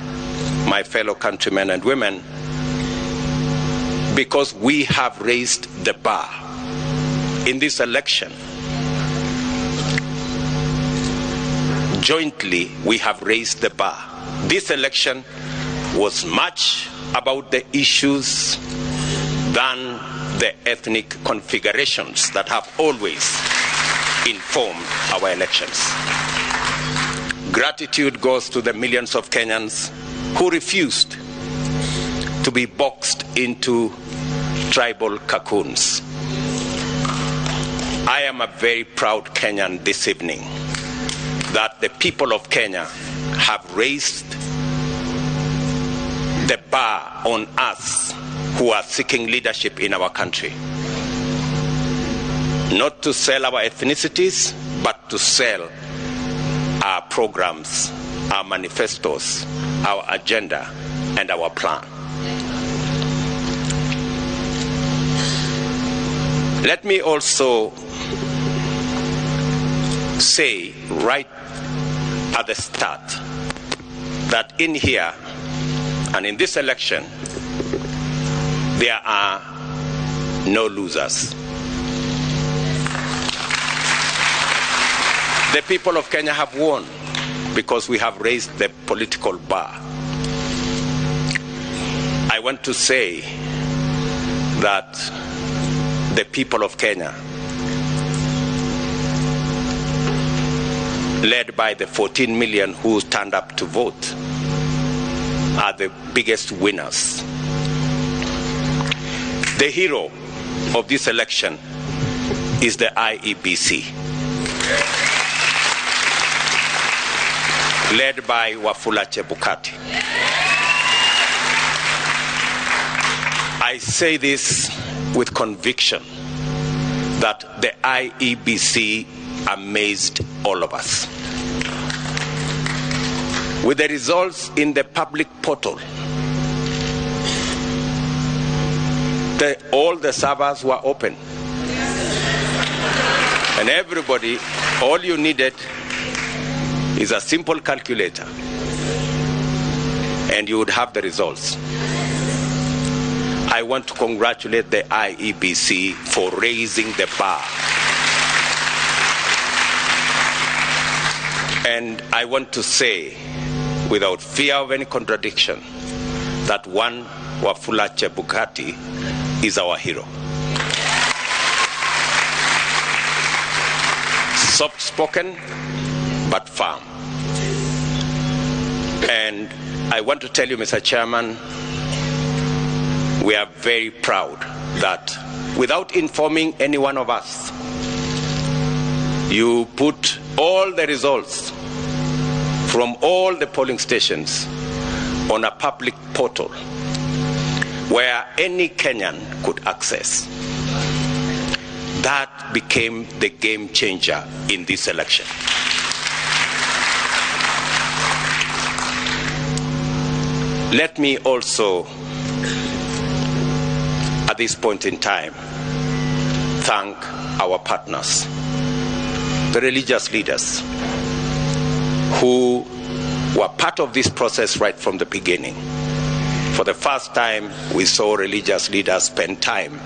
my fellow countrymen and women, because we have raised the bar in this election. Jointly, we have raised the bar. This election was much about the issues than the ethnic configurations that have always informed our elections. Gratitude goes to the millions of Kenyans who refused to be boxed into tribal cocoons. I am a very proud Kenyan this evening that the people of Kenya have raised the bar on us who are seeking leadership in our country. Not to sell our ethnicities, but to sell our programs, our manifestos, our agenda, and our plan. Let me also say right at the start that in here and in this election, there are no losers. The people of Kenya have won because we have raised the political bar. I want to say that the people of Kenya, led by the 14 million who turned up to vote, are the biggest winners. The hero of this election is the IEBC, led by Wafula Chebukati. I say this with conviction that the IEBC amazed all of us. With the results in the public portal, all the servers were open. And everybody, all you needed is a simple calculator, and you would have the results. I want to congratulate the IEBC for raising the bar. And I want to say, without fear of any contradiction, that one Wafula Chebukati is our hero. Soft-spoken, but firm. And I want to tell you, Mr. Chairman, we are very proud that without informing any one of us, you put all the results from all the polling stations on a public portal where any Kenyan could access. That became the game changer in this election. Let me also, at this point in time, thank our partners, the religious leaders, who were part of this process right from the beginning. For the first time, we saw religious leaders spend time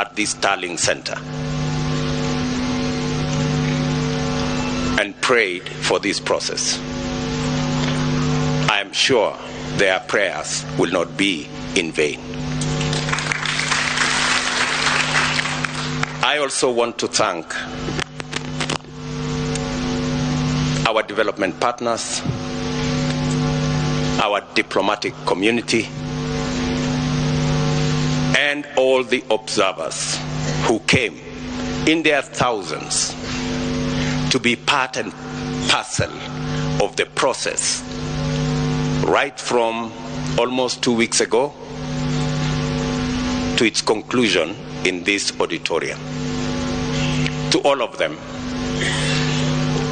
at this Starling Center and prayed for this process. I am sure their prayers will not be in vain. I also want to thank our development partners, our diplomatic community, and all the observers who came in their thousands to be part and parcel of the process right from almost 2 weeks ago to its conclusion in this auditorium. To all of them,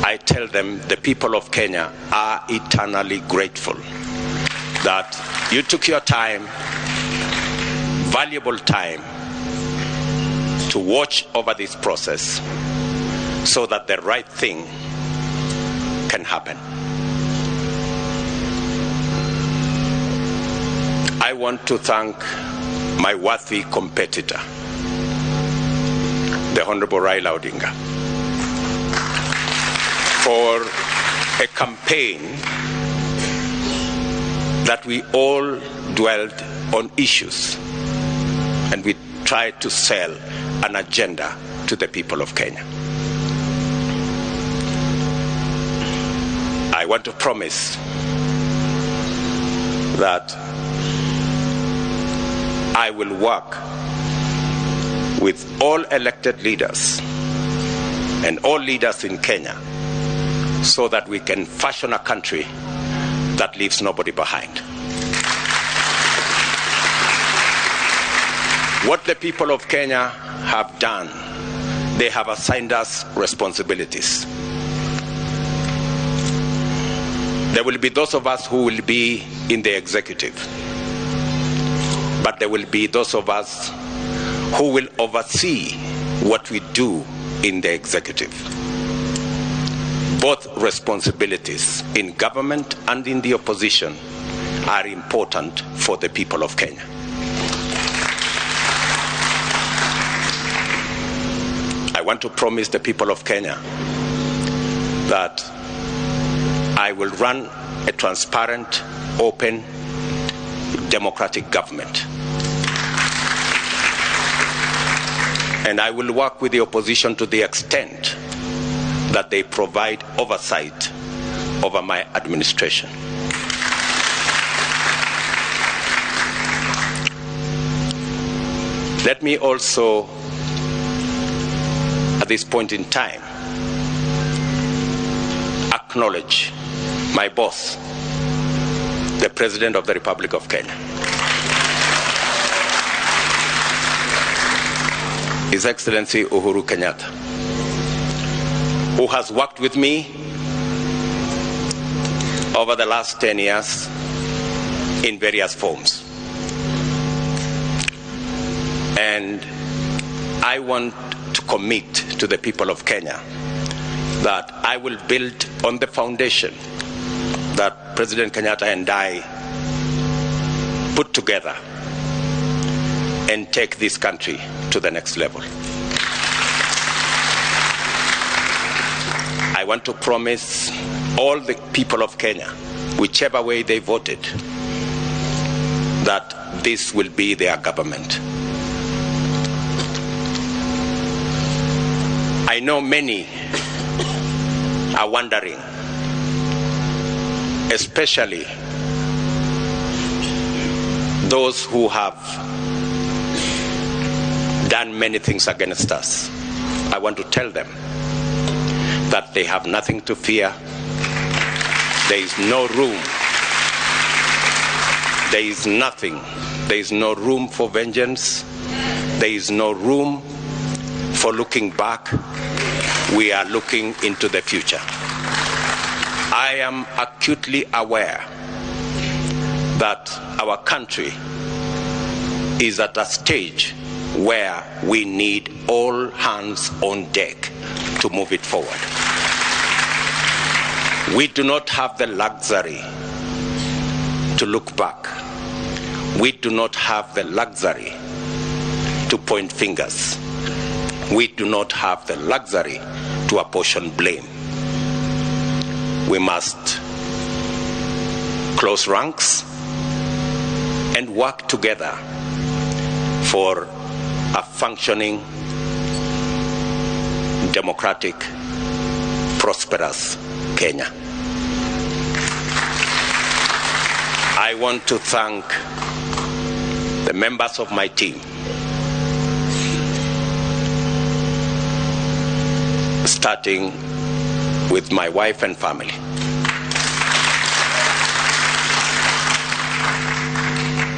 I tell them the people of Kenya are eternally grateful that you took your time, valuable time, to watch over this process so that the right thing can happen. I want to thank my worthy competitor, the Honorable Raila Odinga, for a campaign that we all dwelt on issues and we tried to sell an agenda to the people of Kenya. I want to promise that I will work with all elected leaders and all leaders in Kenya so that we can fashion a country that leaves nobody behind. What the people of Kenya have done, they have assigned us responsibilities. There will be those of us who will be in the executive, but there will be those of us who will oversee what we do in the executive. Both responsibilities in government and in the opposition are important for the people of Kenya. I want to promise the people of Kenya that I will run a transparent, open, democratic government. And I will work with the opposition to the extent that they provide oversight over my administration. Let me also, at this point in time, acknowledge my boss, the President of the Republic of Kenya, His Excellency Uhuru Kenyatta, who has worked with me over the last 10 years in various forms. And I want to commit to the people of Kenya that I will build on the foundation that President Kenyatta and I put together and take this country to the next level. I want to promise all the people of Kenya, whichever way they voted, that this will be their government. I know many are wondering, especially those who have done many things against us. I want to tell them that they have nothing to fear. There is no room. There is nothing. There is no room for vengeance. There is no room for looking back. We are looking into the future. I am acutely aware that our country is at a stage where we need all hands on deck to move it forward. We do not have the luxury to look back. We do not have the luxury to point fingers. We do not have the luxury to apportion blame. We must close ranks and work together for a functioning, democratic, prosperous Kenya. I want to thank the members of my team, starting with my wife and family.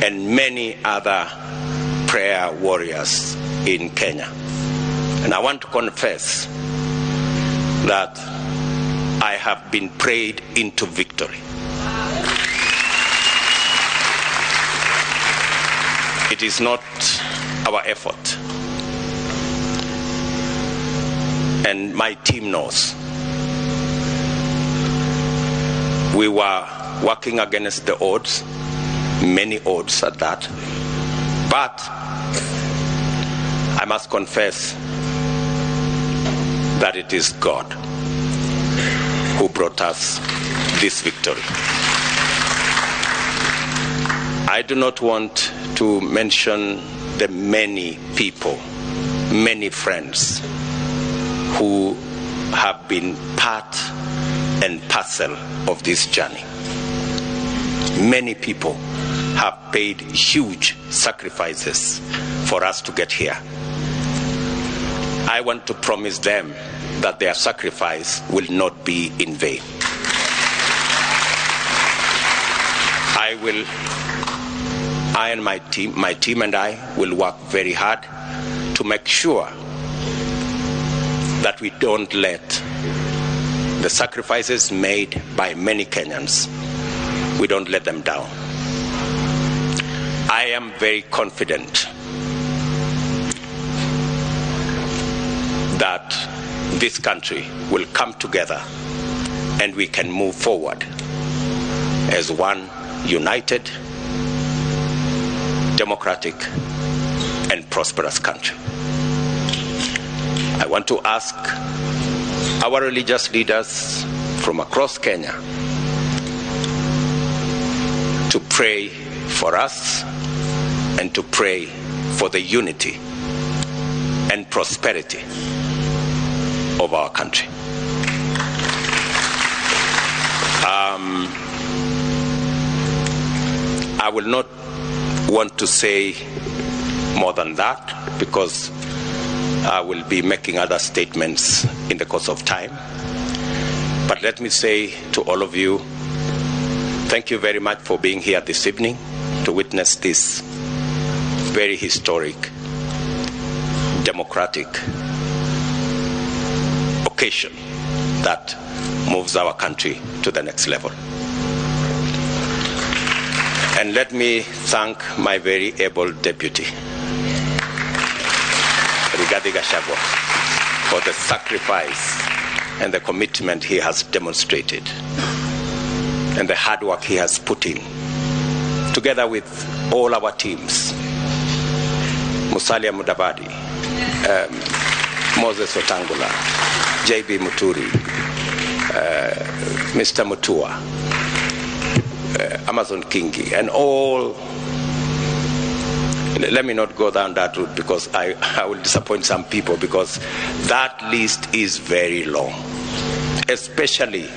And many other prayer warriors in Kenya. And I want to confess that I have been prayed into victory. It is not our effort. And my team knows. We were working against the odds, many odds at that. But I must confess that it is God who brought us this victory. I do not want to mention the many people, many friends who have been part and parcel of this journey. Many people have paid huge sacrifices for us to get here. I want to promise them that their sacrifice will not be in vain. I and my team and I will work very hard to make sure that we don't let the sacrifices made by many Kenyans, we don't let them down. I am very confident that this country will come together and we can move forward as one united, democratic, and prosperous country. I want to ask our religious leaders from across Kenya to pray for us and to pray for the unity and prosperity of our country. I will not want to say more than that because I will be making other statements in the course of time. But let me say to all of you, thank you very much for being here this evening to witness this very historic, democratic occasion that moves our country to the next level. And let me thank my very able deputy, Rigathi Gachagua, for the sacrifice and the commitment he has demonstrated and the hard work he has put in, together with all our teams, Musalia Mudavadi, Moses Wetangula, JB Muturi, Mr. Mutua, Amazon Kingi, and all. Let me not go down that route because I will disappoint some people, because that list is very long, especially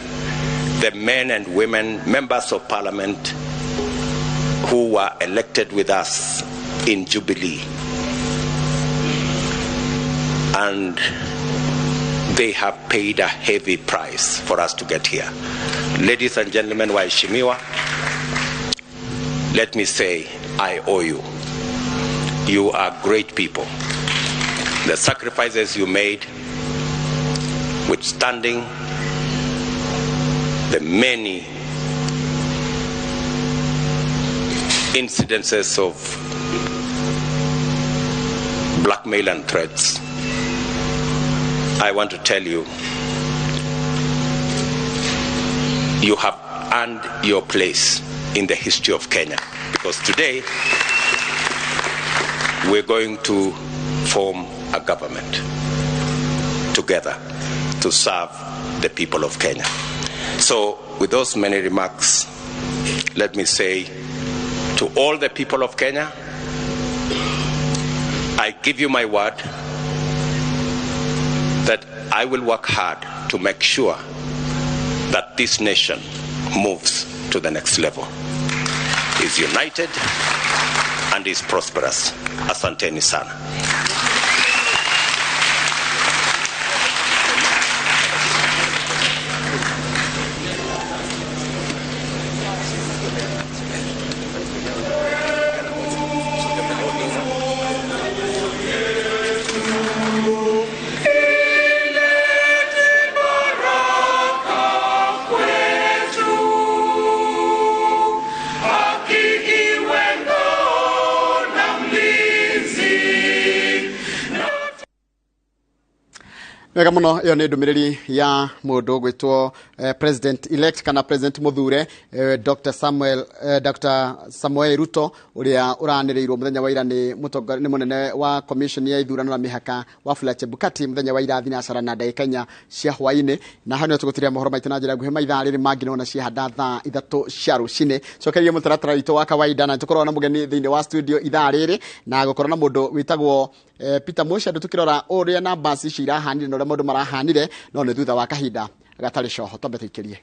the men and women, members of parliament who were elected with us in Jubilee. And they have paid a heavy price for us to get here. Ladies and gentlemen, waheshimiwa, let me say, I owe you. You are great people. The sacrifices you made, withstanding the many incidences of blackmail and threats, I want to tell you, you have earned your place in the history of Kenya, because today we're going to form a government together to serve the people of Kenya. So with those many remarks, let me say to all the people of Kenya, I give you my word that I will work hard to make sure that this nation moves to the next level, is united and is prosperous. Asanteni sana. Wega muno iyo ni ndumiriri ya mundu gwitwo president elect kana president muthure Dr. Samuel Dr. Samuel Ruto uria uraniriirwo muthenya wa ira ni mutongoria ni munene wa commission ya ithurano na mihaka Wafula Chebukati muthenya wa ira thinacara na ndagika inya cia hwaini. Na hau nĩho tũgũtiria mohoro maitũ na njĩra nguhĩ maithaa rĩrĩ mangĩ nona ciahanda thaa 3 cia rũcinĩ. Cokeria mũtaratara witũ wa kawaida na tũkorwo na mũgeni thĩinĩ wa studio ithaa rĩrĩ na gũkorwo na mũndũ wĩtagwo Peter Mucha tukirora uria numbers ici irahanire na uria maundu marahanire no ni thutha wa kahinda gatari coho tombe tuikirie.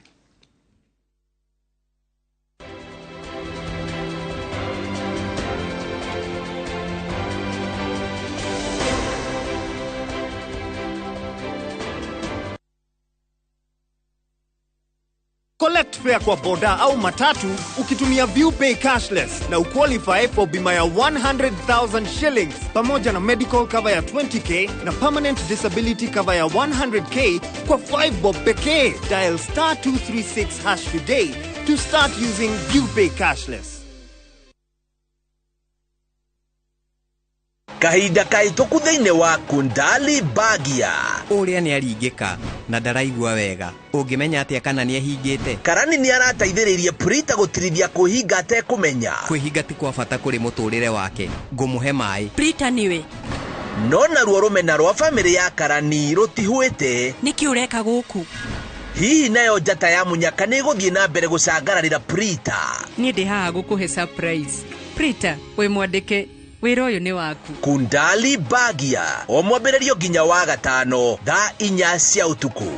Collect fare kwa boda au matatu ukitumia ViewPay cashless na uqualify for bima ya 100,000 shillings pamoja na medical cover ya 20k na permanent disability cover ya 100k kwa 5 bob pekee. Dial star 236 hash today to start using ViewPay cashless. Kahinda kahĩtũku thĩinĩ wa Kundali Bagia. Ũrĩa nĩ aringĩka na ndaraigua wega, ũngĩmenya atĩa kana nĩ ehingĩte? Karani nĩ arateithĩrĩirie Prita gũtirithia kwĩhinga atekũmenya. Kwĩhinga ti kwa bata kũrĩ mũtũrĩre wake, ngũmũhe maĩ. Prita niwe. No naruo rũmena rwa bamĩrĩ ya Karani rũtihuĩte. Nĩkĩ ũreka gũkũ? Hihi nayo njata ya mũnyaka nĩ ĩgũthiĩ na mbere gũcangararĩra Prita? Niĩ ndĩ haha gũkũhe surprise. Prita, wĩ mwandĩke. Wĩra ũyũ nĩ waku. Kundali Bagia o mwambĩrĩrio nginya wa gatano thaa 4 cia ũtukũ.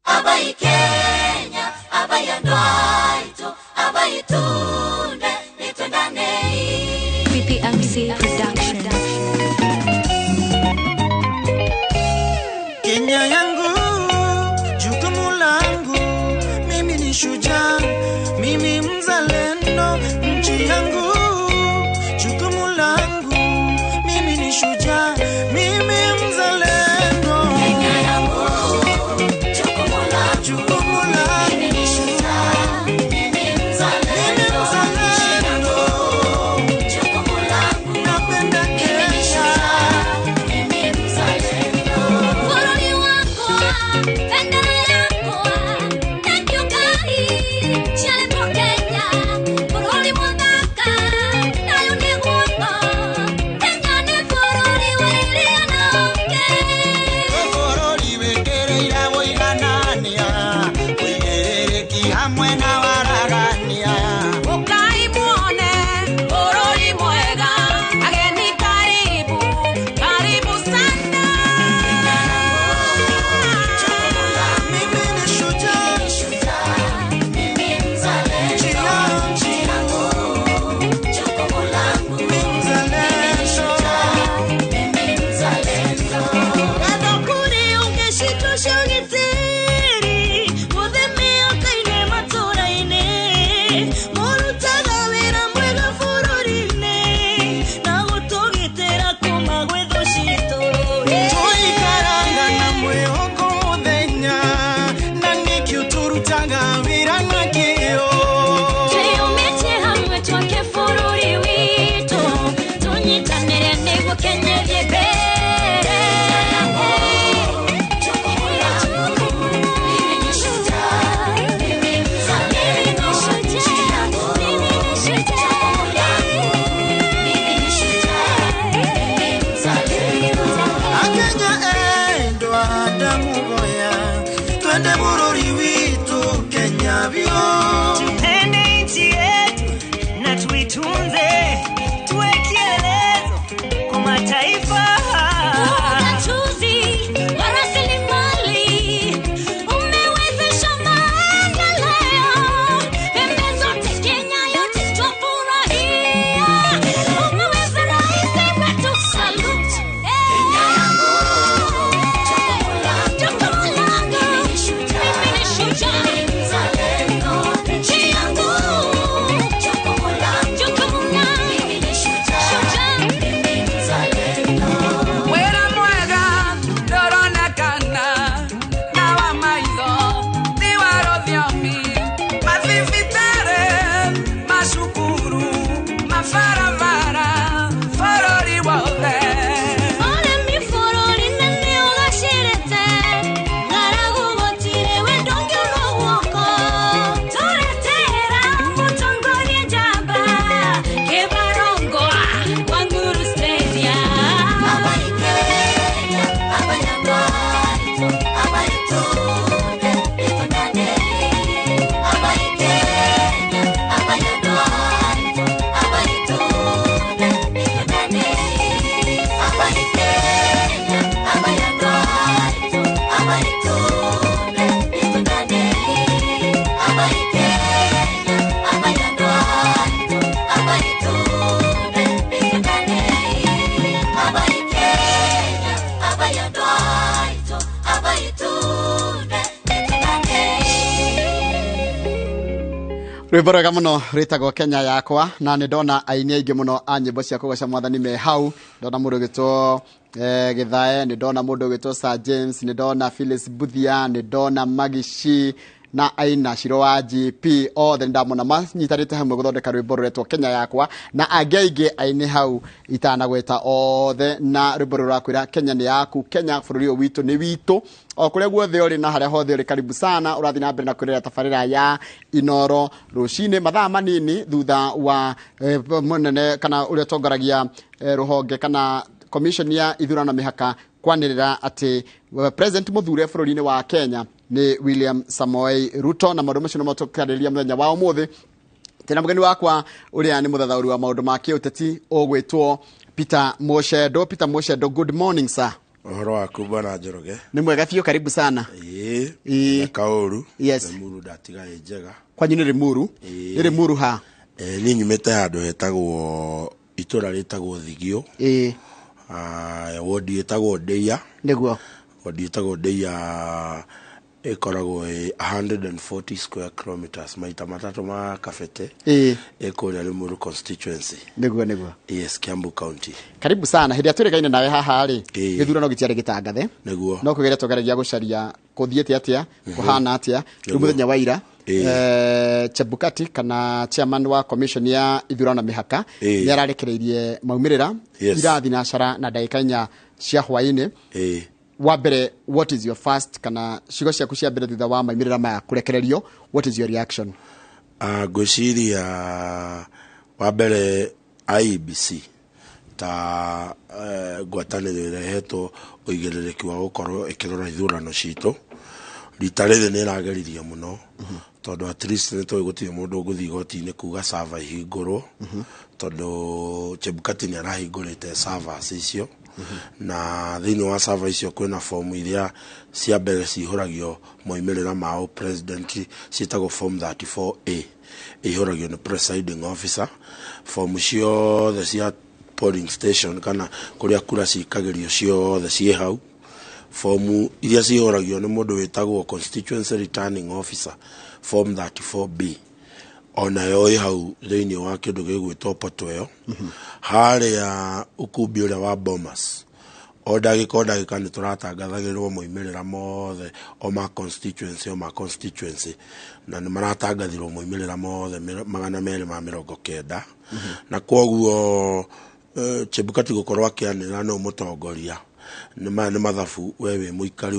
Abai Kenya, abai andwaito, abai tunde, nitwendane. PPMC Production. Kenya yangu. Abaitunde nitendane. Rwĩmbo rwega mũno rwĩtagwo Kenya Yakwa, na nĩ ndona aini aingĩ mũno a nyĩmbo cia kũgoca mwathani me hau. Ndona mũndũ ũgĩtwo Gĩthae, nĩ ndona mũndũ ũgĩtwo Sir James, nĩ ndona Phyllis Buthia, nĩ ndona Magishi na aina Shiro wa GP, othe nĩ ndamona manyitanĩte hamwe gũthondeka rwĩmbo rũretwo Kenya Yakwa, na angĩ aingĩ aini hau itanagweta othe. Na rwĩmbo rũrũ rũrakwĩra Kenya nĩ yaku, Kenya bũrũri ũyũ witũ nĩ witũ, o kũrĩa guothe ũrĩ na harĩa hothe ũrĩ, karibu sana. Ũrathiĩ na mbere na kwĩrora tabarĩra ya Inoro Rũcinĩ. Mathaa manini thutha wa mũnene kana ũrĩa ũtongoragia rũhonge kana commission ya ithurano na mĩhaka kwanĩrĩra atĩ president mũthure bũrũri-inĩ wa Kenya nĩ William Samoei Ruto, na maũndũ macio nĩmo tũkarĩrĩria mũthenya wa ũmũthĩ. Tena mũgeni wakwa ũrĩa nĩ mũthathaũri wa maũndũ ma kĩũteti ũgwĩtwo Peter Mucendo. Peter Mucendo, good morning, sir. Ũhoro waku, bwana Njoroge? Nĩ mwega biũ, karibu sana. Ĩĩ, na kaũru. Yes. Limuru ndatiga ĩ njega. Kwanyu nĩ Limuru? Ĩĩ. Nĩ Limuru ha? Niĩ nyumĩte handũ hetagwo, itũra rĩtagwo Thigio. Ah, wodi ĩtagwo Ndeia. Wodi ĩtagwo Ndeia ĩkoragwo ĩ 140 square kilometers, maita matatũ ma Kabete. Ĩ kũrĩa Limuru constituency. Nĩguo nĩguo. Yes, Kiambu County. Karibu sana. Hĩndĩ ĩrĩa twĩrĩgaine nawe haha rĩ, Ĩĩ. gĩthurano gĩtiarĩ gĩtangathe. Nĩguo. No kũgeria tũgeragia gũcaria kũthiĩte atĩa, kũhana atĩa. Rĩu mũthenya wa ira, Chebukati kana chairman wa commission ya ithurano na mĩhaka nĩ ararekereirie maumĩrĩra ira thinacara na ndagĩka 4 cia hwaĩ-inĩ. Wa mbere, what is your first, kana ciugo ciaku cia mbere thutha wa maumĩrĩra maya kũrekererio, what is your reaction? Ah, ngwĩciria wa mbere IEBC ta ngwatanĩro ĩrĩa ĩhetwo ũigĩrĩrĩki wa gũkorwo ĩkĩrora ithurano citũ, rita rĩrĩ nĩ ĩrageririe mũno, tondũ at least nĩ tũĩ gũtirĩ mũndũ ũgũthiĩ igoti-inĩ kuga server ihingũrwo, tondũ Chebukati nĩ arahingũrĩte servers icio, na thĩinĩ wa server icio kwĩna fomu iria cia mbere cihũragio moimĩrĩra ma president, ciĩtagwo form 34A, ĩihũragio nĩ presiding officer. Fomu ciothe cia polling station kana kũrĩa kura cikagĩrio ciothe ciĩ hau. Fomu iria cihũragio nĩ mũndũ wĩtagwo constituency returning officer, form 34B, onayo ĩ hau thĩinĩ wa kĩndũ gĩgwĩtwo portal ĩyo. Harĩa ukumbi ũrĩa wa Bomas, o ndagĩka o ndagĩka nĩ tũratangathagĩrwo moimĩrĩra mothe, o ma constituency o ma constituency, na nĩ maratangathirwo moimĩrĩra mothe 290. Na kwoguo Chebukati gũkorwo akĩanĩrĩra nĩ mũtongoria, nĩ maya nĩ mathabu. We wĩ mũikari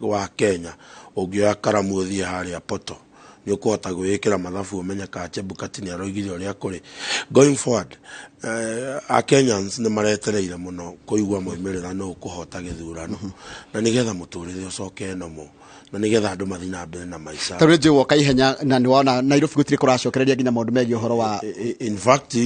wa Kenya, ũngĩoya karamu ũthiĩ harĩa portal, nĩ ũkũhota gwĩĩkĩra mathabu ũmenye kana Chebukati nĩ aroigire ũrĩa kũrĩ. Going forward, a Kenyans nĩ maretereire mũno kũigua moimĩrĩra nũ ũkũhota gĩthurano, na nĩgetha mũtũrĩre ũcoke nomo, na nĩgetha andũ mathiĩ na mbere na maica. Tondũ nĩ woka ihenya na nĩ wona Nairobi gũtirĩ kũracokereria nginya maũndũ megiĩ ũhoro wa In fact,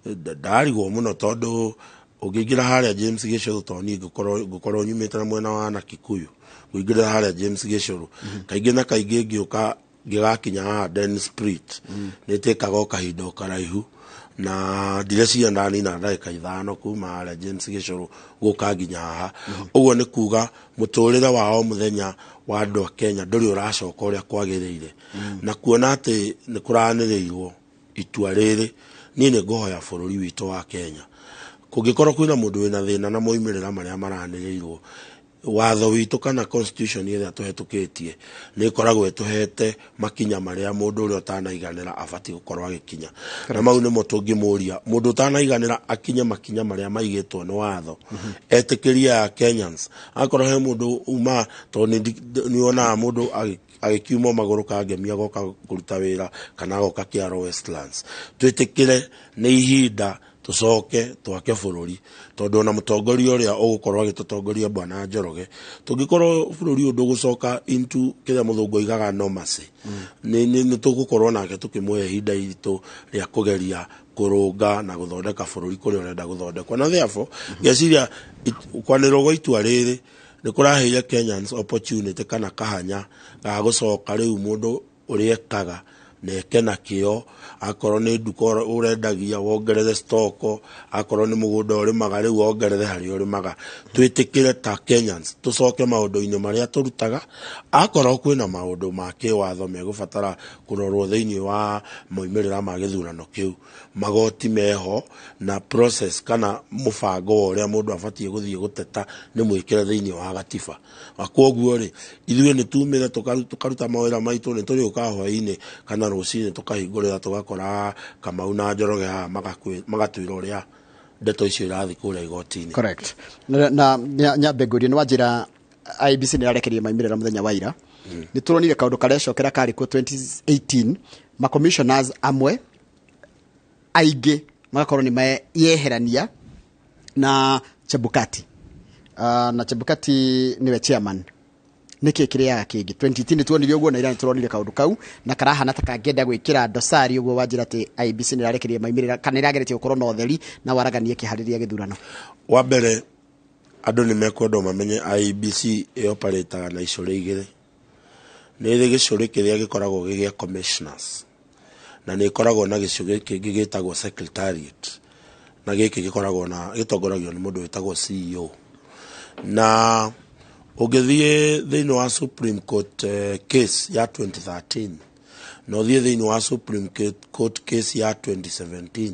ndarigwo mũno, tondũ ũngĩingĩra harĩa James Gĩcũrũ, tondũ niĩ ngũkorwo nyumĩte na mwena wa na Kikuyu, ngũingĩrĩra harĩa James Gĩcũrũ kaingĩ na kaingĩ, ngĩũka ngĩgakinya haha Den Sprit, nĩ ĩtĩkaga o kahinda o karaihu, na ndireciria ndanina ndagĩka 5 kuma harĩa James Gĩcũrũ gũka nginya haha. Ũguo nĩ kuga mũtũrĩre wa o mũthenya wa andũ a Kenya ndũrĩ ũracoka ũrĩa kwagĩrĩire. Na kuona atĩ nĩ kũranĩrĩirwo itua rĩrĩ, niĩ nĩ ngũhoya bũrũri witũ wa Kenya, kũngĩkorwo kwĩna mũndũ wĩna thĩna na moimĩrĩra marĩa maranĩrĩirwo, watho witũ kana constitution ĩrĩa tũhetũkĩtie nĩ ĩkoragwo ĩtũhete makinya marĩa mũndũ ũrĩa ũtanaiganĩra abatiĩ gũkorwo agĩkinya, na mau nĩmo tũngĩmũria mũndũ ũtanaiganĩra akinye makinya marĩa maigĩtwo nĩ watho, etĩkĩrie a Kenyans. Akorwo he mũndũ uma, tondũ nĩ wonaga mũndũ agĩkiuma magũrũ kangemi agoka kũruta wĩra kana agoka kĩaro Westlands, twĩtĩkĩre nĩ ihinda tũcoke twake bũrũri, tondũ ona mũtongoria ũrĩa ũgũkorwo agĩtũtongoria, bwana Njoroge, tũngĩkorwo bũrũri ũyũ ndũgũcoka into kĩrĩa mũthũngũ oigaga normalcy, nĩ tũgũkorwo nake tũkĩmũhe ihinda iritũ rĩa kũgeria kũrũnga na gũthondeka bũrũri kũrĩa ũrenda gũthondekwo. Na therefore ngeciria kwanĩrĩrwo gwa itua rĩrĩ nĩ kũraheire Kenyans opportunity kana kahanya ga gũcoka rĩu mũndũ ũrĩa ekaga. Na eke na kĩo. Akorwo nĩ nduka ũrendagia, wongerere stoko. Akorwo nĩ mũgũnda ũrĩmaga, rĩu wongerere harĩa ũrĩmaga. Twĩtĩkĩre ta Kenyans, tũcoke maũndũ-inĩ marĩa tũrutaga. Akorwo kwĩna maũndũ ma kĩwatho megũbatara kũrorwo thĩinĩ wa moimĩrĩra ma gĩthurano kĩu, magoti meho na process kana mũbango wa ũrĩa mũndũ abatiĩ gũthiĩ gũteta nĩ mwĩkĩre thĩinĩ wa gatiba. Na kwoguo rĩ, ithuĩ nĩ tumire tũkaruta mawĩra maitũ, nĩ tũrĩũkaga hwainĩ kana rũcinĩ tũkahingũrĩra tũgakora Kamau na Njoroge haha magatwĩra ũrĩa ndeto icio irathiĩ kũrĩa igoti-inĩ. Correct. Na nyambe ngũrie, nĩ wanjĩra IEBC nĩ ĩrarekereirie maumĩrĩra mũthenya wa ira. Nĩ tũronire kaũndũ karecokera karĩ kuo 2018, ma commissioners amwe aingĩ magakorwo nĩ meyeherania na Chebukati. Na Chebukati nĩwe chairman. Nĩkĩ kĩrĩaga kĩngĩ? 2018 nĩtuonire ũguo, na ira nĩtũronire kaũndũ kau na karahana ta kangĩenda gwĩkĩra dosari ũguo wanjĩra atĩ IEBC nĩ ĩrarekereria maumĩrĩra kana ĩrageretie gũkorwo na ũtheri na waragania ĩkĩharĩria gĩthurano. Wa mbere, andũ nĩ mekwendwo mamenye IEBC ĩoparĩtaga na icũrĩ igĩrĩ. Nĩ ĩrĩ gĩcũrĩ kĩrĩa gĩkoragwo gĩ gĩa commissioners, na nĩ ĩkoragwo na gĩcũrĩ kĩngĩ gĩtagwo secretariat, na gĩkĩ gĩkoragwo na gĩtongoragio nĩ mũndũ wĩtagwo CEO. Na ũngĩthiĩ thĩinĩ wa Supreme Court case ya 2013 na ũthiĩ thĩinĩ wa Supreme Court case ya 2017,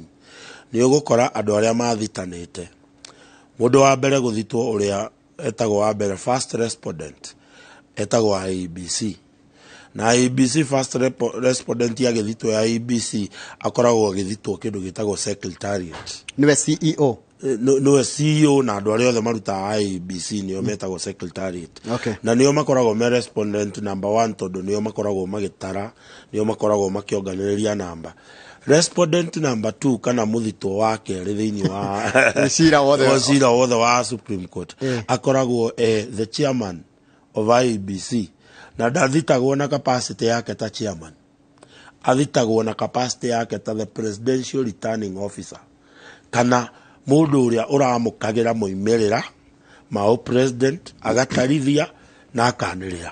nĩ ũgũkora andũ arĩa mathitanĩte. Mũndũ wa mbere gũthitwo ũrĩa etagwo wa mbere first respondent etagwo IEBC. Na IEBC first respondent agĩthitwo ya IEBC akoragwo agĩthitwo kĩndũ gĩtagwo secretariat. Nĩwe CEO. Nĩwe CEO, na andũ arĩa othe marutaga IEBC nĩo metagwo secretariat. Na nĩo makoragwo me respondent number one, tondũ nĩo makoragwo magĩtara, nĩo makoragwo makĩonganĩrĩria namba. Respondent number two kana mũthitwo wa kerĩ thĩinĩ wa cira wothe wa cira wothe wa Supreme Court akoragwo the chairman of IEBC, na ndathitagwo na capacity yake ta chairman, athitagwo na capacity yake ta the presidential returning officer kana mũndũ ũrĩa ũramũkagĩra moimĩrĩra ma president, agatarithia na akanĩrĩra.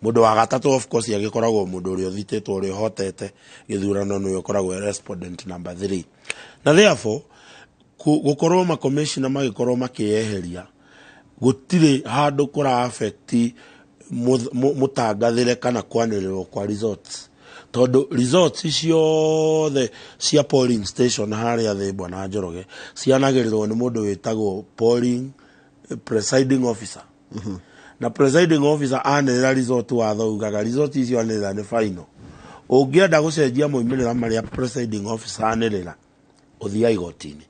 Mũndũ wa gatatũ of course agĩkoragwo mũndũ ũrĩa ũthitĩtwo, ũrĩa ũhotete gĩthurano, nĩwe ũkoragwo e respondent number 3. Na therefore gũkorwo makomishona magĩkorwo makĩyeheria gũtirĩ handũ kũra affect mũtangathĩre kana kwanĩrĩrwo kwa results, tondũ results ciothe cia polling station harĩa thĩ, bwana Njoroge, cianagĩrĩrwo nĩ mũndũ wĩtagwo polling presiding officer. Na presiding officer anĩrĩra result, watho ugaga result icio anĩrĩra nĩ final. Ũngĩenda gũcenjia moimĩrĩra marĩa presiding officer anĩrĩra, ũthiaga igoti-inĩ,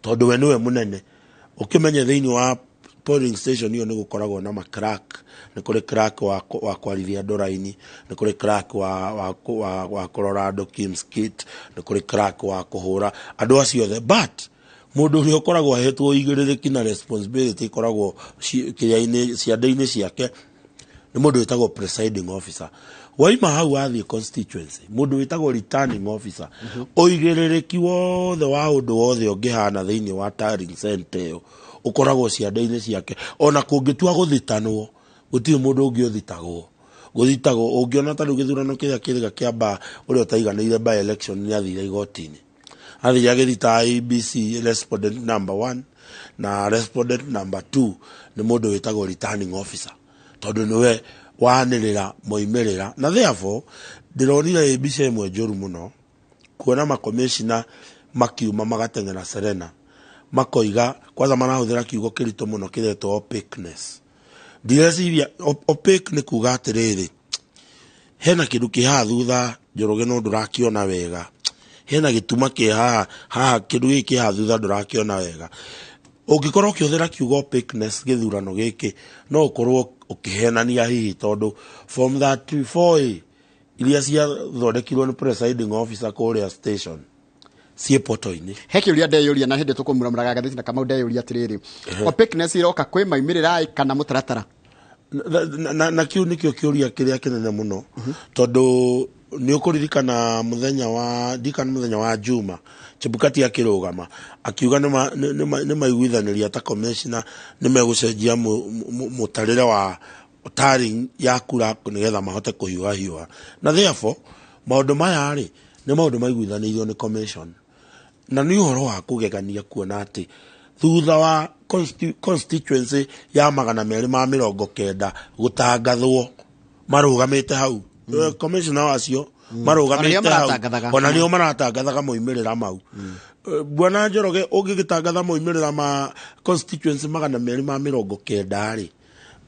tondũ we nĩwe mũnene. Ũkĩmenye thĩinĩ wa polling station ĩyo nĩ gũkoragwo na maclerk. Nĩ kũrĩ clerk wa kwarithia andũ raini, nĩ kũrĩ clerk wa kũrora andũ KIEMS kit, nĩ kũrĩ clerk wa kũhũra andũ acio othe, but mũndũ ũrĩa ũkoragwo ahetwo ũigĩrĩrĩki na responsibility ĩkoragwo kĩrĩa-inĩ ciande-inĩ ciake nĩ mũndũ wĩtagwo presiding officer. Waima hau wathiĩ constituency, mũndũ wĩtagwo returning officer, ũigĩrĩrĩki wothe wa ũndũ wothe ũngĩhana thĩinĩ wa tallying center ĩyo ũkoragwo ciande-inĩ ciake. Ona kũngĩtua gũthitanwo, gũtirĩ mũndũ ũngĩ ũthitagwo, gũthitagwo. Ũngĩona ta rĩu gĩthurano kĩrĩa kĩrĩga kĩa ũrĩa ũtaiganĩire by election nĩ athire igoti-inĩ, athire agĩthita IEBC respondent number one na respondent number two nĩ mũndũ wĩtagwo returning officer, tondũ nĩwe wanĩrĩra moimĩrĩra. Na therefore ndĩronire ĩ mbica ĩmwe njũru mũno kuona makomishina makiuma magateng'era Serena, makoiga kwanza marahũthĩra kiugo kĩritũ mũno kĩretwo opaqueness. Ndireciria opaque nĩ kuga atĩrĩrĩ, hena kĩndũ kĩ haha thutha, Njoroge, no ndũrakĩona wega. Hena gĩtuma kĩ haha haha, kĩndũ gĩkĩ kĩ haha thutha ndũrakĩona wega. Ũngĩkorwo ũkĩhũthĩra kiugo opaqueness gĩthurano gĩkĩ, no ũkorwo ũkĩhenania hihi, tondũ form 34A iria ciathondekirwo nĩ presiding officer kũrĩa station ciĩ poto-inĩ. He kĩũria ndeyũria, na hĩndĩ tũkũmuramuraga ngathĩti na Kamau, ndeyũria atĩrĩrĩ, opaqueness iroka kwĩ maumĩrĩra ĩ kana mũtaratara? Na kĩu nĩkĩo kĩũria kĩrĩa kĩnene mũno, tondũ nĩ ũkũririkana mũthenya wa ndikana mũthenya wa Juma, Chebukati akĩrũgama akiuga nĩ maiguithanĩria ta commissioner nĩ megũcenjia mũtarĩre wa tallying ya kura nĩgetha mahote kũhiũha hiũha, na therefore Maũndũ maya rĩ nĩ maũndũ maiguithanĩirio nĩ commission, na nĩ ũhoro wa kũgegania kuona atĩ thutha wa constituency ya 290 gũtangathwo marũgamĩte hau, commissioner wacio marũgamĩte hau, ona nĩo maratangathaga moimĩrĩra mau. Bwana Njoroge, ũngĩgĩtangatha moimĩrĩra ma constituency 290 rĩ,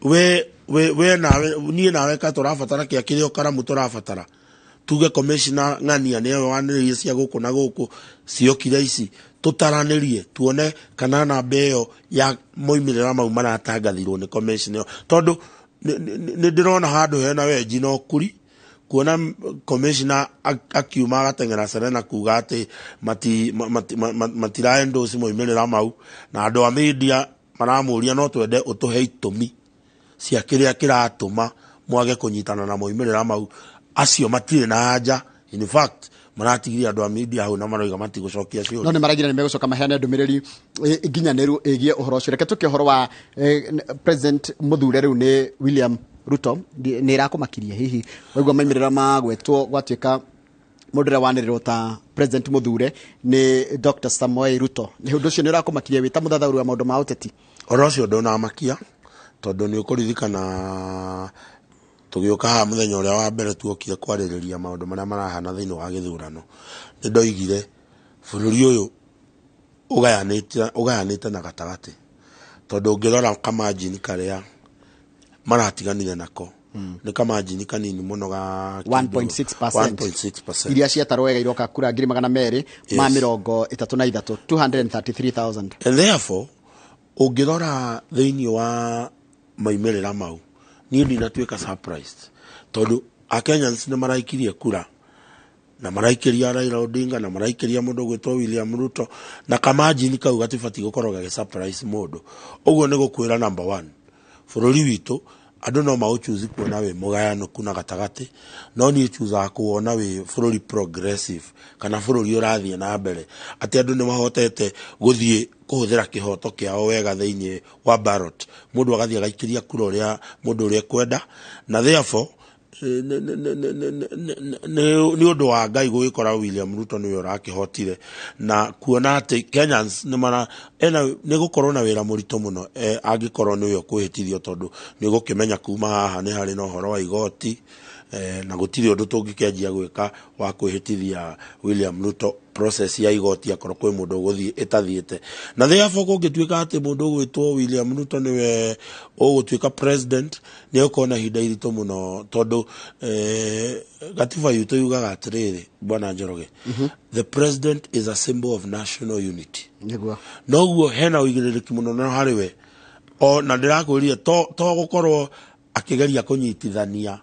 we nawe, niĩ nawe, ka tũrabatara kĩa kĩrĩa karamu tũrabatara tuge commissioner ng'ania nĩwe wanĩrĩirie cia gũkũ na gũkũ ciokire ici, tũtaranĩrie tuone kana namba ĩyo ya moimĩrĩra mau maratangathirwo nĩ commission ĩyo, tondũ nĩ ndĩrona handũ hena wenji na ũkuri kuona commissioner akiuma agateng'era Serena kuga atĩ matira endorse moimĩrĩra mau, na andũ a media maramũria no twende ũtũhe itũmi cia kĩrĩa kĩratũma mwage kũnyitana na moimĩrĩra mau. Acio matirĩ na anja, in fact maratigire andũ a media hau na maroiga matigũcokia ciũria. No nĩ maragira nĩ megũcoka maheane ndũmĩrĩri nginyanĩru ĩgiĩ ũhoro ũcio. Reke tũke ũhoro wa president mũthure rĩu nĩ William Ruto. Nĩ ĩrakũmakirie hihi waigua maimĩrĩra magwetwo gwatuĩka mũndũ ũrĩa wanĩrĩrwo ta president mũthure nĩ Dr. Samoei Ruto? Nĩ ũndũ ũcio nĩ ũrakũmakirie wĩ ta mũthathaũri wa maũndũ ma ũteti? Ũhoro ũcio ndũnamakia, tondũ nĩ ũkũririkana tũgĩũka haha mũthenya ũrĩa wa mbere tuokire kwarĩrĩria maũndũ marĩa marahana thĩinĩ wa gĩthurano, nĩ ndoigire bũrũri ũyũ ũgayanĩte na gatagatĩ, tondũ ũngĩrora kamargin karĩa maratiganire nako nĩ kamargin kanini mũno ga 1.6%. 1.6%. Iria ciatarwo wega iroka kura 233,000, 233,000. And therefore ũngĩrora thĩinĩ wa maimĩrĩra mau, niĩ ndinatuĩka surprised, tondũ Akenyans nĩ maraikirie kura na maraikĩria Raila Odinga na maraikĩria mũndũ ũgwĩtwo William Ruto, na kamargin kau gatibatiĩ gũkorwo gagĩ surprise mũndũ. Ũguo nĩ gũkwĩra, number one, bũrũri witũ andũ no maũchoose kuona wĩ mũgayanũku na gatagatĩ, no niĩ chusaga kuona wĩ bũrũri progressive kana bũrũri ũrathiĩ na mbere, atĩ andũ nĩ mahotete gũthiĩ kũhũthĩra kĩhoto kĩao wega thĩinĩ wa ballot, mũndũ agathiĩ agaikĩria kura ũrĩa mũndũ ũrĩa ekwenda. Na therefore nĩ ũndũ wa Ngai gũgĩkora William Ruto nĩwe ũrakĩhotire, na kuona atĩ Kenyans nĩ mara ena nĩ gũkorwo na wĩra mũritũ mũno angĩkorwo nĩwe ũkwĩhĩtithio, tondũ nĩ ũgũkĩmenya kuma haha nĩ harĩ na ũhoro wa igoti, na gũtirĩ ũndũ tũngĩkĩanjia gwĩka wa kwĩhĩtithia William Ruto process ya igoti akorwo kwĩ mũndũ ũgũthiĩ ĩtathiĩte. Na therefore kũngĩtuĩka atĩ mũndũ ũgwĩtwo William Ruto nĩwe ũgũtuĩka president, nĩ egũkorwo na ihinda iritũ mũno, tondũ gatiba itũ yugaga atĩrĩrĩ, bwana Njoroge, the president is a symbol of national unity. Noguo hena ũigĩrĩrĩki mũno na harĩ we o na ndĩrakwĩrire to gũkorwo akĩgeria kũnyitithania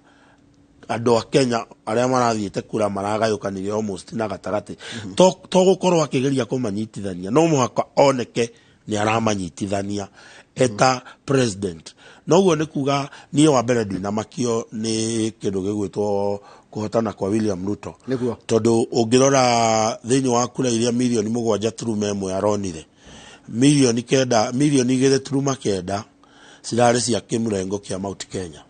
andũ a Kenya arĩa marathiĩte kura maragayũkanire almost na gatagatĩ, to gũkorwo akĩgeria kũmanyitithania, no mũhaka oneke nĩ aramanyitithania eta president. Noguo nĩ kuga niĩ wa mbere ndinamakio nĩ kĩndũ gĩgwĩtwo kũhotana kwa William Ruto, tondũ ũngĩrora thĩinĩ wa kura iria 7.1 million aronire, 9 million, 2.9 million cirarĩ cia kĩmũrengo kĩa Mount Kenya,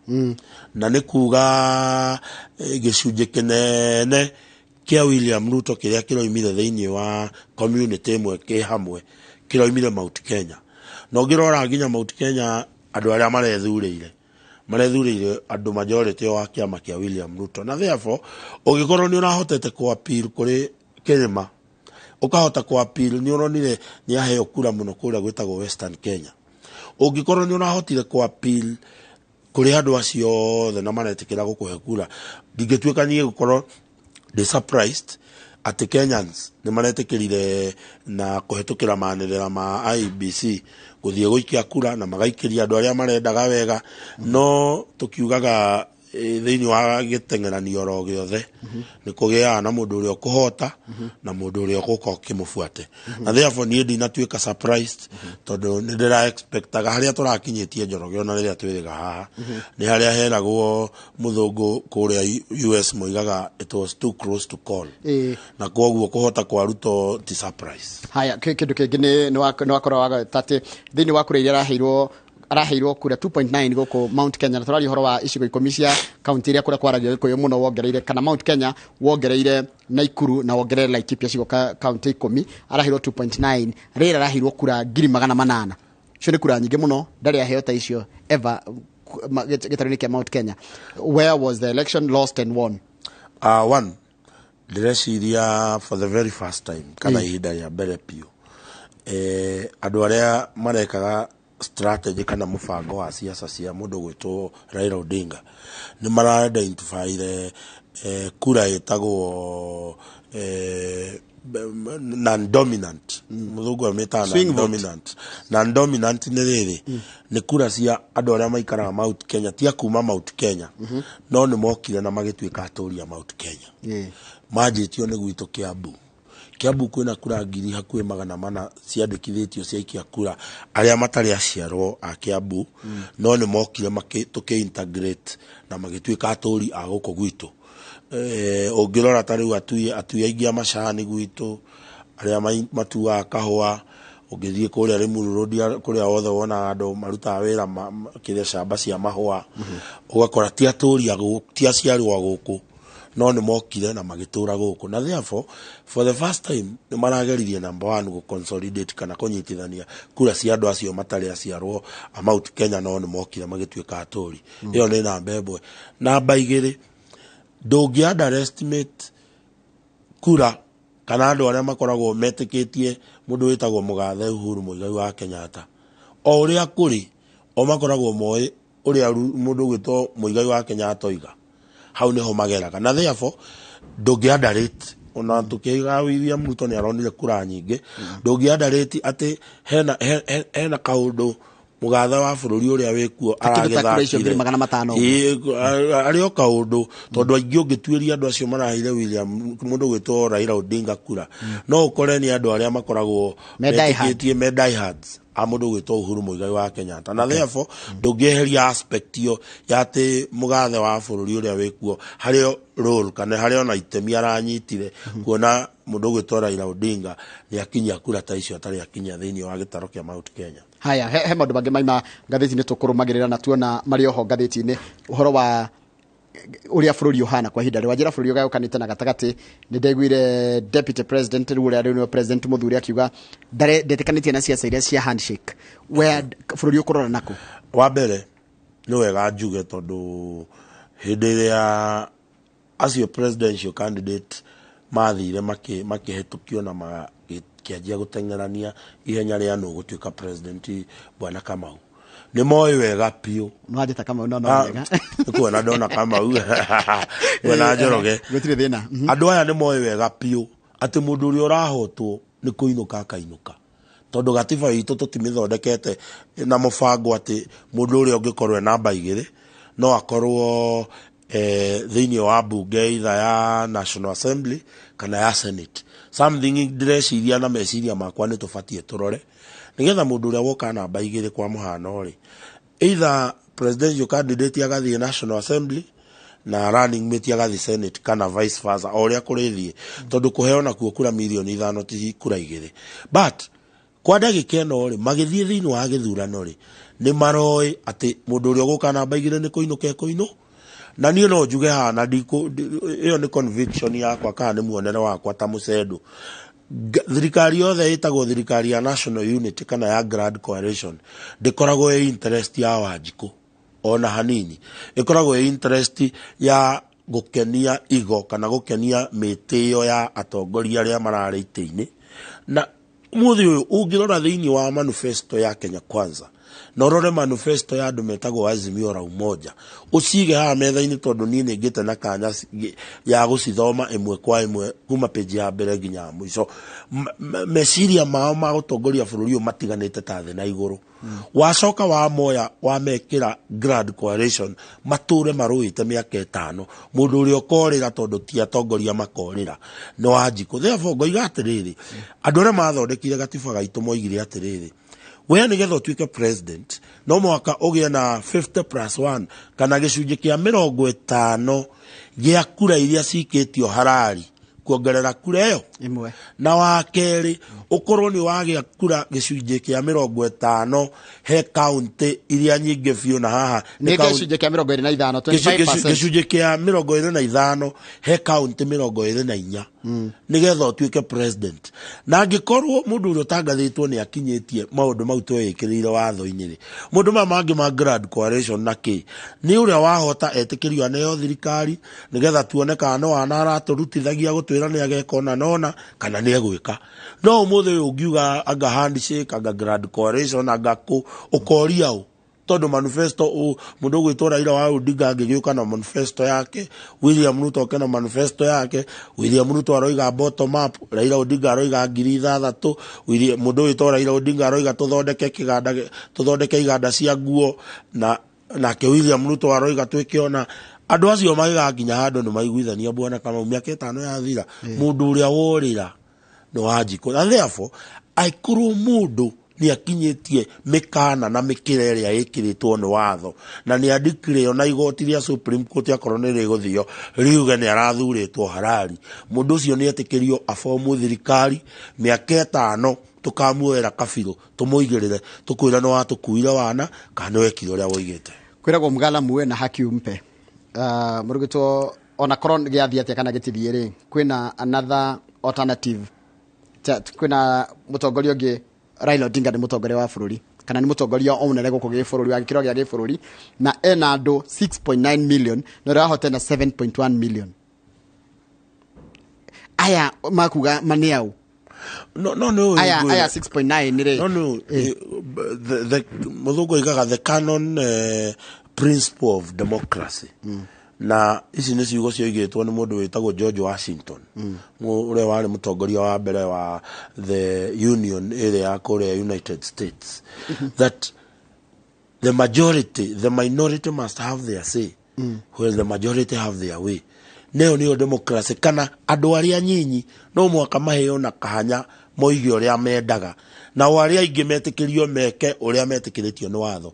na nĩ kuga gĩcunjĩ kĩnene kĩa William Ruto kĩrĩa kĩroimire thĩinĩ wa community ĩmwe kĩ hamwe kĩroimire Mount Kenya. Na ũngĩrora nginya Mount Kenya, andũ arĩa marethurĩire andũ majority wa kĩama kĩa William Ruto, na therefore ũngĩkorwo nĩ ũrahotete kũ appeal kũrĩ kĩrĩma, ũkahota kũ appeal, nĩ ũronire nĩ aheo kura mũno kũrĩa gwĩtagwo Western Kenya, ũngĩkorwo nĩ ũrahotire kũ appeal kũrĩ andũ acio othe na maretĩkĩra gũkũhe kura, ndingĩtuĩka niĩ gũkorwo ndĩ surprised atĩ Kenyans nĩ maretĩkĩrire na kũhetũkĩra manĩrĩra ma IEBC gũthiĩ gũikia kura na magaikĩria andũ arĩa marendaga wega. No tũkiugaga thĩinĩ wa gĩteng'eranio oro gĩothe nĩ kũgĩaga na mũndũ ũrĩa ũkũhota na mũndũ ũrĩa ũgũka ũkĩmũbuate, na therefore niĩ ndinatuĩka surprised, tondũ nĩ ndĩra expectaga harĩa tũrakinyĩtie Njoroge, ona rĩrĩa twĩrĩga haha nĩ harĩa heragwo mũthũngũ kũrĩa US moigaga it was too close to call, na koguo kũhota kwa Ruto ti surprise. Haya, kĩndũ kĩngĩ nĩ wakorwo wagweta atĩ thĩinĩ wa kura iria araheirwo Araheirwo kura 2.9 gũkũ Mount Kenya, na tũraria ũhoro wa icigo 10 cia kaunti iria kũrĩa kwaragio Gĩkũyũ mũno, wongereire kana Mount Kenya, wongereire Naikuru na wongereire Laikipia, cigo kaunti 10. Araheirwo 2.9. Rĩrĩ araheirwo kura 800,000. Icio nĩ kura nyingĩ mũno, ndarĩ aheo ta icio ever gĩtarũ-inĩ kĩa Mount Kenya. Where was the election lost and won? One, ndĩreciria for the very first time, kana ihinda rĩa mbere biũ, andũ arĩa marekaga strategy kana mũbango wa ciaca cia mũndũ gwĩtwo Raila Odinga nĩ mara identifyire kura ĩtagwo non-dominant, mũthũngũ amĩtaga Swing vote. Non-dominant. Non-dominant nĩ rĩrĩ, nĩ kura cia andũ arĩa maikaraga Mount Kenya, ti a kuma Mount Kenya, no nĩ mokire na magĩtuĩka atũri a Mount Kenya. Manjĩtio nĩ gwitũ Kiambu. Kiambu kwĩna kura ngiri hakuhĩ 400 ciandĩkithĩtio cia aikia kura arĩa matarĩ aciarwo a Kiambu, no nĩ mokire tũkĩ integrate na magĩtuĩka atũri a gũkũ gwitũ. Ũngĩrora ta rĩu atui aingĩ a macani gwitũ, arĩa matuaga kahũa, ũngĩthiĩ kũrĩa Limuru Road, kũrĩa wothe wonaga andũ marutaga wĩra kĩrĩa camba cia mahũa, ũgakora ti atũri a gũkũ, ti aciarwo a gũkũ, no nĩ mokire na magĩtũra gũkũ. Na therefore for the first time nĩ marageririe, number one, gũ consolidate kana kũnyitithania kura cia andũ acio matarĩ aciarwo a Mount Kenya, no nĩ mokire magĩtuĩka atũri. Ĩyo nĩ namba 1. Namba 2, ndũngĩ underestimate kura kana andũ arĩa makoragwo metĩkĩtie mũndũ wĩtagwo mũgathe Uhuru Muigai wa Kenyatta. O ũrĩa kũrĩ, o makoragwo moĩ ũrĩa mũndũ ũgwĩtwo Muigai wa Kenyatta oiga, hau nĩho mageraga. Na therefore ndũngĩ underrate, ona tũkĩiga William Ruto nĩ aronire kura nyingĩ, ndũngĩ underrate atĩ hena kaũndũ mũgathe wa bũrũri ũrĩa wĩkuo Kĩndũ ta kura icio aragĩthakire. 500,000 ũguo. Ĩĩ, arĩ o kaũndũ, tondũ aingĩ ũngĩtuĩria andũ acio maraheire William, mũndũ ũgwĩtwo Raila Odinga kura, no ũkore nĩ andũ arĩa makoragwo Me die hard. metĩkĩtie, me diehards a mũndũ ũgwĩtwo Uhuru Muigai wa Kenyatta. Na therefore ndũngĩeheria aspect ĩyo ya atĩ mũgathe wa bũrũri ũrĩa wĩkuo harĩ o role kana harĩ ona itemi aranyitire kuona mũndũ ũgwĩtwo Raila Odinga nĩ akinyia kura ta icio atarĩ akinyia thĩinĩ wa gĩtaro kĩa Mount Kenya. Haya, he maũndũ mangĩ maima ngathĩti-inĩ tũkũrũmagĩrĩra na tuona marĩ oho ngathĩti-inĩ, ũhoro wa ũrĩa bũrũri ũhana kwa ihinda rĩu. Wanjĩra bũrũri ũgayũkanĩte na gatagatĩ. Nĩ ndaiguire deputy president rĩu ũrĩa rĩu nĩwe president mũthure akiuga ndetĩkanĩtie na ciaca iria cia handshake. Where bũrũri ũkũrora nakũ? Wa mbere nĩ wega njuge, tondũ hĩndĩ ĩrĩa acio presidential candidate mathire makĩhetũkio na makĩanjia gũteng'erania ihenya rĩa nũ gũtuĩka president, bwana Kamau, nĩ moĩ wega biũ. Nĩwanjĩta Kamau, no wega. Nĩ kuona ndona Kamau, bwana Njoroge. Gũtirĩ thĩna. Andũ aya nĩ moĩ wega biũ atĩ mũndũ ũrĩa ũrahotwo nĩ kũinũka akainũka, tondũ gatiba itũ tũtimĩthondekete na mũbango atĩ mũndũ ũrĩa ũngĩkorwo e namba 2 no akorwo thĩinĩ wa mbunge, either ya National Assembly kana ya Senate. Something ndĩreciria na meciria makwa nĩ tũbatiĩ tũrore nĩgetha mũndũ ũrĩa woka namba 2, kwa mũhano rĩ, either presidential candidate agathiĩ National Assembly na running mate agathiĩ Senate, kana vice versa, o ũrĩa kũrĩthiĩ, tondũ kũheo nakuo kura 5 mirioni ti kura 2. But kwa ndagĩka ĩno rĩ, magĩthiĩ thĩinĩ wa gĩthurano rĩ, nĩ maroĩ atĩ mũndũ ũrĩa ũgũka namba 2 nĩ kũinũka ekũinũ. Na niĩ no njuge haha na ĩyo nĩ conviction yakwa kana nĩ muonere wakwa ta mũcendo, thirikari yothe ĩtagwo thirikari ya national unity kana ya grand coalition ndĩkoragwo ĩ interest ya Wanjikũ ona hanini, ĩkoragwo ĩ interest ya gũkenia igo kana gũkenia mĩtĩo ya atongoria arĩa mararĩ itĩ-inĩ. Na mũthĩ ũyũ ũngĩrora thĩinĩ wa manifesto ya Kenya Kwanza na ũrore manifesto ya andũ metagwo Azimio la Umoja, ũcige haha metha-inĩ, tondũ niĩ nĩ ngĩte na kanya ya gũcithoma ĩmwe kwa ĩmwe kuma page ya mbere nginya ya mũico, meciria mao ma gũtongoria bũrũri ũyũ matiganĩte ta thĩ na igũrũ. Wacoka wamoya wamekĩra grand coalition matũre marũĩte mĩaka 5, mũndũ ũrĩa ũkorĩra, tondũ ti atongoria makorĩra, nĩ Wanjikũ. Therefore ngoiga atĩrĩrĩ, andũ arĩa mathondekire gatiba gaitũ moigire atĩrĩrĩ, we nĩgetha ũtuĩke president no mũhaka ũgĩe na 50 plus 1 kana gĩcunjĩ kĩa 50 gĩa kura iria cikĩtio harari kuongerera kura ĩyo ĩmwe. Na wa kerĩ Ũkorwo nĩ wagĩa kura gĩcunjĩ kĩa 50 he kaunti iria nyingĩ biũ, na haha nĩ gĩcunjĩ kĩa 25, 25%. Gĩcunjĩ kĩa 25 he kaunti 24, nĩgetha ũtuĩke president. Na angĩkorwo mũndũ ũrĩa ũtangathĩtwo nĩ akinyĩtie maũndũ mau twĩĩkĩrĩire watho-inĩ rĩ, mũndũ maya mangĩ ma grand coalition na kĩ, nĩ ũrĩa wahota etĩkĩrio aneo thirikari, nĩgetha tuone kana no ana aratũrutithagia gũtwĩra nĩ ageka ona nona kana nĩ egwĩka. No ũmũthĩ ũyũ ũngiuga anga handshake, anga grand coalition, anga kũ, ũkoria ũ, tondũ manifesto mũndũ ũgwĩtwo Raila wa Odinga angĩgĩũka na manifesto yake, William Ruto oke na manifesto yake. William Ruto aroiga bottom up, Raila Odinga aroiga 6,000. Mũndũ ũgwĩtwo Raila Odinga aroiga tũthondeke kĩganda, tũthondeke iganda cia nguo, na nake William Ruto aroiga twĩke ona. Andũ acio magĩgakinya handũ nĩ maiguithania, bwana Kamau, mĩaka 5 yathira, mũndũ ũrĩa worĩra nĩ Wanjikũ. Na therefore angĩkorwo mũndũ nĩ akinyĩtie mĩkana na mĩkĩra ĩrĩa ĩkĩrĩtwo nĩ watho, na nĩ andĩkire na igoti rĩa Supreme Court akorwo nĩ rĩgũthio riuge nĩ arathurĩtwo harari, mũndũ ũcio nĩ etĩkĩrio abomu thirikari mĩaka 5, tũkamuoera kabirũ tũmũigĩrĩre, tũkwĩra nĩ watũkuire wana kana nĩ wekire ũrĩa woigĩte. Kwĩragwo mgala muwe na haki umpe. Mũrugĩtwo, ona korwo gĩathiĩ atĩa kana gĩtithiĩ rĩ, kwĩna another alternative. Kwĩna mũtongoria ũngĩ. Raila Odinga nĩ mũtongoria wa bũrũri, kana nĩ mũtongoria o mũnene gũkũ gĩbũrũri, wa gĩkĩro gĩa gĩbũrũri, na ena andũ 6.9 million, na ũrĩa wahotete na 7.1 million. Aya makuga manĩ au? No. Aya 6.9 rĩ. No, the mũthũngũ oigaga the canon principle of democracy, na ici nĩ ciugo cioigĩtwo nĩ mũndũ wĩtagwo George Washington, ũrĩa warĩ mũtongoria wa mbere wa the union ĩrĩa ya kũrĩa United States, that the majority, the minority must have their say where the majority have their way. Nĩyo nĩyo democracy, kana andũ arĩa nyinyi no mũhaka maheo na kahanya moige ũrĩa mendaga, nao arĩa aingĩ metĩkĩrio meke ũrĩa metĩkĩrĩtio nĩ watho.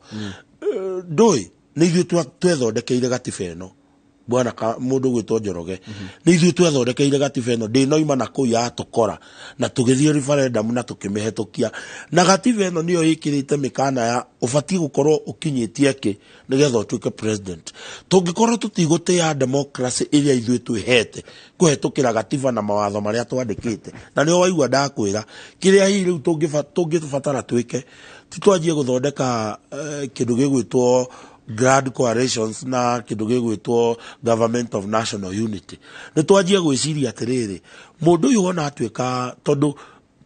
Ndũĩ nĩ ithuĩ twethondekeire gatiba ĩno, bwana mũndũ gwĩtwo Njoroge, nĩ ithuĩ twethondekeire gatiba ĩno. Ndĩnoima na kũu yatũkora na tũgĩthiĩ referendum na tũkĩmĩhetũkia, na gatiba ĩno nĩyo ĩkĩrĩte mĩkana ya ũbatiĩ gũkorwo ũkinyĩtie kĩ nĩgetha ũtuĩke president. Tũngĩkorwo tũtigũtĩa democracy ĩrĩa ithuĩ twĩhete kũhetũkĩra gatiba na mawatho marĩa twandĩkĩte, na nĩo waigua ndakwĩra kĩrĩa hihi rĩu tũngĩbatara twĩke, ti twanjie gũthondeka kĩndũ gĩgwĩtwo grand coalitions na kĩndũ gĩgwĩtwo government of national unity. Nĩ twanjie gwĩciria atĩrĩrĩ, mũndũ ũyũ wona atuĩka, tondũ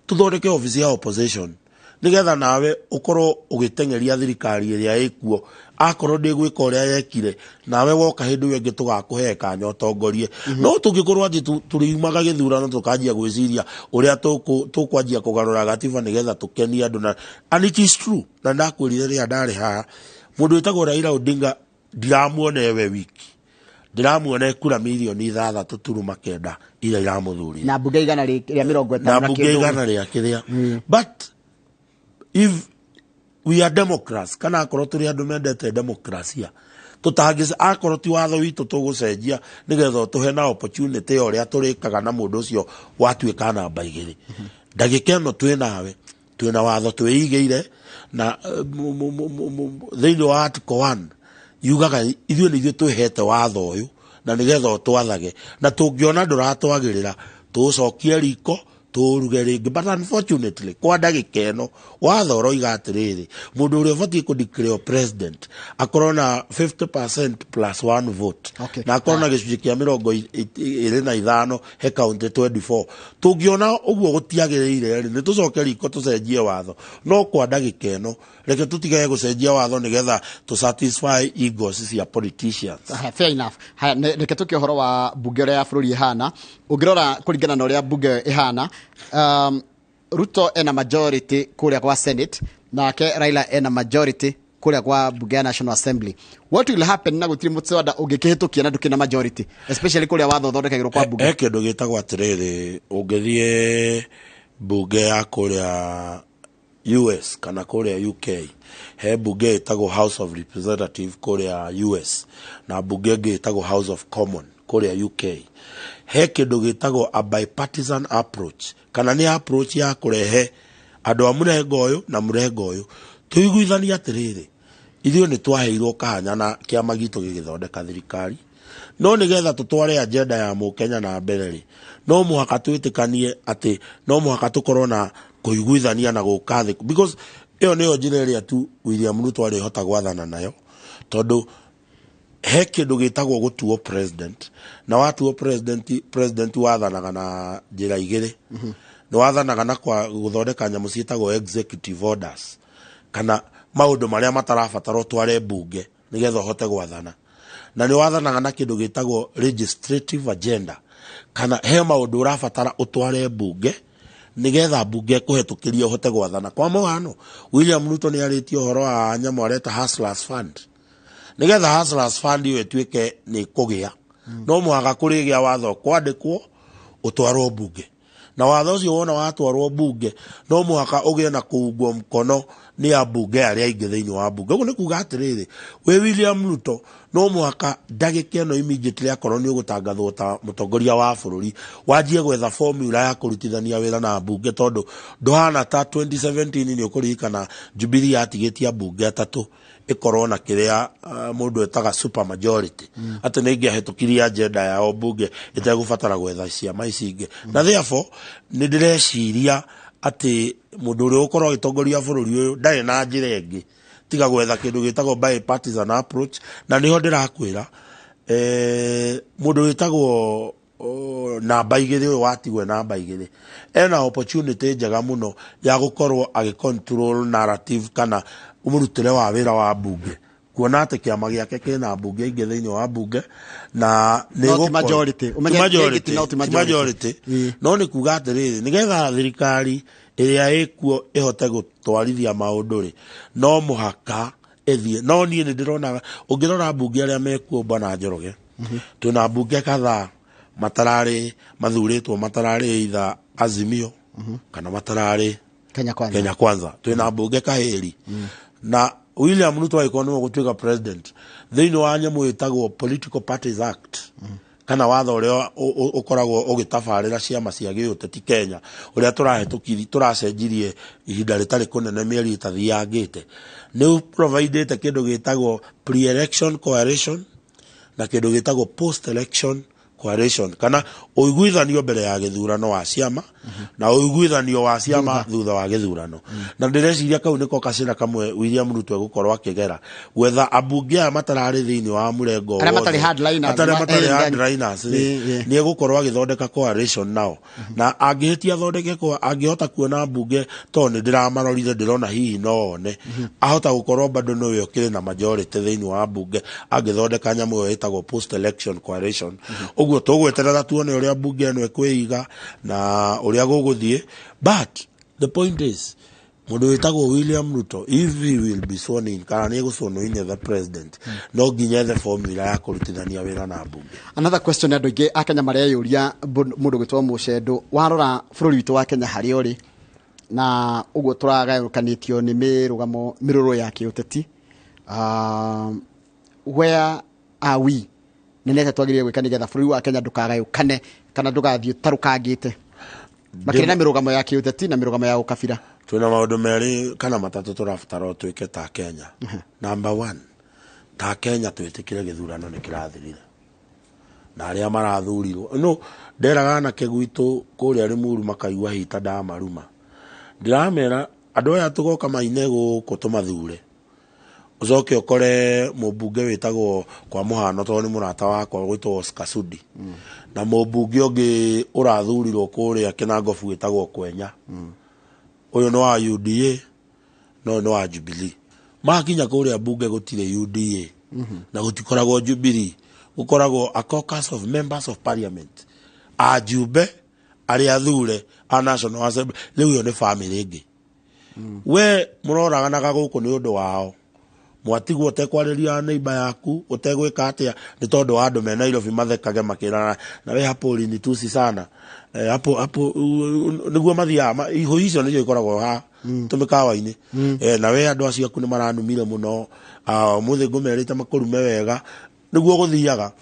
tũthondeke office ya opposition, nĩgetha nawe ũkorwo ũgĩteng'eria thirikari ĩrĩa ĩkuo, akorwo ndĩgwĩka ũrĩa yekire, nawe woka hĩndĩ ĩyo ĩngĩ tũgakũhe kanya ũtongorie. No tũngĩkorwo atĩ tũriumaga gĩthurano tũkanjia gwĩciria ũrĩa tũkwanjia kũgarũra gatiba nĩgetha tũkenie andũ, na and it is true, na ndakwĩrire rĩrĩa ndarĩ haha, mũndũ wĩtagwo Raila Odinga ndiramuona ewe wiki, ndĩramuona kura 6.9 million iria iramũthurire, na mbunge igana rĩa mĩrongo na ĩtano na mbunge kĩndũ. Igana rĩa kĩrĩa. But if we are democrats, kana akorwo tũrĩ andũ mendete demokrasia, tũtangĩ akorwo ti watho witũ tũgũcenjia nĩgetha ũtũhe na opportunity ya ũrĩa tũrĩkaga na mũndũ ũcio watuĩka namba 2, ndagĩka ĩno twĩ nawe, twĩna watho twĩigĩire, na thĩinĩ wa article 1 yugaga ithuĩ nĩ ithuĩ twĩhete watho ũyũ na nĩgetha ũtwathage, na tũngĩona ndũratwagĩrĩra tũũcokie riko tũũruge rĩngĩ. But unfortunately, kwa ndagĩka ĩno watho ũroiga atĩrĩrĩ, mũndũ ũrĩa ũbatiĩ kũ president akorwo na 50% plus one vote, na akorwo na gĩcunjĩ kĩa 25 he kaunti 24. Tũngĩona ũguo gũtiagĩrĩire rĩ, nĩ tũcoke riko tũcenjie watho. No kwa ndagĩka ĩno reke tũtigage gũcenjia watho nĩgetha tũ satisfy egos cia politicians. Haya, fair enough. Haya, reke tũke ũhoro wa mbunge ũrĩa ya bũrũri ĩhana. Ũngĩrora kũringana na ũrĩa mbunge ĩhana, Ruto ena majority kũrĩa kwa Senate, nake Raila ena majority kũrĩa kwa mbunge ya National Assembly. What will happen na gũtirĩ mũswada ũngĩkĩhĩtũkia na ndũkĩna majority, especially kũrĩa watho ũthondekagĩrwo kwa mbunge? He kĩndũ gĩtagwo atĩrĩrĩ, ũngĩthiĩ mbunge ya kũrĩa US kana kũrĩa UK, he mbunge ĩtagwo House of Representative kũrĩa US na mbunge ĩngĩ ĩtagwo House of Common. Kũrĩa UK he kĩndũ gĩtagwo a bipartisan approach, kana nĩ approach ya kũrehe andũ a mũrengo ũyũ na mũrengo ũyũ, tũiguithanie atĩrĩrĩ, ithuĩ nĩ twaheirwo kahanya na kĩama gitũ gĩgĩthondeka thirikari, no nĩgetha tũtware agenda ya mũkenya na mbere rĩ, no mũhaka twĩtĩkanie atĩ no mũhaka tũkorwo na kũiguithania na gũka thĩ, because ĩyo nĩyo njĩra ĩrĩa tu William Ruto arĩhota gwathana nayo, tondũ he kĩndũ gĩtagwo gũtuo president, na watuo president, president wathanaga na njĩra igĩrĩ. Nĩ wathanaga na kwa gũthondeka nyamũ ciĩtagwo executive orders, kana maũndũ marĩa matarabatara ũtware mbunge nĩgetha ũhote gwathana, na nĩ wathanaga na kĩndũ gĩtagwo legislative agenda, kana he maũndũ ũrabatara ũtware mbunge nigetha mbunge ĩkũhetũkĩrie ũhote gwathana. Kwa mũhano, William Ruto nĩ arĩtie ũhoro wa nyamũ areta Hustlers Fund. Nigetha Hustlers Fund ĩyo ĩtuĩke nĩ kũgĩa, no mũhaka kũrĩgĩa watho kwandĩkwo ũtwarwo mbunge, na watho ũcio wona watwarwo mbunge, no mũhaka ũgĩe na kũungwo mkono nĩ ambunge arĩa aingĩ thĩinĩ wa mbunge. Ũguo nĩ kuga atĩrĩrĩ, wĩ William Ruto, no mũhaka ndagĩka ĩno immediately akorwo nĩ ũgũtangathwo ta mũtongoria wa bũrũri, wanjie gwetha formula ya kũrutithania wĩra na mbunge, tondũ ndũhana ta 2017. Nĩ ũkũririkana Jubilee yatigĩtie ambunge atatũ ĩkorwo na kĩrĩa mũndũ etaga super majority, atĩ nĩ ingĩahĩtũkirie agenda yao mbunge ĩtegũbatara gwetha ciama ici ingĩ. Na therefore nĩ ndĩreciria atĩ mũndũ ũrĩa ũgũkorwo agĩtongoria bũrũri ũyũ ndarĩ na njĩra ĩngĩ tiga gwetha kĩndũ gĩtagwo bipartisan approach. Na nĩho ndĩrakwĩra, mũndũ wĩtagwo namba igĩrĩ, ũyũ watigwe namba igĩrĩ, ena opportunity njega mũno ya gũkorwo agĩ control narrative kana mũrutĩre wa wĩra wa mbunge, kuona atĩ kĩama gĩake kĩna mbunge aingĩ thĩinĩ wa mbunge na nĩ No ti majority. Ti Ũmenye majority, no ti ti majority. majority. No nĩ kuga atĩrĩrĩ, nĩgetha thirikari ĩrĩa ĩkuo ĩhote gũtwarithia maũndũ rĩ, no mũhaka ĩthiĩ. No niĩ nĩ ndĩrona, ũngĩrora mbunge arĩa mekuo, bwana Njoroge, twĩna mbunge kadhaa matararĩ mathurĩtwo, matararĩ either Azimio kana matararĩ Kenya Kwanza. Kenya Kwanza. Twĩna mbunge kahĩri na William Ruto angĩkorwo nĩwe gũtuĩka president, thĩinĩ wa nyamũ ĩtagwo Political Parties Act, kana watho ũrĩa ũkoragwo ũgĩtabarĩra ciama cia gĩũteti Kenya, ũrĩa tũrahĩtũkiri tũracenjirie ihinda rĩtarĩ kũnene, mĩeri ĩtathiangĩte, nĩ providĩte kĩndũ gĩtagwo pre-election coalition na kĩndũ gĩtagwo post-election coalition, kana ũiguithanio mbere ya gĩthurano wa ciama na ũiguithanio wa ciama thutha wa gĩthurano. Na ndĩreciria kau nĩko kacĩra kamwe William Ruto egũkorwo akĩgera gwetha ambunge aya matararĩ thĩinĩ wa mũrengo Arĩa matarĩ wothe. hardliners, Atarĩ matarĩ hardliners rĩ, nĩ egũkorwo agĩthondeka coalition nao, na angĩhĩtia athondeke angĩhota kuona mbunge, tondũ nĩ ndĩramarorire, ndĩrona hihi no one ahota gũkorwo bado nĩwe ũkĩrĩ na majority thĩinĩ wa mbunge angĩthondeka nyamũ ĩyo ĩtagwo post election coalition. Ũguo tũgweterera tuone ũrĩa mbunge ĩno ĩkwĩiga na ũrĩa gũgũthiĩ, but the point is, mũndũ wĩtagwo William Ruto, if he will be sworn in, kana nĩ egũsworn in as the president, no nginya ethe formula ya kũrutithania wĩra na mbunge. Another question andũ aingĩ a Kenya mareyũria, mũndũ gwĩtwo Mũcendo, warora bũrũri witũ wa Kenya harĩa ũrĩ na ũguo tũragayũkanĩtio nĩ mĩrũgamo mĩrũrũ ya kĩũteti, where are we, na nĩ atĩa twagĩrĩire gwĩka nĩgetha bũrũri wa Kenya ndũkagayũkane kana ndũgathiĩ ũtarũkangĩte makĩria na mĩrũgamo ya kĩũteti na mĩrũgamo ya ũkabira? Twĩna maũndũ merĩ kana matatũ tũrabatara twĩke ta Kenya. Number one, ta Kenya twĩtĩkĩre gĩthurano nĩ kĩrathirire na arĩa marathurirwo no nderaga anake gwitũ kũrĩa Limuru makaigua hita ndamaruma, ndĩramera andũ aya tũgoka maine gũkũ tũmathure, ũcoke ũkore mũmbunge wĩtagwo, kwa mũhano, tondũ nĩ mũrata wakwa, gwĩtwo Oscar Sudi, na mũmbunge ũngĩ ũrathurirwo kũrĩa Kinangofu wĩtagwo Kwenya, ũyũ nĩ wa UDA na ũyũ nĩ wa Jubilee. Makinya kũrĩa mbunge gũtirĩ UDA na gũtikoragwo Jubilee, gũkoragwo a caucus of members of parliament, ajumbe arĩa athure a National Assembly. Rĩu ĩyo nĩ family ĩngĩ we mũroraganaga gũkũ nĩ ũndũ wao, mwatigwo ũtekwarĩria neighbor yaku, ũtegwĩka atĩa, nĩ tondũ wa andũ me Nairobi mathekage makĩrana na we hapo ulinitusi sana, hapo hapo nĩguo mathiaga ihũi icio nĩcio ikoragwo ha tũmĩkawa-inĩ. Na we andũ acio aku nĩ maranumire mũno. Ah, ũmũthĩ ngũmerĩte makũrume wega, nĩguo gũthiaga.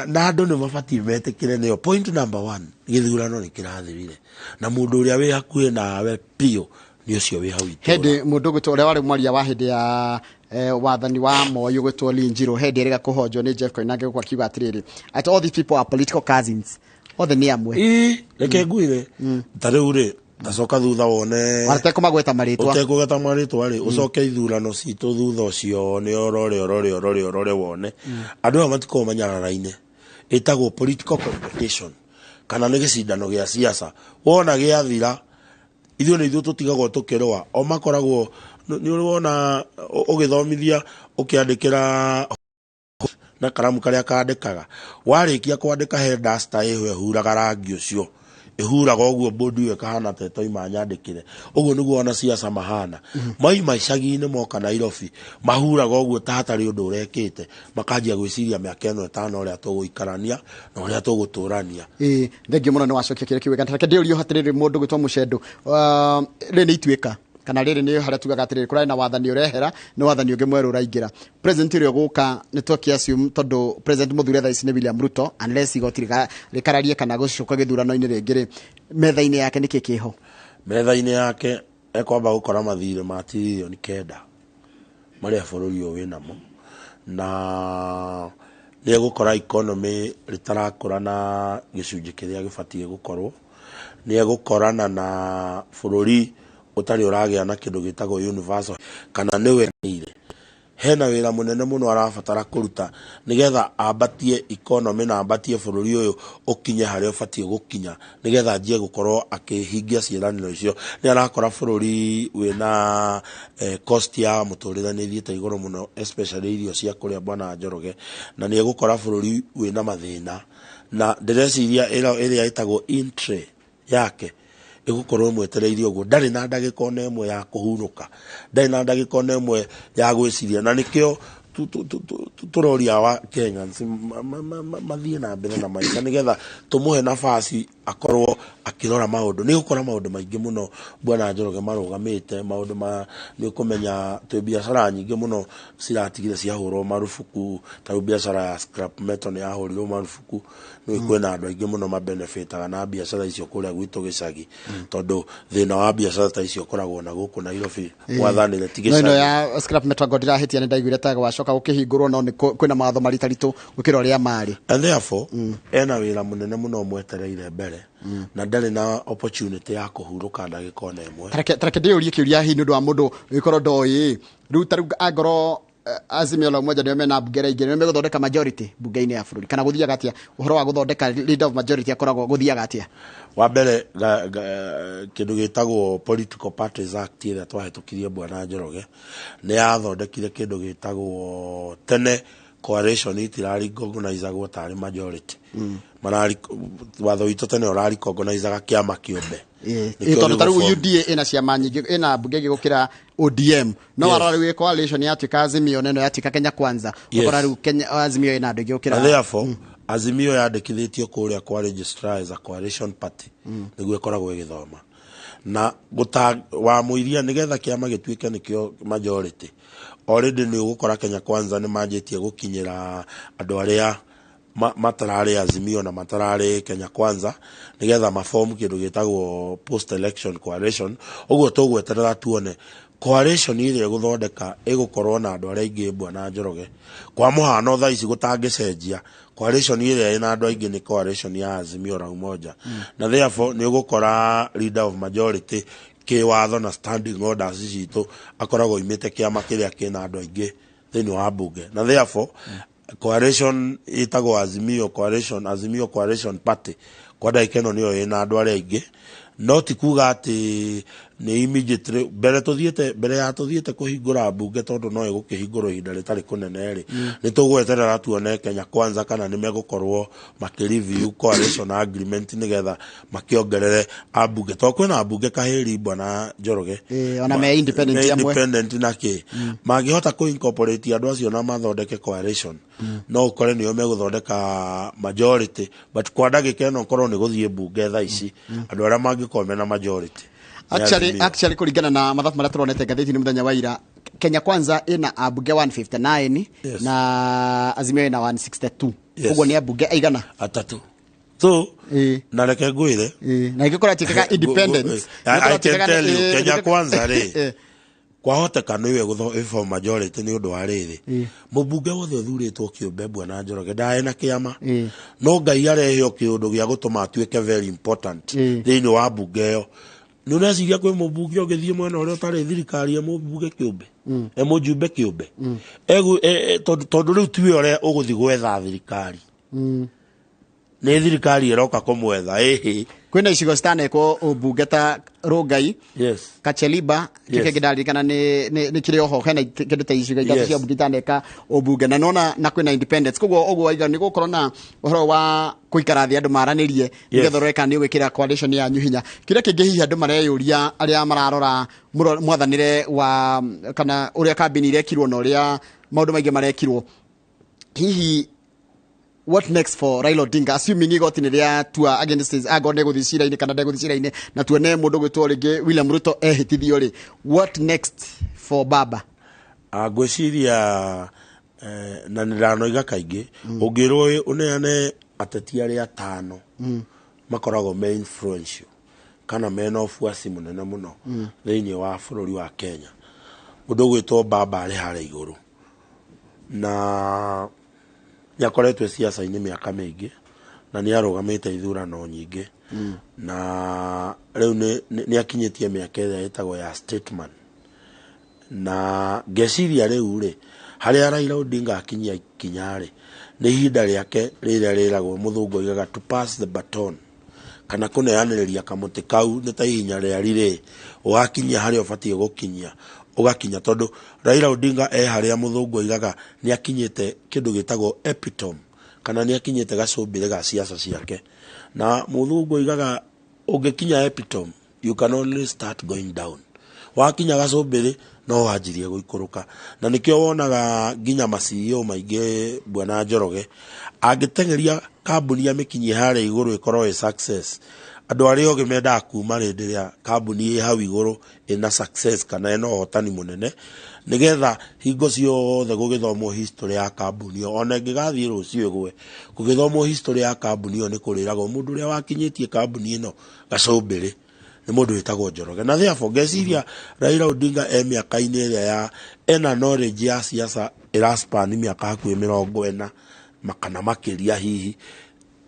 Na andũ nĩ mabatiĩ metĩkĩre nĩyo point number one. Gĩthurano nĩ kĩrathirire na mũndũ ũrĩa wĩ hakuhĩ nawe biũ nĩ ũcio wĩ hau itũũra. Hĩndĩ mũndũ ũgwĩtwo ũrĩa warĩ mwaria wa hĩndĩ ya wathani wa Moi ũgwĩtwo Lee Njiru, hĩndĩ ĩrĩga kũhonjwo nĩ Jeff Koinange gũkũ akiuga atĩrĩrĩ, at all these people are political cousins, othe nĩ amwe. Ii, reke ngwĩre, ta rĩu rĩ, ndacoka thutha wone Ũtekũmagweta marĩtwa. Ũtekũgweta marĩtwa rĩ, ũcoke ithurano citũ thutha ũcio nĩ ũrore ũrore ũrore ũrore wone andũ aya matikoragwo manyararaine. Ĩtagwo political competition kana nĩ gĩcindano gĩa siasa. Wona gĩathira, ithuĩ nĩ ithuĩ tũtigagwo tũkĩrũa, o makoragwo nĩ ũrĩ wona ũgĩthomithia ũkĩandĩkĩra na karamu karĩa kandĩkaga, warĩkia kwandĩka he duster ĩho ĩhuraga rangi ũcio, ĩhuraga ũguo bodi ĩyo ĩkahana ta ĩtoima nyandĩkĩre. Ũguo nĩguo ona siasa mahana. Maima icagi-inĩ moka Nairobi, mahuraga ũguo ta hatarĩ ũndũ ũrekĩte, makanjia gwĩciria mĩaka ĩno 5 ũrĩa tũgũikarania na ũrĩa tũgũtũrania. Ĩĩ, thengiũ mũno nĩ wacokia kĩrĩa kiuga. Reke ndĩũrie atĩrĩrĩ, mũndũ gwĩtwo Mũcendo, rĩrĩ nĩ ituĩka kana rĩrĩ nĩ harĩa tugaga atĩrĩrĩ, kũrarĩ na wathani ũrehera, nĩ wathani ũngĩ mwerũ ũraingĩra. President ũrĩa ũgũka nĩ twaki assume, tondũ president mũthure thaa ici nĩ William Ruto, unless igoti rĩkararie kana gũcoka gĩthurano-inĩ rĩngĩ rĩ, metha-inĩ yake nĩkĩ kĩho? Metha-inĩ yake ekwamba gũkora mathirĩ ma 9 trillion marĩa bũrũri ũyũ wĩnamo, na nĩ egũkora economy rĩtarakũra na gĩcunjĩ kĩrĩa gĩbatiĩ gũkorwo, nĩ egũkorana na bũrũri ũtarĩ ũragĩa na kĩndũ gĩtagwo universal kana nĩwe hena wĩra mũnene mũno arabatara kũruta nĩgetha ambatie economy na ambatie bũrũri ũyũ ũkinye harĩa ũbatiĩ gũkinya, nĩgetha anjie gũkorwo akĩhingia ciĩranĩro icio. Nĩ arakora bũrũri wĩna cost ya mũtũrĩre nĩ ĩthiĩte igũrũ mũno, especially irio cia kũrĩa, bwana Njoroge, na nĩ egũkora bũrũri wĩna mathĩna, na ndĩreciria ĩrĩa ĩtagwo entry yake ĩgũkorwo ĩmwetereire ũguo. Ndarĩ na ndagĩka ona ĩmwe ya kũhurũka, ndarĩ na ndagĩka ona ĩmwe ya gwĩciria, na nĩkĩo tũroria wa Kenyans mathiĩ na mbere na maica nĩgetha tũmũhe nafasi akorwo akĩrora maũndũ. Nĩ gũkora maũndũ maingĩ mũno, bwana Njoroge, marũgamĩte maũndũ ma nĩ ũkũmenya twĩ biacara nyingĩ mũno ciratigire ciahũrwo marubuku. Ta rĩu biacara ya scrap metal nĩ yahũrirwo marubuku. Nĩ kwĩna andũ aingĩ mũno mabenefitaga na biacara icio kũrĩa gwitũ gĩcagi, tondũ thĩna wa biacara ta icio ũkoragwo na gũkũ Nairobi gwathanĩre ti No ĩno gĩcagi. ya scrap metal ngo ndirahĩtia, nĩ ndaiguire ta gwacoka gũkĩhingũrwo, no nĩ kwĩna mawatho maritaritũ gũkĩra ũrĩa marĩ. And therefore ena wĩra mũnene mũno mwetereire mbere na ndarĩ na opportunity ya kũhurũka ndagĩka ona ĩmwe. Tareke ndĩũrie kĩũria hihi nĩ ũndũ wa mũndũ ũgĩkorwo ndoĩ rĩu, ta rĩu angorwo Azimio la Umoja nĩo mena mbunge aingĩ, nĩo megũthondeka majority mbunge-inĩ ya bũrũri, kana gũthiaga atĩa? Ũhoro wa gũthondeka leader of majority akoragwo gũthiaga atĩa? Wa mbere, kĩndũ gĩtagwo Political Parties Act ĩrĩa twahĩtũkirie, bwana Njoroge, nĩ yathondekire kĩndũ gĩtagwo, tene coalition itirarecognizeagwo tarĩ majority. Watho witũ tene ũrarecognizaga kĩama kĩũmbe. Nĩkĩo Tondũ ta rĩu gĩgũform. UDA ĩna ciama nyingĩ, ĩna mbunge ingĩ gũkĩra ODM, no warora rĩu coalition yatuĩka Azimio neno yatuĩka Kenya Kwanza, ũkora rĩu Kenya Azimio ĩna andũ aingĩ gũkĩra Na therefore Azimio yandĩkithĩtio kũrĩa kwa registrar as a coalition party, nĩguo ĩkoragwo ĩgĩthoma na gũta wa mũiria nĩgetha kĩama gĩtuĩke nĩkĩo majority. Already nĩ ũgũkora Kenya Kwanza nĩ manjĩtie gũkinyĩra andũ arĩa matararĩ Azimio na matararĩ Kenya Kwanza nĩgetha maform kĩndũ gĩtagwo post election coalition. Ũguo tũgweterera tuone coalition ĩrĩa ĩgũthondeka ĩgũkorwo na andũ arĩa aingĩ, bwana Njoroge. Kwa mũhano, thaa ici gũtangĩcenjia, coalition ĩrĩa ĩna andũ aingĩ nĩ coalition ya Azimio la Umoja, na therefore nĩ ũgũkora leader of majority kĩwatho na standing orders citũ akoragwo oimĩte kĩama kĩrĩa kĩna andũ aingĩ thĩinĩ wa mbunge, na therefore coalition ĩtagwo Azimio coalition, Azimio Coalition Party, kwa ndagĩka ĩno nĩyo ĩna andũ arĩa aingĩ. No ti kuga atĩ nĩ immediately mbere tũthiĩte mbere ya tũthiĩte kũhingũra mbunge, tondũ no ĩgũkĩhingũrwo ihinda rĩtarĩ kũnene rĩ, nĩ tũgweterera tuone Kenya Kwanza kana nĩ megũkorwo makĩ-review coalition agreement nĩgetha makĩongerere ambunge, tondũ kwĩna ambunge kahĩri, bwana Njoroge. Ona me independent me amwe. Independent na kĩ mangĩhota kũ incorporate andũ acio na mathondeke coalition, no ũkore nĩo megũthondeka majority. But kwa ndagĩka ĩno korwo nĩ gũthiĩ mbunge thaa ici, andũ arĩa mangĩkorwo mena majority nĩ Actually, Azimio. actually kũringana na mathabu marĩa tũronete ngathĩti-inĩ mũthenya wa ira. Kenya Kwanza ĩna ambunge 159 Yes. na Azimio ĩna 162. Yes. Ũguo nĩ ambunge aigana? Atatũ. So na reke ngwĩre, na ingĩkorwo atuĩkaga independent, I can tell you, Kenya Kwanza rĩ, kwahoteka nĩwe gũtho majority nĩ ũndũ wa rĩrĩ, mũmbunge wothe ũthurĩtwo kĩũmbe, bwana Njoroge, ndae na kĩama, no Ngai arehe o kĩũndũ gĩa gũtũma atuĩke very important thĩinĩ wa mbunge ĩyo. Nĩ ũreciria kwĩ mũmbunge ũngĩthiĩ mwena ũrĩa ũtarĩ thirikari e mũmbunge kĩũmbe, e mũjumbe kĩũmbe? Tondũ rĩu tiwe ũrĩa ũgũthiĩ gwetha thirikari, nĩ thirikari ĩroka kũmwetha ĩhĩ. Kwĩna icigo citanekwo ũmbunge ta Rongai, Kacheliba, kĩrĩa kĩndaririkana nĩ kĩrĩ oho hena kĩndũ ta icigo ithatũ cia mbunge itaneka ũmbunge, na nona na kwĩna independence. Koguo ũguo waiga nĩ gũkorwo na ũhoro wa gũikara thĩ andũ maranĩrie nĩgetha ũrore kana nĩ ũgwĩkĩra coalition yanyu hinya. Kĩrĩa kĩngĩ hihi andũ mareyũria arĩa mararora mwathanĩre wa kana ũrĩa kambĩni irekirwo na ũrĩa maũndũ maingĩ marekirwo, hihi what next for Raila Odinga, assuming igoti nĩ rĩatua against his, angorwo nĩ gũthiĩ cira-inĩ kana ndegũthiĩ cira-inĩ, na tuone mũndũ gwĩtwo rĩngĩ William Ruto ehĩtithio rĩ, what next for baba? Ngwĩciria na nĩ ndanoiga kaingĩ, ũngĩrwo ũneane ateti arĩa atano makoragwo me influential kana mena ũbuaci mũnene mũno thĩinĩ wa bũrũri wa Kenya, mũndũ ũgwĩtwo baba arĩ harĩa igũrũ, na nĩ akoretwo ciaca-inĩ mĩaka mĩingĩ na nĩ arũgamĩte ithurano nyingĩ, na rĩu nĩ akinyĩtie mĩaka ĩrĩa ĩtagwo ya statesman. Na ngeciria rĩu rĩ, harĩa Raila Odinga akinyia ikinya rĩ, nĩ ihinda rĩake rĩrĩa rĩragwo, mũthũngũ oigaga to pass the baton, kana kũneanĩrĩria kamũtĩ kau, nĩ ta ihinya rĩa rirĩ, ũgakinyia harĩa ũbatiĩ gũkinyia, ũgakinya. Tondũ Raila Odinga e harĩa mũthũngũ oigaga nĩ akinyĩte kĩndũ gĩtagwo epitome, kana nĩ akinyĩte gacũmbĩrĩ ga ciaca ciake. Na mũthũngũ oigaga ũngĩkinya epitome, you can only start going down. Wakinya gacũmbĩrĩ no wanjirie gũikũrũka, na nĩkĩo wonaga nginya ma CEO maingĩ, bwana Njoroge, angĩteng'eria kambuni amĩkinyie harĩa igũrũ ĩkorwo ĩ success, andũ arĩa ogĩ mendaga kuma rĩndĩ rĩa kambuni ĩ hau igũrũ ĩna success kana ĩna ũhotani mũnene, nĩgetha hingo ciothe gũgĩthomwo history ya kambuni ĩyo, ona ĩngĩgathiĩ rũciũ ĩgwe, gũgĩthomwo history ya kambuni ĩyo nĩ kũrĩragwo mũndũ ũrĩa wakinyĩtie kambuni ĩno gacũmbĩrĩ nĩ mũndũ wĩtagwo Njoroge. Na therefore ngeciria Raila Odinga e mĩaka-inĩ ĩrĩa ya ena knowledge ya siasa ĩraspan mĩaka hakuhĩ 40 kana makĩria. Hihi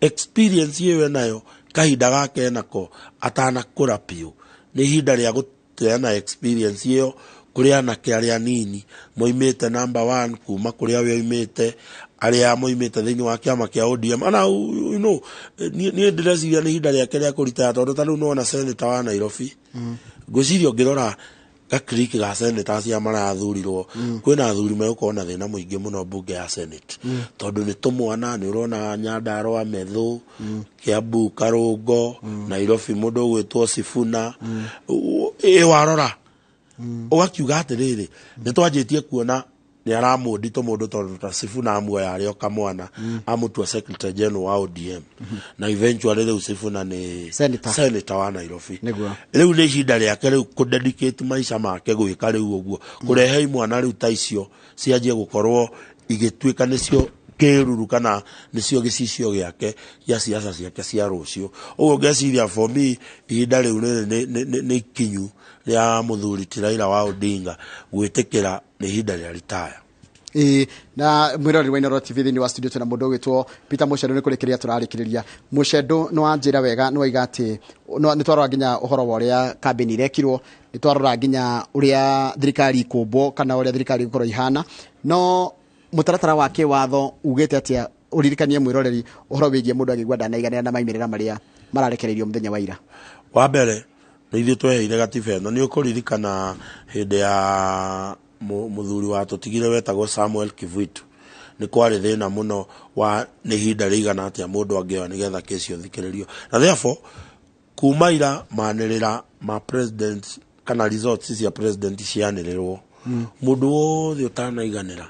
experience ĩyo enayo, kahinda gake enako atanakũra biũ, nĩ ihinda rĩa gũteana experience ĩyo kũrĩ anake arĩa anini moimĩte number one kuma kũrĩa we oimĩte, arĩa moimĩte thĩinĩ wa kĩama kĩa ODM. Ana niĩ ndĩreciria nĩ ihinda rĩake rĩa kũritaya, tondũ ta rĩu nĩwona senator wa Nairobi, ngwĩciria ũngĩrora gakiriki ga senator acia marathurirwo, kwĩna athuri megũkorwo na thĩna mũingĩ mũno mbunge ya senate, tondũ nĩ tũmwana. Nĩ ũrona Nyandarũa, Methu, Kiambu Karũngo, Nairobi mũndũ ũgwĩtwo Sifuna. Ĩ warora ũgakiuga atĩrĩrĩ, nĩ twanjĩtie kuona nĩ aramũndi tũmũndũ, tondũ ta Sifuna amuoya arĩ o kamwana, amũtua secretary general wa ODM, na eventually rĩu Sifuna nĩ Senator. Senator wa Nairobi. Nĩguo. Rĩu nĩ ihinda rĩake rĩu kũdedicate maica make gwĩka rĩu ũguo, kũrehe imwana rĩu ta icio cianjie gũkorwo igĩtuĩka nĩcio kĩruru kana nĩcio gĩcicio gĩake gĩa ciaca ciake cia rũciũ. Ũguo ngeciria for me ihinda rĩu rĩrĩ nĩ ikinyu rĩa mũthuri ti Raila wa Odinga gwĩtĩkĩra nĩ ihinda rĩa retire. Ĩĩ, na mwĩroreri wa Inooro TV, thĩinĩ wa studio twĩna mũndũ ũgwĩtwo Peter Mũcendo. Nĩ kũrĩkĩrĩria tũrarĩkĩrĩria. Mũcendo, nĩ wanjĩra wega, nĩ waiga atĩ nĩ twarora nginya ũhoro wa ũrĩa kambĩni irekirwo, nĩ twarora nginya ũrĩa thirikari ikũmbwo kana ũrĩa thirikari ĩgũkorwo ihana, no mũtaratara wa kĩwatho ugĩte atĩa? Ũririkanie mwĩroreri ũhoro wĩgiĩ mũndũ agĩigua ndanaiganĩra na maimĩrĩra marĩa mararekereirio mũthenya wa ira. Wa mbere nĩ ithuĩ tweheire gatiba ĩno. Nĩ ũkũririkana hĩndĩ ya mũthuri wa tũtigire wetagwo Samuel Kivuitu, nĩ kwarĩ thĩna mũno wa nĩ ihinda rĩigana atĩa mũndũ angĩoya nĩgetha kesi ĩthikĩrĩrio. Na therefore kuma ira manĩrĩra ma president kana results cia president cianĩrĩrwo, mũndũ wothe ũtanaiganĩra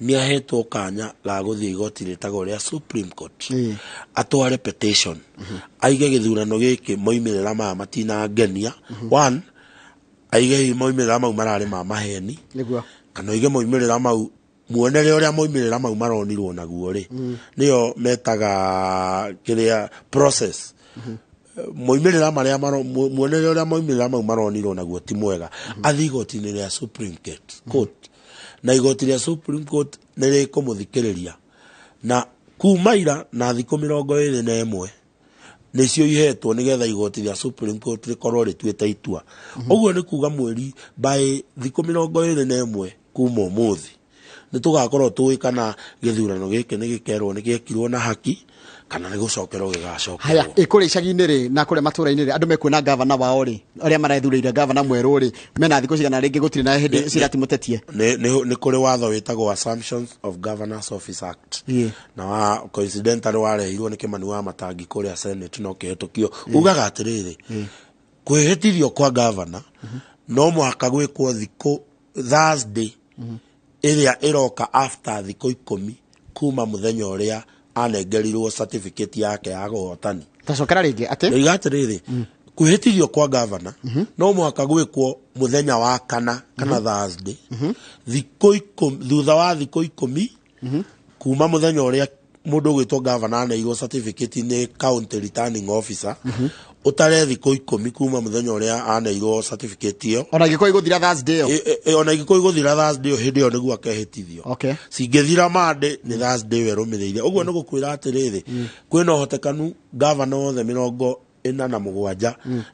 nĩ ahetwo kanya ga gũthiĩ igoti rĩtagwo rĩa Supreme Court, atware petition, aige gĩthurano gĩkĩ moimĩrĩra maya matinangenia. One, Aige hihi maumĩrĩra mau mararĩ ma maheni, Nĩguo. Kana oige maumĩrĩra mau muonere ũrĩa maumĩrĩra mau maronirwo naguo rĩ, nĩyo metaga kĩrĩa process, moimĩrĩra marĩa muonere ũrĩa moimĩrĩra mau maronirwo naguo ti mwega, athiĩ igoti-inĩ rĩa Supreme Court, na igoti rĩa Supreme Court nĩ rĩkũmũthikĩrĩria na kuma ira na thikũ 21 nĩcio ihetwo nĩgetha igoti rĩa Supreme Court rĩkorwo rĩtuĩte itua. Ũguo nĩ kuga mweri by thikũ 21 kuma ũmũthĩ nĩ tũgakorwo tũĩ kana gĩthurano gĩkĩ nĩ gĩkerwo nĩ gĩekirwo na haki kana nĩ gũcokerwo gĩgacokerwo. Haya, ĩ kũrĩa icagi-inĩ rĩ na kũrĩa matũra-inĩ rĩ, andũ mekuona gavana wao rĩ, arĩa marethurĩire gavana mwerũ rĩ, mena thikũ cigana rĩngĩ gũtirĩ na hĩndĩ cira ti mũtetie? Nĩ kũrĩ watho wĩtagwo Assumptions of Governors Office Act, na wa coincidentally warehirwo nĩ Kĩmani wa Matangi kũrĩa Senate na ũkĩhetũkio. Ugaga atĩrĩrĩ, kwĩhĩtithio kwa gavana no mũhaka gwĩkwo thikũ Thursday ĩrĩa ĩroka after thikũ 10 kuma mũthenya ũrĩa anengerirwo certificate yake ya ũhotani. Tacokera rĩngĩ atĩ? Ndoiga atĩrĩrĩ, kwĩhĩtithio kwa gavana no mũhaka gwĩkwo mũthenya wa kana Thursday thikũ 10, thutha wa thikũ 10 kuma mũthenya ũrĩa mũndũ ũgwĩtwo gavana aneirwo certificate nĩ county returning officer, ũtare thikũ 10 kuma mũthenya ũrĩa aneirwo certificate ĩyo. Ona ingĩkorwo igũthira Thursday ĩyo? Ona ingĩkorwo igũthira Thursday ĩyo, hĩndĩ ĩyo nĩguo akehĩtithio. Cingĩthira Monday, nĩ Thursday ĩyo ĩrũmĩrĩire. Ũguo nĩ gũkwĩra atĩrĩrĩ, kwĩna ũhotekanu gavana othe 47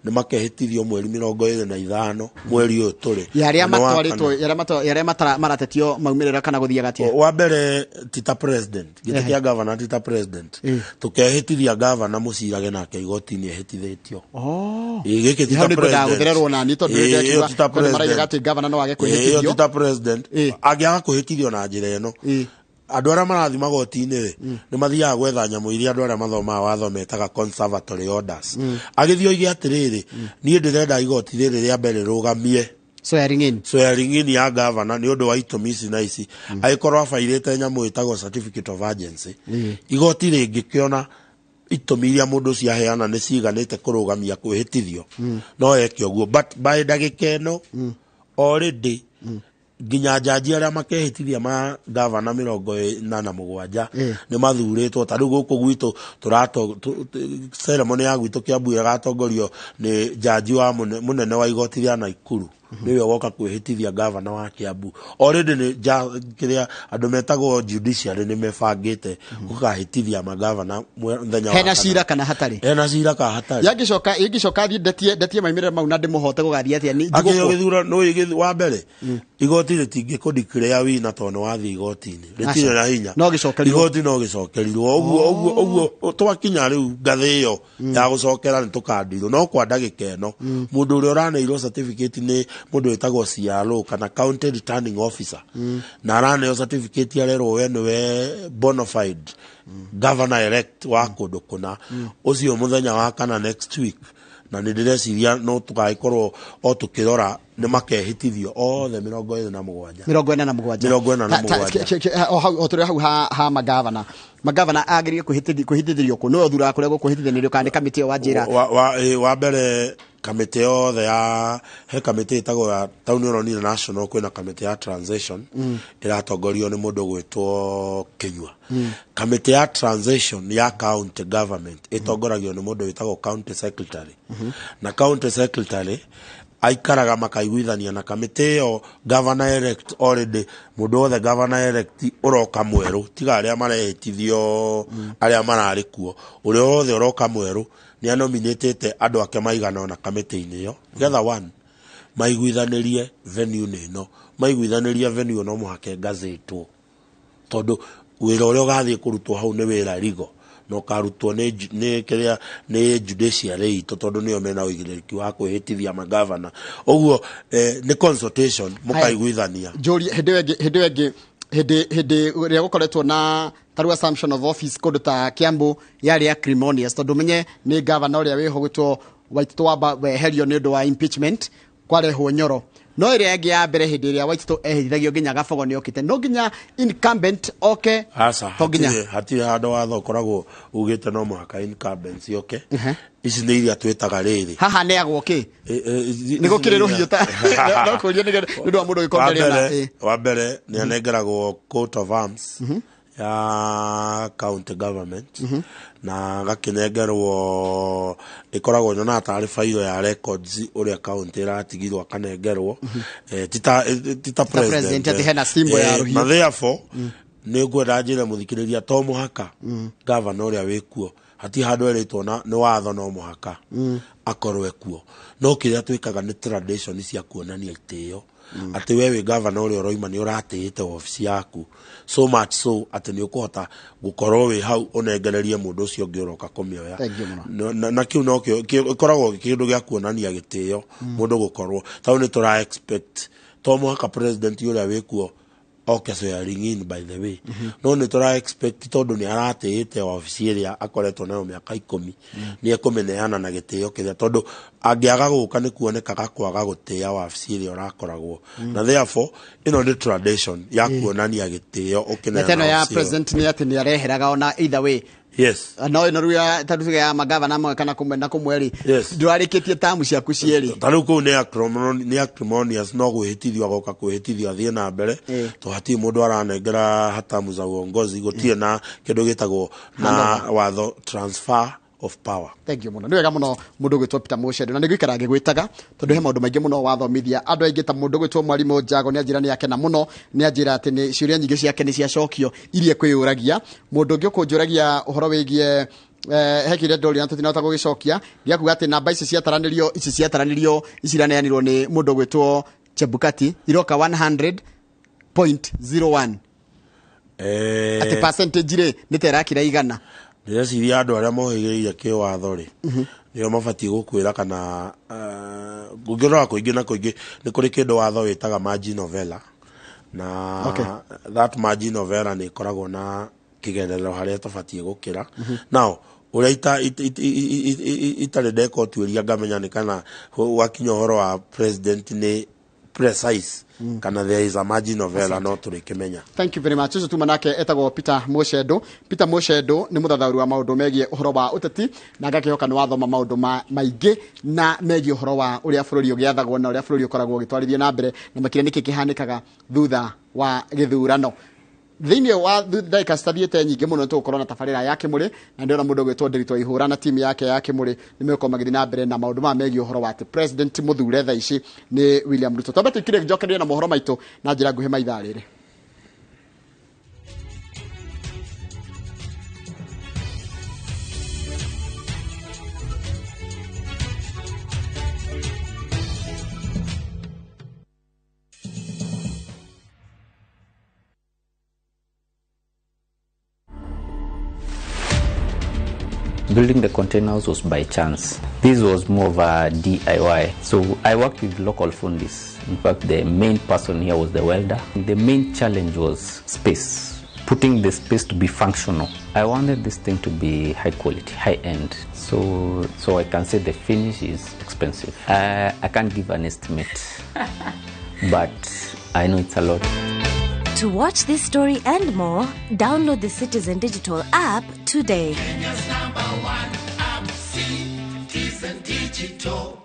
nĩ makehĩtithio mweri 25 mweri ũyũ tũrĩ. Ya arĩa Na nĩ wa matwarĩtwo kana. ya arĩa maratetio maumĩrĩra kana gũthiaga atĩa? Wa mbere ti ta president, gĩtĩ kĩa gavana ti ta president. Tũkehĩtithia gavana mũcirage nake igoti-inĩ ehĩtithĩtio. Ĩ, gĩkĩ ti Hau ta nĩ ngwendaga president. gũthererwo nani tondũ Ĩ, nĩ ĩyo ti ta ndĩrakiuga maraigaga president. atĩ gavana no age Ĩ, ĩyo kwĩhĩtithio. ti ta president. Angĩaga kwĩhĩtithio na njĩra ĩno, andũ arĩa marathiĩ magoti-inĩ rĩ, nĩ mathiaga gwetha nyamũ iria andũ arĩa mathomaga watho metaga conservatory orders. Agĩthiĩ oige atĩrĩrĩ, niĩ ndĩrenda igoti rĩrĩ rĩa mbere rĩrũgamie swearing in, swearing in ya gavana nĩ ũndũ wa itũmi ici na ici. Agĩkorwo abairĩte nyamũ ĩtagwo certificate of urgency, igoti rĩngĩkĩona itũmi iria mũndũ ũcio aheana nĩ ciganĩte kũrũgamia kwĩhĩtithio, no eke ũguo. But by ndagĩka ĩno already nginya njanji arĩa makehĩtithia ma gavana 47 nĩ mathurĩtwo. Ta rĩu gũkũ gwitũ tũrato ceremony ya gwitũ Kiambu ĩgatongorio nĩ njanji wa mũnene wa igoti rĩa Naikuru, nĩwe ũgoka kwĩhĩtithia gavana wa Kiambu. Already nĩ kĩrĩa andũ metagwo judiciary nĩ mebangĩte gũkahĩtithia magavana mũthenya wa Hena kana. cira kana hatarĩ? Hena cira kana hatarĩ. Yangĩcoka thiĩ ndetie maumĩrĩra mau na ndĩmũhote gũgathiĩ atĩa? Nĩ Akĩo njugũkwo? gĩthurano nĩ wa mbere, igoti rĩtingĩkũ declare winner tondũ nĩ wathiĩ igoti-inĩ, rĩtirĩ na hinya. No gĩcokerirwo. Igoti no gĩcokerirwo ũguo ũguo ũguo. Twakinya rĩu ngathĩ ĩyo ya gũcokera nĩ tũkandirwo, no kwa ndagĩka ĩno mũndũ ũrĩa ũraneirwo certificate nĩ mũndũ wĩtagwo CRO kana county returning officer, na araneo certificate arerwo we nĩwe bona fide governor elect wa kũndũ kũna ũcio mũthenya wa kana next week, na nĩ ndĩreciria no tũgagĩkorwo o tũkĩrora nĩ makehĩtithio othe 47. 47. 47. O hau, o tũrĩ hau ha magavana agĩrĩire kwĩhĩtithĩrio kũ? Nĩwe ũthuraga kũrĩa gũkwĩhĩtithĩrio kana nĩ kamĩtĩ ĩyo wanjĩra? Wa mbere kamĩtĩ yothe ya he kamĩtĩ ĩtagwo ya taũni ũronire national, kwĩna kamĩtĩ ya transition ĩratongorio nĩ mũndũ ũgwĩtwo Kinyua. Kamĩtĩ ya transition ya county government ĩtongoragio nĩ mũndũ wĩtagwo county secretary, na county secretary aikaraga makaiguithania na kamĩtĩ ĩyo. Governor elect already, mũndũ wothe governor elect ũroka mwerũ, tiga arĩa marehĩtithio arĩa mararĩ kuo, ũrĩa wothe ũroka mwerũ nĩ anominĩtĩte andũ ake maigana ona kamĩtĩ-inĩ ĩyo nĩgetha one maiguithanĩrie venue nĩ ĩno, maiguithanĩrie venue no mũhaka ĩgazetwo tondũ wĩra ũrĩa ũgathiĩ kũrutwo hau nĩ wĩra rigo na ũkarutwo nĩ kĩrĩa nĩ judiciary itũ tondũ nĩo mena ũigĩrĩrĩki wa kwĩhĩtithia magavana. Ũguo nĩ consultation mũkaiguithania. Njũrie hĩndĩ ĩyo ĩngĩ, hĩndĩ ĩyo ĩngĩ, hĩndĩ ĩrĩa gũkoretwo na tarĩu assumption of office kũndũ ta Kiambu yarĩ acrimonious tondũ menye nĩ gavana ũrĩa wĩho gwĩtwo Waititu wamba weherio nĩ ũndũ wa impeachment, kwarehwo Nyoro. No ĩrĩa ĩngĩ ya mbere hĩndĩ ĩrĩa Waititũ ehithagio nginya Gabogo nĩ okĩte, no nginya incumbent oke? Aca. To nginya. Hatirĩ handũ watho ũkoragwo ugĩte no mũhaka incumbents yoke. Ici nĩ iria twĩtaga rĩrĩ. Haha nĩ agwo kĩ nĩ gũkĩrĩ rũhiũ ta no kũria nĩ ũndũ wa mũndũ gĩkombe rĩona. Wa mbere nĩ anengeragwo coat of arms ya county government na gakinengerwo, ĩkoragwo nyonaga tarĩ failo ya records ũrĩa county ĩratigirwo, akanengerwo. Tita president atĩ hena symbol ya rũhiũ. Na therefore nĩ ngwenda njĩre mũthikĩrĩria to mũhaka gavana ũrĩa wĩkuo, hati handũ erĩtwo na nĩ watho no mũhaka akorwo ekuo, no kĩrĩa twĩkaga nĩ tradition cia kuonania itĩo, atĩ we wĩ gavana ũrĩa ũroima nĩ ũratĩĩte wabici yaku so much so atĩ nĩ ũkũhota gũkorwo wĩ hau ũnengererie mũndũ ũcio ũngĩ ũroka kũmĩoya. Thank you mũno. Na kĩu nokĩo ĩkoragwo kĩndũ gĩa kuonania gĩtĩo mũndũ gũkorwo tondũ nĩ tũra expect to mũhaka president ũrĩa wĩkuo oke swearing in, by the way, no nĩ tũra expect tondũ nĩ aratĩĩte wabici ĩrĩa akoretwo nayo mĩaka 10, nĩ ekũmĩneana na gĩtĩo kĩrĩa, tondũ angĩaga gũka nĩ kuonekaga kwaga gũtĩĩa wabici ĩrĩa ũrakoragwo, na therefore ĩno nĩ tradition ya kuonania gĩtĩo ũkĩneana na teno ya wabici ĩyo. President nĩ atĩ nĩ areheraga ona either way. Yes. No ĩno rĩu ya tondũ tuge ya magavana mamwe kana kũmwe na kũmwe rĩ, Yes. ndũrarĩkĩtie tamu ciaku cierĩ. Ta rĩu kũu nĩ acrimonious, no gwĩhĩtithio agoka kwĩhĩtithio athiĩ na mbere, to hatirĩ mũndũ aranengera hatamu za uongozi, gũtirĩ na kĩndũ gĩtagwo na watho transfer of power. Thank you mũno, nĩ wega mũno mũndũ ũgwĩtwo Peter Mucendo, na nĩ ngũikara ngĩgwĩtaga tondũ he maũndũ maingĩ mũno wathomithia andũ aingĩ, ta mũndũ ũgwĩtwo mwarimũ Njago nĩ anjĩra nĩ akena mũno, nĩ anjĩra atĩ nĩ ciũria nyingĩ ciake nĩ ciacokio iria kwĩyũragia. Mũndũ ũngĩ ũkũnjũragia ũhoro wĩgiĩ he kĩrĩa ndoria na tũtinahota gũgĩcokia, gĩa kuga atĩ namba ici ciataranĩrio, ici ciataranĩrio, ici iraneanirwo nĩ mũndũ ũgwĩtwo Chebukati, iroka 100.01, atĩ percentage rĩ nĩ ta ĩrakira 100. Ndĩreciria andũ arĩa mohĩgĩrĩire kĩwatho rĩ nĩo mabatiĩ gũkwĩra kana ũngĩrora kũingĩ na kũingĩ nĩ kũrĩ kĩndũ watho wĩtaga margin of error, na that margin of error nĩ ĩkoragwo na kĩgerero harĩa tũbatiĩ gũkĩra. Now ũrĩa itarĩ ndeka ũtuĩria ngamenya nĩ kana wakinya ũhoro wa president nĩ precise kana there is a margin of error, no tũrĩkĩmenya. Thank you very much. Ũcio tuma nake etagwo Peter Mucendo. Peter Mucendo nĩ mũthathaũri wa maũndũ megiĩ ũhoro wa ũteti, na ngakĩhoka nĩ wathoma maũndũ maingĩ na megiĩ ũhoro wa ũrĩa bũrũri ũgĩathagwo na ũrĩa bũrũri ũkoragwo ũgĩtwarithio na mbere, na makĩria nĩkĩ kĩhanĩkaga thutha wa gĩthurano. Thĩinĩ wa ndagĩka citathiĩte nyingĩ mũno nĩtũgũkorwo na tabarĩra ya Kĩmũrĩ, na ndĩrona mũndũ ũgwĩtwo Ndĩritũ Ihũra na timu yake ya Kĩmũrĩ nĩ megũkorwo magĩthiĩ na mbere na maũndũ maya megiĩ ũhoro wa atĩ president mũthure thaa ici nĩ William Ruto. Twambe tũikire njokererie na mohoro maitũ na njĩra nguhĩ ma ithaa rĩrĩ. Building the containers was by chance. This was more of a DIY. So I worked with local fundis. In fact, the main person here was the welder. The main challenge was space, putting the space to be functional. I wanted this thing to be high quality, high end. So I can say the finish is expensive. I can't give an estimate, but I know it's a lot. To watch this story and more, download the Citizen Digital app today. Kenya's number one app, Citizen Digital.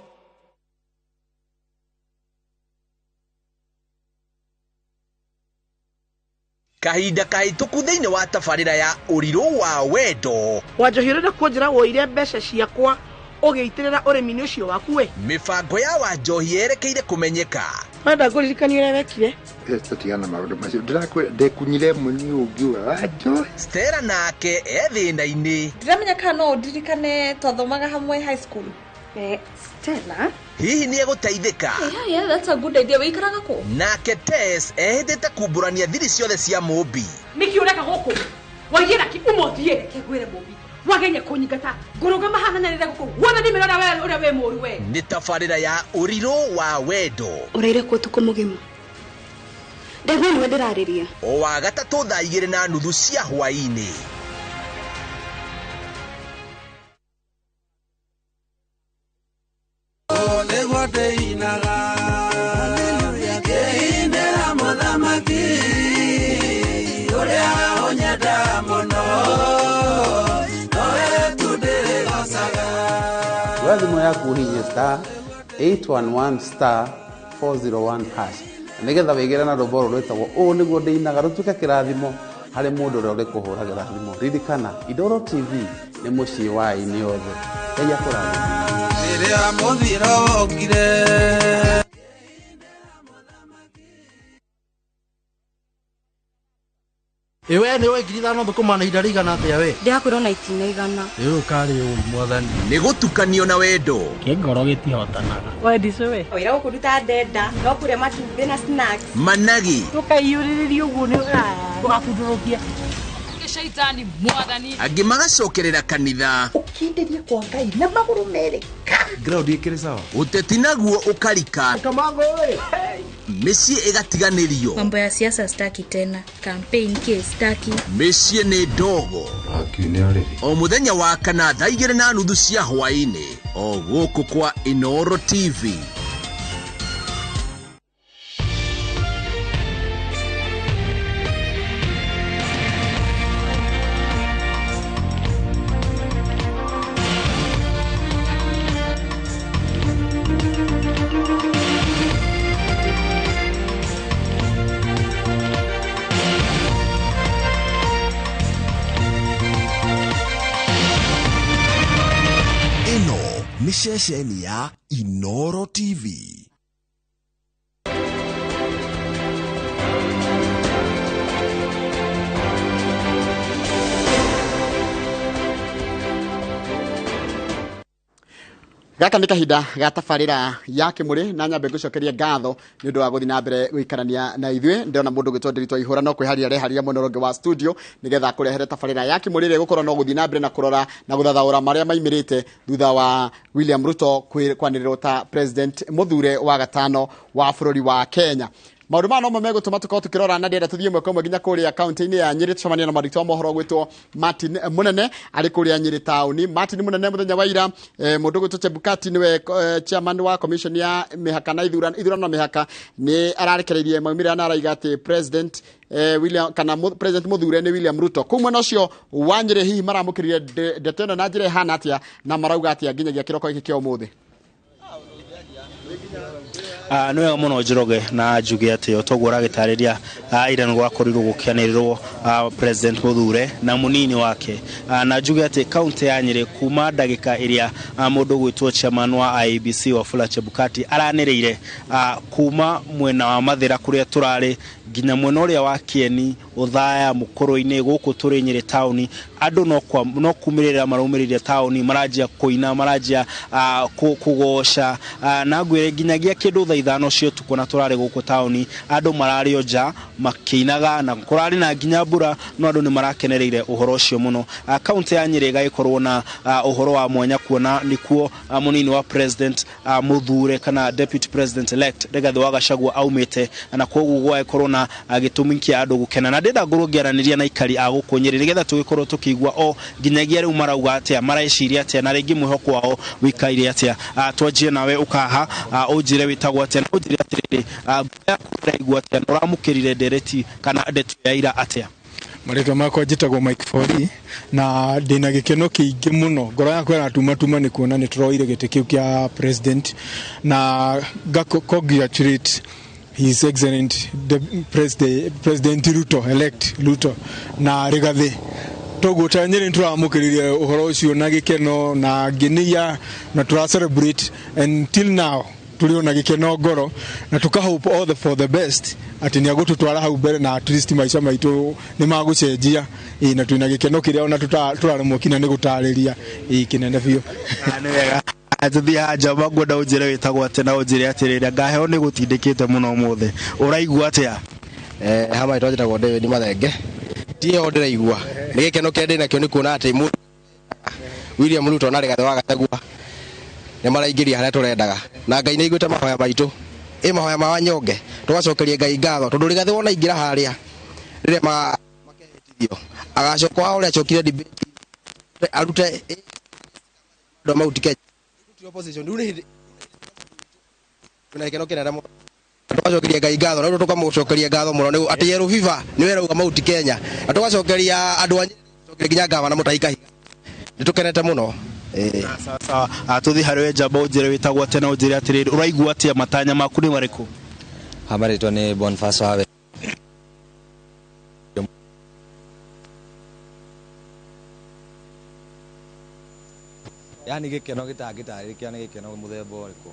Kahinda kahĩtũku thĩinĩ wa tabarĩra ya ũrirũ wa wendo. Wanjohi ũrenda kũnjĩra woire mbeca ciakwa ũgĩitĩrĩra ũrĩmi-inĩ ũcio waku we? Mĩbango ya Wanjohi yerekeire kũmenyeka. Wenda ngũririkanie ũrĩa wekire? Tũtigana maũndũ macio, ndĩrakwĩra ndekunyire mũni ũngiuga Wanjohi. Stella nake e thĩna-inĩ. Ndiramenya kana no ũndirikane twathomaga hamwe high school. Stella? Hihi nĩ egũteithĩka? Yeah, that's a good idea. Wĩikaraga kũ? Nake Tess ehĩtĩte kumbũrania thiri ciothe cia Mũmbi. Nĩkĩ ũreka gũkũ? Waiyĩra kĩ ũmũthiĩ? Reke ngwĩre Mũmbi. Wagenya kũnyingata ngũrũgama haha na nyarĩre gũkũ guothe ndimĩrora we ũrĩa wĩ mũũru we. Nĩ tabarĩra ya ũrirũ wa wendo. Ũraire kũ ũtukũ mũgima? Ndaigua nĩwe ndĩrarĩria. O wa gatatũ thaa 2:30 cia hwaĩ-inĩ. Yaku ũhihinye star 811 star 401 hash, na nĩgetha wĩgĩre na rwĩmbo rũrũ rwĩtagwo "Ũũ Nĩguo Ndĩinaga", rũtuĩke kĩrathimo harĩ mũndũ ũrĩa ũrĩkũhũragĩra thimũ. Ririkana, Indoro TV nĩ mũciĩ wa aini othe. Ngai akũrathime. Rĩrĩa mũthiro wokire. Ĩ we nĩ ũĩ 5,000 thũkũma na ihinda rĩigana atĩa we? Ndĩrakwĩrwo na itina 100. Rĩu ũkarĩ ũi mwathani. Nĩ gũtukanio na wendo. Kĩngoro gĩtihotanaga. Wendicũ we. Wĩra gũkũruta ndenda no kũrĩa matumbĩ na snacks. Managi. Tũkaiyũrĩrĩria ũguo nĩ ndũgabundũrũkie. Shaitani mwathani. Angĩ magacokerera kanitha. Ũkindĩrie kwa Ngai na magũrũ merĩ ka. Ground ĩkĩrĩ sawa. Ũteti naguo ũkarika. Kamango ĩ. Mĩciĩ ĩgatiganĩrio. Mambo ya siasa staki tena, campaign ke staki. Mĩciĩ nĩ ndogo. O mũthenya wa kana thaa 2:30 cia hwaĩ-inĩ, o gũkũ kwa Inooro TV. Ceceni ya Inooro TV. Gaka nĩ kahinda ga tabarĩra ya Kĩmũrĩ, na nyambe ngũcokerie ngatho nĩ ũndũ wa gũthiĩ na mbere gũikarania na ithuĩ. Ndĩrona mũndũ ũgwĩtwo Ndĩritũ Ihũra no kwĩharia areharia mwena ũrĩa ũngĩ wa studio nĩgetha akũrehere tabarĩra ya Kĩmũrĩ ĩrĩa ĩgũkorwo no gũthiĩ na mbere na kũrora na gũthathaũra marĩa maimĩrĩte thutha wa William Ruto kwanĩrĩrwo ta president mũthure wa gatano wa bũrũri wa Kenya. Maũndũ maya nomo megũtũma tũkorwo tũkĩrora, na ndĩrenda tũthiĩ ĩmwe kwa ĩmwe nginya kũrĩa kaunti-inĩ ya Nyĩrĩ tũcemanie na mwandĩki wa mohoro gwĩtwo Martin Mũnene arĩ kũrĩa Nyĩrĩ taũni. Martin Mũnene, mũthenya wa ira mũndũ gwĩtwo Chebukati nĩwe chairman wa commission ya mĩhaka na ithurano na mĩhaka nĩ ararekereirie maumĩrĩra na araiga atĩ president William kana president mũthure nĩ William Ruto. Kũu mwena ũcio wa Nyĩrĩ hihi maramũkĩrire ndeto ĩno na njĩra ĩhana atĩa, na marauga atĩa nginyagia kĩroko gĩkĩ kĩa ũmũthĩ? Nĩ wega mũno Njoroge, na njuge atĩ o toguo ũragĩtarĩria, ira nĩ gwakorirwo gũkĩanĩrĩrwo president mũthure na mũnini wake, na njuge atĩ kaunti ya Nyĩrĩ kuma ndagĩka ĩrĩa mũndũ ũgwĩtwo chairman wa IEBC Wafula Chebukati aranĩrĩire, kuma mwena wa Mathĩra kũrĩa tũrarĩ nginya mwena ũrĩa wa Kieni, Othaya, Mũkũrũ-inĩ, gũkũ tũrĩ Nyĩrĩ taũni, andũ no kumĩrĩra maraumĩrĩire taũni, maranjia kũina, maranjia kũgoca, na ngwĩre nginyagia kĩndũ thaa 5 cia ũtukũ na tũrarĩ gũkũ taũni, andũ mararĩ o nja makĩinaga, na kũrarĩ na nginya mbura, no andũ nĩ marakenereire ũhoro ũcio mũno. Kaunti ya Nyĩrĩ ĩgagĩkorwo na ũhoro wa mwanya kuona nĩkuo mũnini wa president mũthure kana deputy president elect Rigathĩ wa Gachagua aumĩte, na koguo gwagĩkorwo na gĩtũmi kĩa andũ gũkena. Na ndĩrenda ngorwo ngĩaranĩria na aikari a gũkũ Nyĩrĩ nĩgetha tũgĩkorwo tũkĩigua o nginyagia rĩu marauga atĩa, mareciria atĩa, na rĩngĩ mwĩhoko wao wĩikaire atĩa. Twanjie nawe ũkaha, ũnjĩre wĩtagwo atĩa, na ũnjĩre atĩrĩrĩ, ngoro yaku ĩraigua atĩa, na ũramũkĩrire ndereti kana ndeto ya ira atĩa? Marĩtwa makwa njĩtagwo Mike Fori, na ndĩna gĩkeno kĩingĩ mũno. Ngoro yakwa ĩratumatuma nĩ kuona nĩ tũroire gĩtĩ kĩu kĩa president, na congratulate His Excellent President Ruto, elect Ruto, na Rigathi. Toguo ta Nyĩrĩ nĩtũramũkĩrire ũhoro ũcio na gĩkeno na ngenia, na tũra celebrate until now tũrĩ ona gĩkeno ngoro, na tũka hope all the for the best atĩ nĩ agũtũtwara hau mbere, na at least maica maitũ nĩ magũcenjia, na twĩna gĩkeno kĩrĩa ona tũraremwo kinya nĩ gũtarĩria, kĩnene biũ. Nĩ wega. Tũthiĩ haha njamba, ngwenda ũnjĩre wĩtagwo atĩa, na ũnjĩre atĩrĩrĩ, ngaheo nĩ gũtindĩkĩte mũno ũmũthĩ, ũraigua atĩa? Hama marĩtwa njĩtagwo David Mathenge. Ti ĩyo ndĩraigua nĩ gĩkeno kĩrĩa ndĩnakĩo nĩ kuona atĩ William Ruto na Rigathĩ wa Gachagua nĩ maraingĩria harĩa tũrendaga, na Ngai nĩ aiguĩte mahoya maitũ, ĩ mahoya ma wanyonge, tũgacokeria Ngai ngatho tondũ Rigathĩ wona aingĩra harĩa rĩrĩa makehĩtithio agacoka ũrĩa acokire debate arute andũ a Mount Kenya opposition rĩu nĩ hĩndĩ na gĩkeno kĩnene mũno. Tũgacokeria Ngai ngatho, na rĩu tũkamũcokeria ngatho mũno nĩ atĩ Yellow Fever nĩwe ĩrauga Mount Kenya, na tũgacokeria andũ a Nyĩrĩ, tũgacokeria nginya gavana Mutahi Kahiga. Nĩ tũkenete mũno. Sawa sawa. Tuthi harĩ we njamba ũnjĩre wĩtagwo atĩa na ũnjĩre atĩrĩrĩ, ũraigua atĩa, matanya maku nĩ marĩkũ? Hamarĩtwa nĩ Boniface Wawe. Yani gĩkeno gĩtangĩtarĩrĩka nĩ gĩkeno mũthemba ũrĩkũ.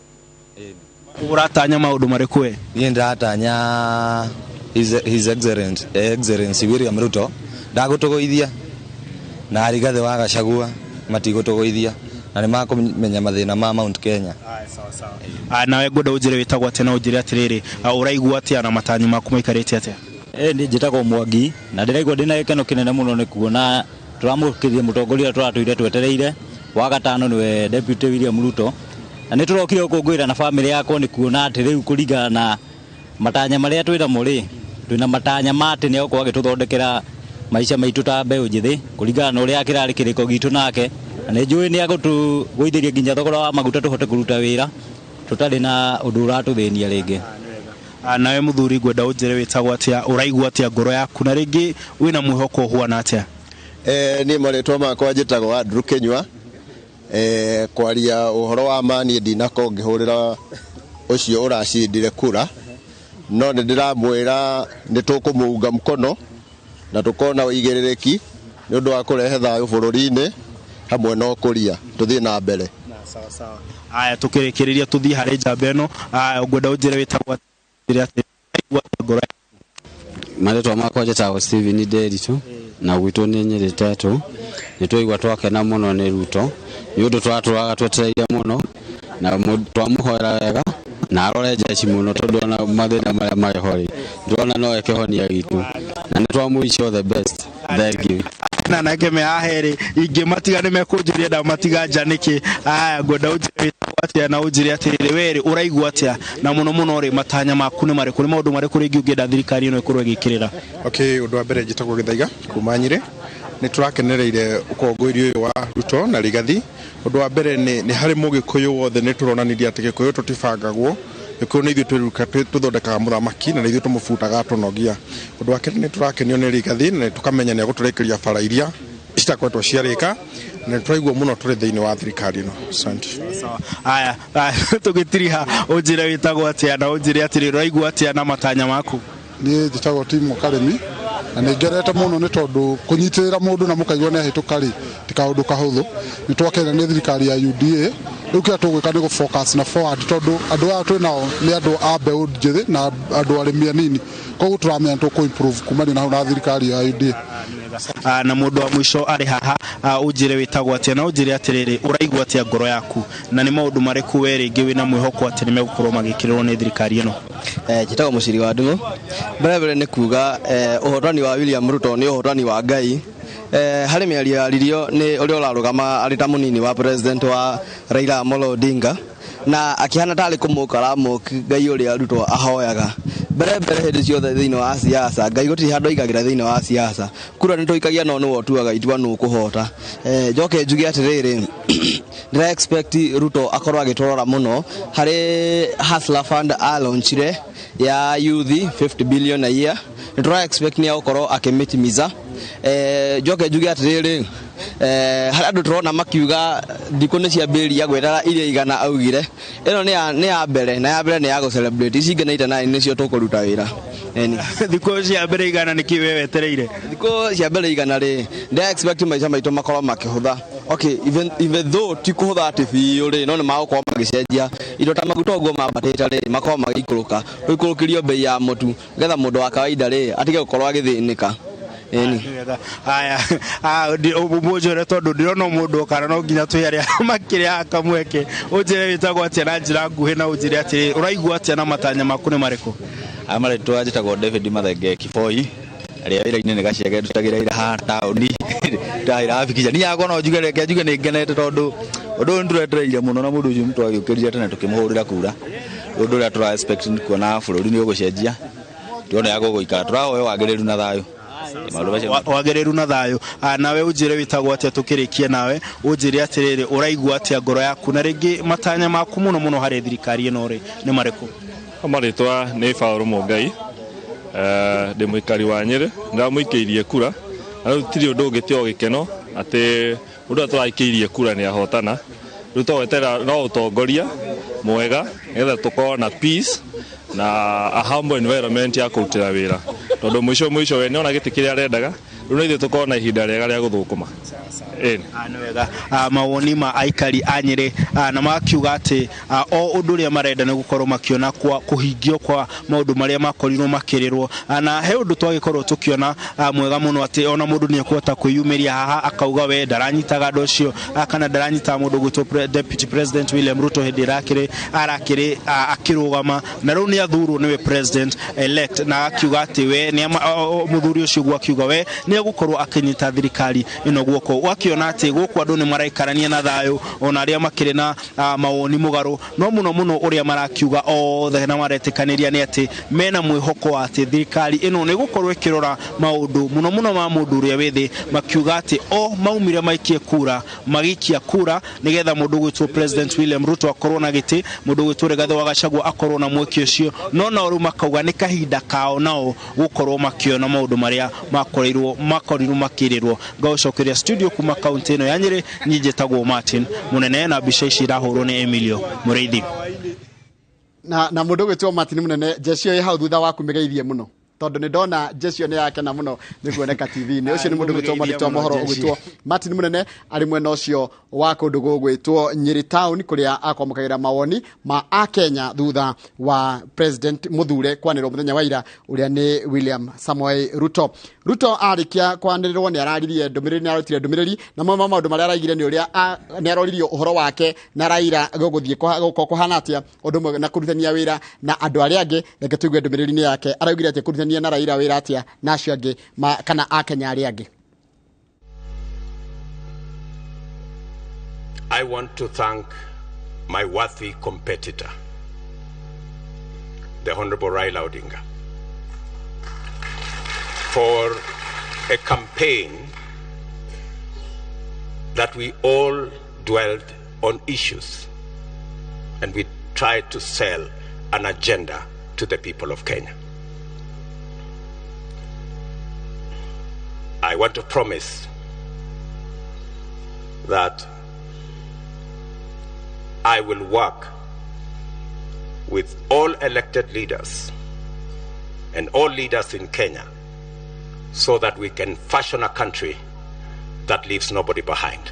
Ĩni. Ũratanya maũndũ marĩkũ we? Niĩ ndĩratanya His Excellency William Ruto ndagũtũgũithia na Rigathĩ wa Gachagua matigũtũgũithia na nĩ makũmenya mathĩna ma Mount Kenya. Nawe ngwenda ũnjĩre wĩtagwo atĩa na ũnjĩre atĩrĩrĩ, ũraigua atĩa na matanyo maku maikarĩte atĩa? Niĩ njĩtagwo Mwangi na ndĩraigua ndĩna gĩkeno kĩnene mũno nĩ kuona tũramũkĩria mũtongoria ũrĩa tũratũire twetereire wa gatano nĩwe Deputy William Ruto, na nĩ tũrokire gũkũngũĩra na bamĩrĩ yakwa nĩ kuona atĩ rĩu kũringana na matanya marĩa twĩnamo rĩ, twĩna matanya ma atĩ nĩ egũkorwo agĩtũthondekera maica maitũ ta mbeũ njĩthĩ kũringana na ũrĩa kĩrarĩ kĩrĩko gitũ nake, na nĩ njũĩ nĩ egũtũgũithĩria nginya thogora wa maguta tũhote kũruta wĩra tũtarĩ na ũndũ ũratũthĩnia rĩngĩ. Nawe mũthuri ngwenda ũnjĩre wĩtagwo atĩa, ũraigua atĩa ngoro yaku na rĩngĩ wĩna mwĩhoko ũhuana atĩa? Niĩ marĩtwa makwa njĩtagwo Andrew Kĩnyua. Kwaria ũhoro wa ma niĩ ndinakorwo ngĩhũrĩra ũcio ũracindire kura, no nĩ ndĩramwĩra nĩ tũkũmũunga mkono na tũkona ũigĩrĩrĩki nĩ ũndũ wa kũrehe thayũ bũrũri-inĩ hamwe na ũkũria, tũthiĩ na mbere. Sawa sawa. Aya, tũkĩrĩkĩrĩria tũthiĩ harĩ njamba ĩno. Ngwenda ũnjĩre wĩtagwo atĩa, ũraigua atĩa ngoro yaku? Marĩtwa makwa njĩtagwo Steven Nderitu na gwitũ nĩ Nyĩrĩ Tetũ. Nĩ twaigua twakena mũno nĩ Ruto nĩ ũndũ twatũraga twetereire mũno na twamũhoera wega na arore jeshi mũno tondũ ona mathĩna marĩa marĩ ho rĩ, ndĩrona no ekĩhonia gitũ na nĩ twamũici all the best. Thank you. Na nake me haha rĩ, ingĩmatiga nĩ mekũnjũria ndamatiga nja nĩkĩ. Aya, ngwenda ũnjĩre wĩtagwo atĩa na ũnjĩre atĩrĩrĩ, we rĩ ũraigua atĩa na mũno mũno rĩ matanya maku nĩ marĩkũ, nĩ maũndũ marĩkũ rĩngĩ ũngĩenda thirikari ĩno ĩkorwo ĩgĩkĩrĩra? Okay, ũndũ wa mbere njĩtagwo Gĩthaiga kuma Nyĩrĩ. Nĩ tũrakenereire ũkũngũĩri ũyũ wa Ruto na Rigathi. Ũndũ wa mbere nĩ harĩ mũgĩkũyũ wothe nĩ tũronanirie atĩ Gĩkũyũ tũtibangagwo. Gĩkũyũ nĩ ithuĩ tũthondekaga mũthamaki na nĩ ithuĩ tũmũbutaga tũnogia. Ũndũ wa kerĩ nĩ tũrakenio nĩ Rigathi na nĩ tũkamenya nĩ egũtũrĩkĩria bara iria citakoretwo ciarĩka na nĩ tũraigua mũno tũrĩ thĩinĩ wa thirikari ĩno. Asante. Aya, tũgĩtiriha ũnjĩre wĩtagwo atĩa na ũnjĩre atĩrĩrĩ, ũraigua atĩa na matanya maku? Niĩ njĩtagwo Timo Karĩmi na nĩ ngenete mũno nĩ tondũ kũnyitĩrĩra mũndũ na mũkaigua nĩ ahĩtũka rĩ ti kaũndũ kahũthũ. Nĩ twakena nĩ thirikari ya UDA. Rĩu kĩrĩa tũgwĩka nĩ gũ-focus na forward tondũ andũ aya twĩ nao nĩ andũ a mbeũ njĩthĩ na andũ arĩmi anini, koguo tũramenya nĩ tũkũ improve kumania na hau na thirikari ya UDA. Na mũndũ wa mũico arĩ haha, ũnjĩre wĩtagwo atĩa na ũnjĩre atĩrĩrĩ, ũraigua atĩa ngoro yaku na nĩ maũndũ marĩkũ we rĩngĩ wĩna mwĩhoko atĩ nĩ megũkorwo magĩkĩrĩrwo nĩ thirikari ĩno? Njĩtagwo Mũciri wa Ndung'u. Mbere mbere nĩ kuga ũhotani wa William Ruto nĩ ũhotani wa Ngai. Harĩ mĩario yaririo nĩ ũrĩa ũrarũgama arĩ ta mũnini wa president wa Raila Amolo Odinga na akĩhana tarĩ kũmũka aramũka Ngai ũrĩa Ruto ahoyaga. Mbere mbere hĩndĩ ciothe thĩinĩ wa siasa Ngai gũtirĩ handũ aigagĩra thĩinĩ wa siasa, kura nĩ tũikagia no nĩwe ũtuaga itua nũ ũkũhota. Njoke njuge atĩrĩrĩ, ndĩra expect Ruto akorwo agĩtũrora mũno harĩ Hustler Fund alaunchire ya youth 50 billion a year, nĩ tũra expect nĩ egũkorwo akĩmĩtimiza. Njoke njuge atĩrĩrĩ, harĩ andũ tũrona makiuga thikũ nĩ ciambĩrĩria gwetara iria igana augire, ĩno nĩ ya mbere na ya mbere nĩ ya gũ celebrate, ici ingĩ 99 nĩcio tũkũruta wĩra. Thikũ cia mbere igana nĩ kĩ we wetereire? Thikũ cia mbere igana rĩ, ndĩra expect maica maitũ makorwo makĩhũtha. Okay, even though ti kũhũtha atĩ biũ rĩ, no nĩ magũkorwo magĩcenjia indo ta maguta ũguo mambatĩte rĩ, makorwo magĩikũrũka, gũikũrũkĩrio bei ya mũtu nĩgetha mũndũ wa kawaida rĩ atige gũkorwo agĩthĩnĩka. Ĩni. Aya, mũnjũre tondũ ndĩrona mũndũ okana no nginya twĩ arĩa makĩrĩa kamweke. Ũnjĩre wĩtagwo atĩa na njĩra nguhĩ na ũnjĩre atĩrĩ, ũraigua atĩa na matanya maku nĩ marĩkũ? Marĩtwa njĩtagwo David Mathenge Kiboi, arĩa wĩra-inĩ nĩ gacege ndutagĩra wĩra haha taũni ndahĩra bikica. Niĩ yakwa no njuge, reke njuge nĩ ngenete tondũ ũndũ ũyũ nĩtũretereire mũno na mũndũ ũcio nĩtwagĩũkĩrire tene tũkĩmũhũrĩra kura. Ũndũ ũrĩa tũra expect nĩ kuona bũrũri nĩ ũgũcenjia, tuone ya gũgũikara, tũrahoya wagĩrĩru na thayũ. Wagĩrĩru na thayũ. Nawe ũnjĩre wĩtagwo atĩa tũkĩrĩkie nawe, ũnjĩre atĩrĩrĩ, ũraigua atĩa ngoro yaku na rĩngĩ matanya maku mũno mũno harĩ thirikari ĩno rĩ nĩ marĩkũ? Marĩtwa nĩ Paul Mũngai, ndĩ mũikari wa Nyĩrĩ, ndĩramũikĩirie kura na rĩu tirĩ ũndũ ũngĩ tiga o gĩkeno atĩ Mũndũ ũrĩa tũraikĩirie kura nĩ ahotana. Rĩu tũgweterera no ũtongoria mwega nĩgetha tũkorwo na peace na a humble environment ya kũrutĩra wĩra, tondũ mũico mũico we nĩona gĩtĩ kĩrĩa arendaga. Rĩu no ithuĩ tũkorwo na ihinda rĩega rĩa gũthũkũma. Ĩni. Nĩ wega. Mawoni ma aikari a Nyĩrĩ, na makiuga atĩ o ũndũ ũrĩa marenda nĩ gũkorwo makiona kwa kũhingio kwa maũndũ marĩa makorirwo makĩrĩrwo. Na he ũndũ twagĩkorwo tũkĩona mwega mũno, atĩ ona mũndũ nĩ ekũhota kwĩyumĩria haha akauga we ndaranyitaga andũ acio, kana ndaranyitaga mũndũ gwĩtwo Deputy President William Ruto hĩndĩ ĩrakĩrĩ arakĩrĩ akĩrũgama, na rĩu nĩ athurwo nĩwe president elect, na akiuga atĩ we nĩ mũthuri ũcio ũguo akiuga we nĩ egũkorwo akĩnyita thirikari ĩno guoko. Ũgakĩona atĩ gũkũ andũ nĩ maraikarania na thayũ, ona arĩa makĩrĩ na mawoni mũgarũ, no mũno mũno ũrĩa marakiuga othe na maretĩkanĩria nĩ atĩ mena mwĩhoko wa atĩ thirikari ĩno nĩ ĩgũkorwo ĩkĩrora maũndũ mũno mũno ma mũndũ ũrĩa wĩ thĩ, makiuga atĩ o maumire maikie kura, magĩikia kura nĩgetha mũndũ gwĩtwo President William Ruto akorwo na gĩtĩ, mũndũ gwĩtwo Rigathĩ wa Gachagua akorwo na mweke ũcio, no nao rĩu makauga nĩ kahinda kao nao gũkorwo makĩona maũndũ marĩa makorirwo makĩrĩrwo. Ngagũcokeria studio kuma kaunti ĩno ya Nyĩrĩ. Niĩ njĩtagwo Martin Mũnene, na mbica ici irahũrwo nĩ Emilio Mũrĩithi. Na mũndũ gwĩtwo Martin Mũnene, jeshi ĩyo ĩ hau thutha waku mĩgeithie mũno, tondũ nĩ ndona jeshi ĩyo nĩ yakena mũno nĩ kuoneka TV-inĩ. Ũcio nĩ mũndũ gwĩtwo mwandĩki wa mohoro ũgwĩtwo Martin Mũnene, arĩ mwena ũcio wa kũndũ gũgwĩtwo Nyĩrĩ town, kũrĩa akwamũkagĩra mawoni ma akenya thutha wa president mũthure kwanĩrĩrwo mũthenya wa ira, ũrĩa nĩ William Samoei Ruto. Ruto arĩkia kwanĩrĩrwo nĩ araririe ndũmĩrĩri, nĩ arutire ndũmĩrĩri, na mamwe ma maũndũ marĩa araigire nĩ ũrĩa nĩ aroririo ũhoro wake na Raila gũgũthiĩ gũkorwo kũhana atĩa, ũndũ ũmwe na kũrutithania wĩra na andũ arĩa angĩ. Reke tũigue ndũmĩrĩri-inĩ yake araugire atĩ kũrutithania na Raila wĩra atĩa na acio angĩ kana akenya arĩa angĩ. I want to thank my worthy competitor, the Honorable Raila Odinga, for a campaign that we all dwelt on issues and we tried to sell an agenda to the people of Kenya. I want to promise that I will work with all elected leaders and all leaders in Kenya so that we can fashion a country that leaves nobody behind.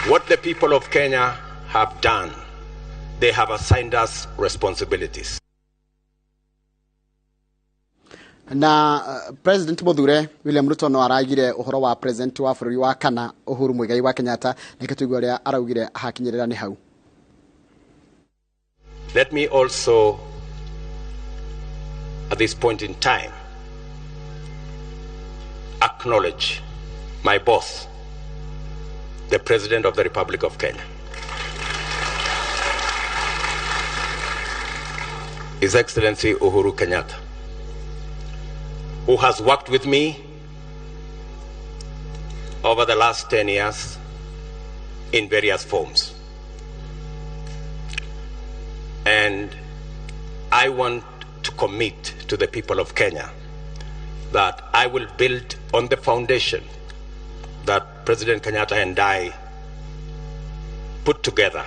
What the people of Kenya have done, they have assigned us responsibilities. Na President Muthure William Ruto no araigire ũhoro wa president wa bũrũri wa kana Uhuru Muigai wa Kenyatta. Reke tũigue ũrĩa araugire hakinyĩrĩra nĩ hau. Let me also, at this point in time, acknowledge my boss, the President of the Republic of Kenya, His Excellency Uhuru Kenyatta, who has worked with me over the last 10 years in various forms. And I want to commit to the people of Kenya that I will build on the foundation that President Kenyatta and I put together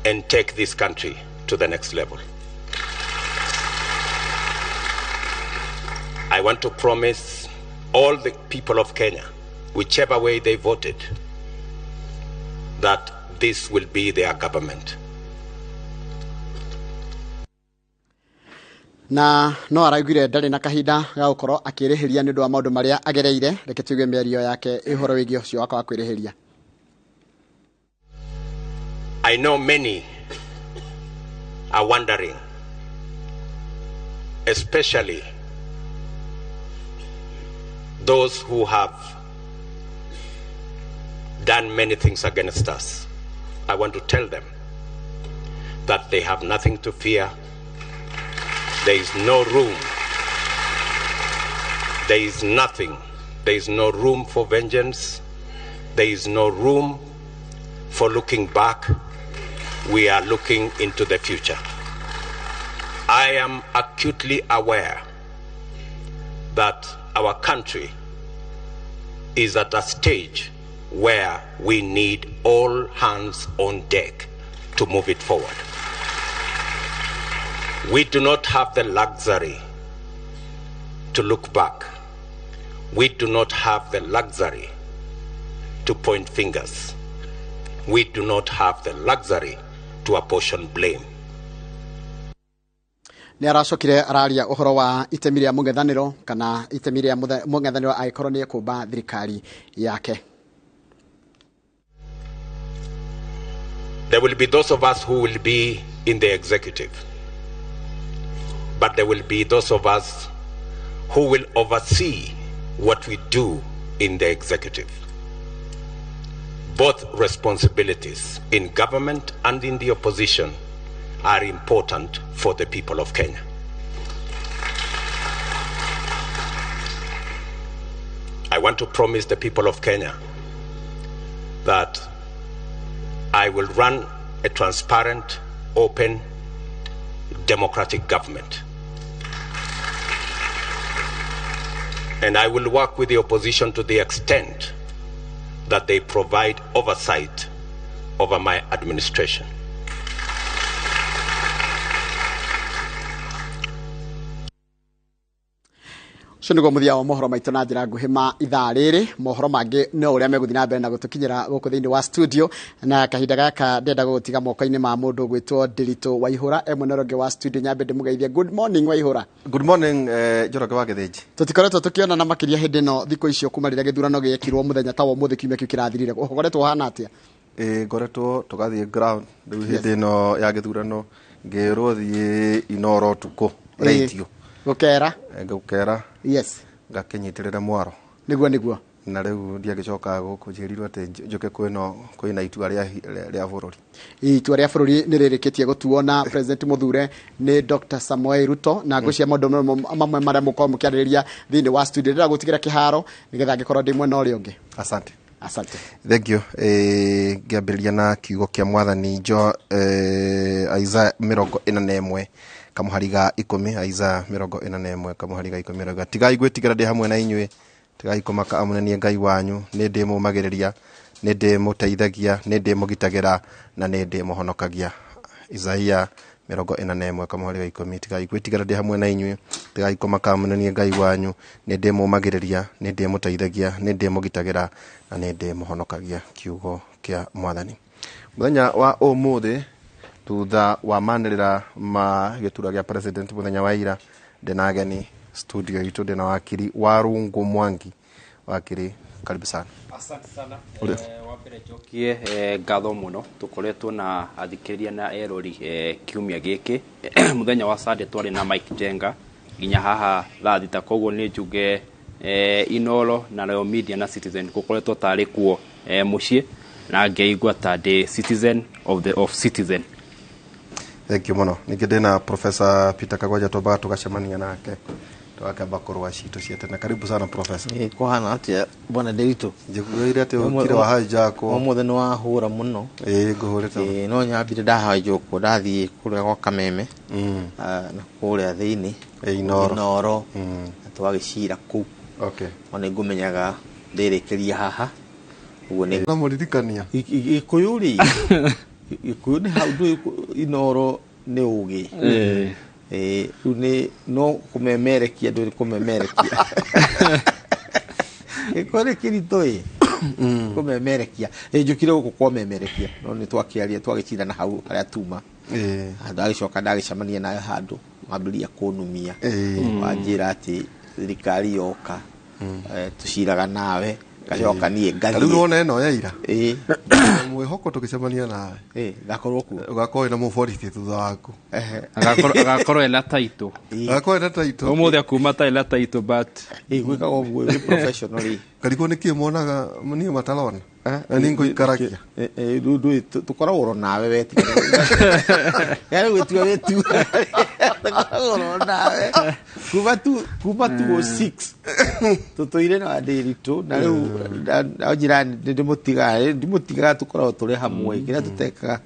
and take this country to the next level. I want to promise all the people of Kenya, whichever way they voted, that this will be their government. Na no araugire ndarĩ na kahinda ga gũkorwo akĩrĩhĩria nĩ ũndũ wa maũndũ marĩa agereire. Reke tũigue mĩario yake ũhoro wĩgiĩ ũcio wake wa kwĩrĩhĩria. I know many are wondering, especially those who have done many things against us. I want to tell them that they have nothing to fear. There is no room. There is nothing. There is no room for vengeance. There is no room for looking back. We are looking into the future. I am acutely aware that our country is at a stage where we need all hands on deck to move it forward. We do not have the luxury to look back. We do not have the luxury to point fingers. We do not have the luxury to apportion blame. Nĩ aracokire araria ũhoro wa itemi rĩa mũng'ethanĩro kana itemi rĩa mũng'ethanĩro angĩkorwo nĩ ekũmba thirikari yake. There will be those of us who will be in the executive, but there will be those of us who will oversee what we do in the executive. Both responsibilities in government and in the opposition are important for the people of Kenya. I want to promise the people of Kenya that I will run a transparent, open, democratic government. And I will work with the opposition to the extent that they provide oversight over my administration. Ũcio nĩguo mũthia wa mohoro maitũ na njĩra nguhĩ ma ithaa rĩrĩ. Mohoro mangĩ no ũrĩa megũthiĩ na mbere na gũtũkinyĩra gũkũ thĩinĩ wa studio, na kahinda gaka ndĩrenda gũgũtiga moko-inĩ ma mũndũ ũgwĩtwo Ndiritu Waihũra e mwena ũrĩa ũngĩ wa studio. Nyambe ndĩmũgeithie. Good morning Waihũra. Good morning, Njoroge wa Gĩthĩnji. Tũtikoretwo tũkĩonana makĩria hĩndĩ ĩno thikũ icio kuma rĩrĩa gĩthurano gĩekirwo mũthenya ta wa ũmũthĩ kiumia kĩu kĩrathirire. Ũkoretwo ũhana atĩa? Ngoretwo tũgathiĩ ground rĩu hĩndĩ ĩno ya gĩthurano, ngĩrwo thiĩ Inoro ũtukũ radio. Gũkera? Gũkera. Yes. Ngakĩnyitĩrĩra mwaro. Nĩguo nĩguo. Na rĩu ndiagĩcoka gũkũ, njĩrirwo atĩ njũke kwĩna itua rĩa bũrũri. Itua rĩa bũrũri nĩ rĩrĩkĩtie gũtuo na President mũthure nĩ Dr. Samoei Ruto, na ngwĩciria maũndũ mamwe marĩa mũkorwo mũkĩarĩrĩria thĩinĩ wa studio. Ndĩrenda gũtigĩra kĩharo nĩgetha angĩkorwo ndĩ mwena ũrĩa ũngĩ. Asante. Asante. Thank you. Ngĩambĩrĩria na kiugo kĩa mwathani jo Isaiah 41 kamũhari ga 10, Isaiah 41 kamũhari ga 10 rauga, tigai gwĩtigĩra ndĩ hamwe na inyuĩ, tigai kũmaka amu nĩ niĩ Ngai wanyu, nĩ ndĩmũũmagĩrĩria, nĩ ndĩmũteithagia, nĩ ndĩmũgitagĩra na nĩ ndĩmũhonokagia. Isaiah 41 kamũhari ga 10, tigai gwĩtigĩra ndĩ hamwe na inyuĩ, tigai kũmaka amu nĩ niĩ Ngai wanyu, nĩ ndĩmũũmagĩrĩria, nĩ ndĩmũteithagia, nĩ ndĩmũgitagĩra na nĩ ndĩmũhonokagia. Kiugo kĩa mwathani. Mũthenya wa ũmũthĩ thutha wa manĩrĩra ma gĩturwa gĩa president mũthenya wa ira, ndĩna ageni studio itũ, ndĩna wakiri Warungu Mwangi. Wakiri, karibu sana. Asante sana. Wa mbere njokie ngatho mũno, tũkoretwo na athikĩrĩria na erori kiumia gĩkĩ. Mũthenya wa Sunday twarĩ na Mike Jenga nginya haha thaa thita, koguo nĩ njuge Inoro na Royal Media na Citizen gũkoretwo tarĩ kuo mũciĩ, na ngeigua ta ndĩ citizen of the of Citizen. Thank you mũno. Ningĩ ndĩna Professor Peter Kagwanja, twambaga tũgacemania nake tũgakĩamba kũrũa citũ cia tene. Karibu sana Professor. Kũhana atĩa bwana Ndiritu? Njiguire atĩ ũkire wahanjakwo. Ũmũthĩ nĩ wahũra mũno. Ĩĩ ngũhũrĩte. No nyambire ndahanjũkwo ndathiĩ kũrĩa gwa Kameme na kũrĩa thĩinĩ Inoro. Inoro na twagĩcira kũu. Okay. No nĩ ngũmenyaga ndĩrĩkĩria haha. Ũguo nĩ Ũramũririkania? Gĩkũyũ rĩ, Gĩkũyũ nĩ hau ndũĩ Inoro nĩ ũgĩ. Rĩu nĩ no kũmemerekia ndũĩ kũmemerekia. Gĩkũyũ nĩ kĩritũ ĩ. Kũmemerekia. Njũkire gũkũ kũmemerekia. No nĩ twakĩaria twagĩcira na hau harĩa tuma. Ndagĩcoka ndagĩcemania nayo handũ wambĩrĩria kũnumia. Wanjĩra atĩ thirikari yoka tũciraga nawe ngacoka niĩ ngathiĩ. Rĩu wona ĩno ya ira. Mwĩhoko tũgĩcemania nawe. Ngakorwo kuo. Ũgakorwo wĩna mũborithi thutha waku. Agakorwo ena taitũ. Agakorwo ena taitũ. Ũmũthĩ akuma ta ena taitũ but gwĩkaga ũguo wĩ professional ĩ. Ngarigwo nĩkĩ monaga niĩ matarona. Na nĩ ngũikaragia. Rĩu tũkoragwo nawe we tiga. Yaani gwĩtua wĩtua. Tũkoragwo nawe. Kuma 206 tũtũire na Ndiritu na rĩu anjĩra nĩ ndĩmũtigaga tũkoragwo tũrĩ hamwe kĩrĩa tũtekaga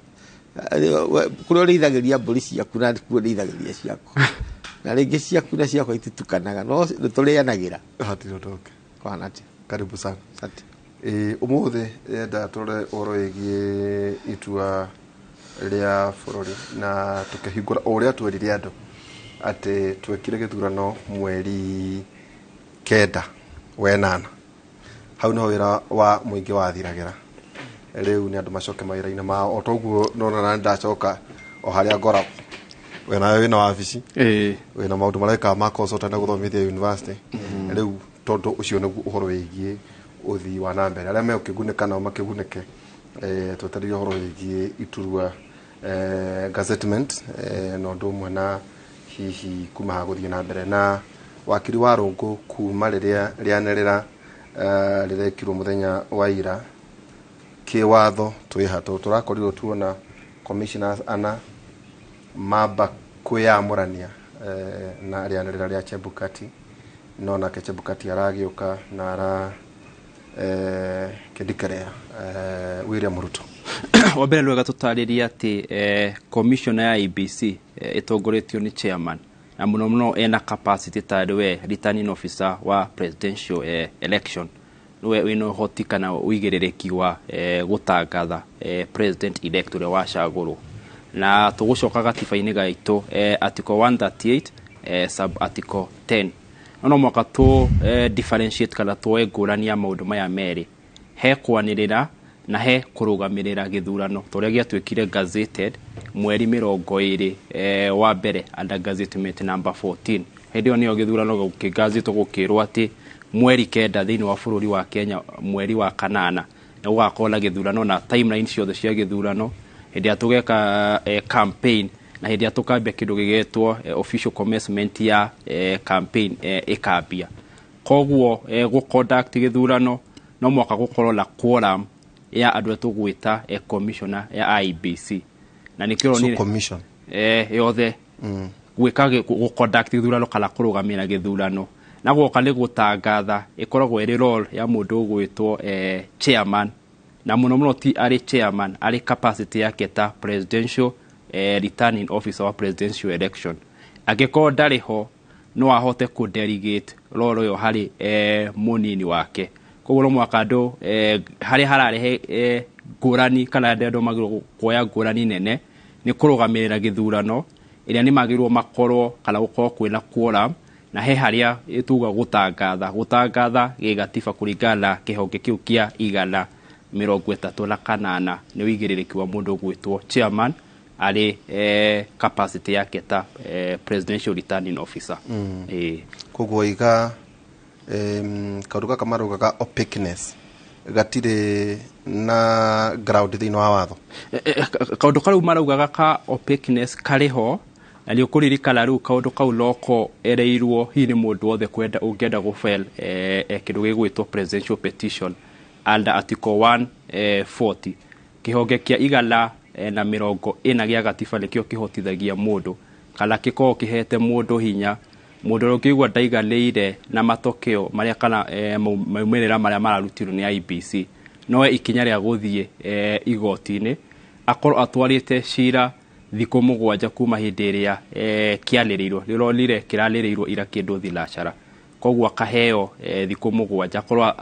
kũrĩa ũrĩithagĩria mbũri ciaku na kuo ndĩithagĩria ciakwa. Na rĩngĩ ciaku na ciakwa ititukanaga no nĩtũrĩanagĩra. Hatirĩ ũndũ ũngĩ. Kwana atĩa? Karibu sana. Asante. Ũmũthĩ enda tũrore ũhoro wĩgiĩ itua rĩa bũrũri na tũkĩhingũra o ũrĩa twerire andũ atĩ twekire gĩthurano mweri 9 wa 8. Hau niho wĩra wa mũingĩ wathiragĩra. Rĩu nĩ andũ macoke mawĩra-inĩ mao o toguo nona na ndacoka o harĩa ngoragwo. We nawe wĩna wabici, wĩna maũndũ mareka ma consultant na gũthomithia university. Rĩu tondũ ũcio nĩguo ũhoro wĩgiĩ ũthii wa na mbere, arĩa megũkĩgunĩka nao makĩgunĩke. Twetereire ũhoro wĩgiĩ iturwa, gazettement, na ũndũ ũmwe na hihi kuma haha gũthiĩ na mbere na wakiri wa rũngũ kuma rĩrĩa rĩanĩrĩra rĩrekirwo mũthenya wa ira. Kĩwatho twĩ ha tondũ tũrakorirwo tuona commissioners ana mamba kwĩyamũrania na rĩanĩrĩra rĩa Chebukati, no nake Chebukati aragĩũka na ara kĩndikerea William Ruto. Wa mbere nĩ wega tũtarĩrie atĩ commissioner ya IEBC ĩtongoretio nĩ chairman, na mũno mũno ena capacity ta we returning officer wa presidential election, nĩwe wĩna ũhoti kana ũigĩrĩrĩki wa gũtangatha president elect ũrĩa wacagũrwo. Na tũgũcoka gatiba-inĩ gaitũ, article 138 sub article 10. No mwaka tũ differentiate kana tuoe ngũrani ya maũndũ maya merĩ, he kwanĩrĩra na he kũrũgamĩrĩra gĩthurano ta ũrĩa gĩatuĩkire gazetted mweri 21 wa mbere under gazettement number 14. Hĩndĩ ĩyo nĩyo gĩthurano gĩkĩgazetwo, gũkĩrwo atĩ mweri 9 thĩinĩ wa bũrũri wa Kenya, mweri wa 8 nĩ gũgakorwo na gĩthurano na timeline ciothe cia gĩthurano, hĩndĩ ĩrĩa tũgeka campaign na hĩndĩ ĩrĩa tũkambia kĩndũ gĩgetwo official commencement ya campaign ĩkambia. Koguo gũ conduct gĩthurano no mwaka gũkorwo na quorum ya andũ arĩa tũgwĩta commissioner ya IEBC, na nĩkĩo So commission yothe gwĩka gũ conduct gĩthurano kana kũrũgamĩra gĩthurano, na gwoka nĩ gũtangatha ĩkoragwo ĩrĩ role ya mũndũ ũgwĩtwo chairman, na mũno mũno ti arĩ chairman, arĩ capacity yake ta presidential returning officer wa presidential election. Angĩkorwo ndarĩ ho, no ahote kũ delegate role ĩyo harĩ mũnini wake. Koguo no mũhaka andũ harĩa hararehe ngũrani kana andũ magĩrĩirwo kuoya ngũrani nene nĩ kũrũgamĩrĩra gĩthurano, ĩrĩa nĩ magĩrĩirwo makorwo kana gũkorwo kwĩna quorum, na he harĩa tuga gũtangatha gĩgatiba kũringana na kĩhonge kĩu kĩa 138 nĩ ũigĩrĩrĩki wa mũndũ ũgwĩtwo chairman arĩ capacity yake ta presidential returning officer. Koguo iga kaũndũ gaka maraugaga opaqueness gatirĩ na ground thĩinĩ wa watho. Kaũndũ kau maraugaga ka opaqueness karĩ ho, na nĩ ũkũririkana rĩu kaũndũ kau noko ereirwo hihi nĩ mũndũ wothe kwenda ũngĩenda gũ file kĩndũ gĩgwĩtwo presidential petition under article 140, kĩhonge kĩa 140 gĩa gatiba nĩkĩo kĩhotithagia mũndũ kana gĩkoragwo kĩhete mũndũ hinya, mũndũ ũrĩa ũngĩigua ndaiganĩire na matokeo marĩa kana maumĩrĩra marĩa mararutirwo nĩ IEBC, noe ikinya rĩa gũthiĩ igoti-inĩ, akorwo atwarĩte cira thikũ 7 kuma hĩndĩ ĩrĩa kĩanĩrĩirwo. Rĩronire kĩranĩrĩirwo ira kĩndũ thinacara, koguo akaheo thikũ 7 akorwo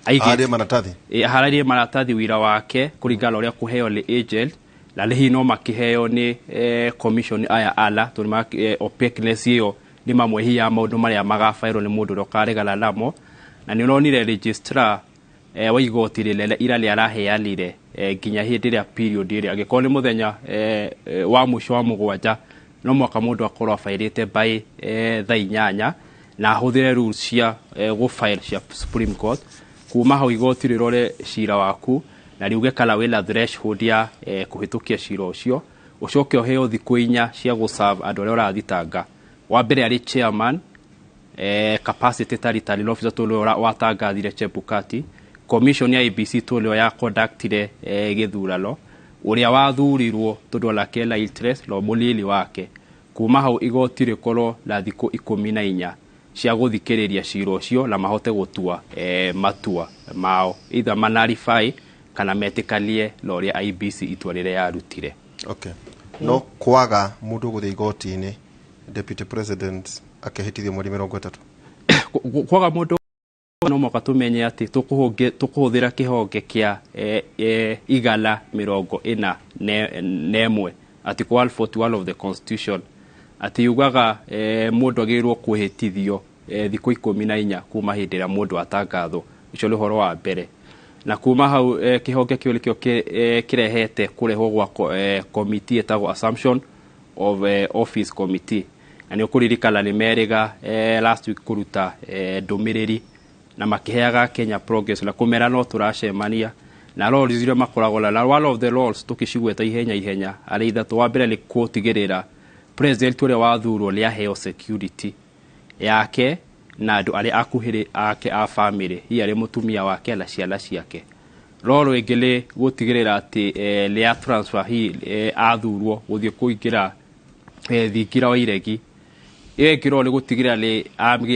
aharĩrie maratathi. Aharĩrie maratathi wira wake kũringana na ũrĩa kũheo nĩ agent, na hihi no makĩheo nĩ commission aya ala tondũ opaqueness ĩyo nĩ mamwe hihi ya maũndũ marĩa magabairwo nĩ mũndũ ũrĩa ũkaregana namo. Na nĩ ũronire registrar wa igoti rĩnene ira nĩ araheanire nginya hĩndĩ ĩrĩa period ĩrĩa angĩkorwo nĩ mũthenya wa mũico wa 7, no mwaka mũndũ akorwo abairĩte by thaa 8 na ahũthĩre rules cia gũ file cia Supreme Court. Kuma hau igoti rĩrore cira waku na riuge kana wĩna threshold ya kũhĩtũkia cira ũcio, ũcoke ũheo thikũ 4 cia gũ serve andũ arĩa ũrathitanga. Wa mbere arĩ chairman capacity ta returning officer tondũ watangathire Chebukati, commission ya IEBC tondũ ya conductire gĩthurano, ũrĩa wathurirwo tondũ onake ena interest na mũnini wake. Kuma hau igoti rĩkorwo na thikũ 14 cia gũthikĩrĩria cira ũcio na mahote gũtua matua mao, either manarify kana metĩkanie na ũrĩa IEBC itua rĩrĩa yarutire. Okay. No kwaga mũndũ gũthiĩ igoti-inĩ Deputy President akehĩtithio mweri 30? Kwaga mũndũ no mũhaka tũmenye atĩ tũkũhũthĩra kĩhonge kĩa 141, Article 141 of the Constitution, atĩ yugaga mũndũ agĩrĩirwo kwĩhĩtithio thikũ 14 kuma hĩndĩ ĩrĩa mũndũ atangathwo. Ũcio nĩ ũhoro wa mbere. Na kuma hau kĩhonge kĩu nĩkĩo kĩrehete kũrehwo gwa committee ĩtagwo Assumption of Office Committee. Na nĩ ũkũririkana nĩ merĩga last week kũruta ndũmĩrĩri na makĩheaga Kenya progress na kũmera no tũracemania na roles iria makoragwo na one of the roles tũkĩcigweta ihenya ihenya arĩ ithatũ. Wa mbere nĩ gũtigĩrĩra president ũrĩa wathurwo nĩ aheo security yake na andũ arĩa akuhĩrĩ ake a family, hihi arĩ mũtumia wake na ciana ciake. Role ĩngĩ nĩ gũtigĩrĩra atĩ nĩ a transfer hihi athurwo gũthiĩ kũingĩra thingira wa iregi. Ĩyo ĩngĩ role nĩ gũtigĩrĩra nĩ amgĩa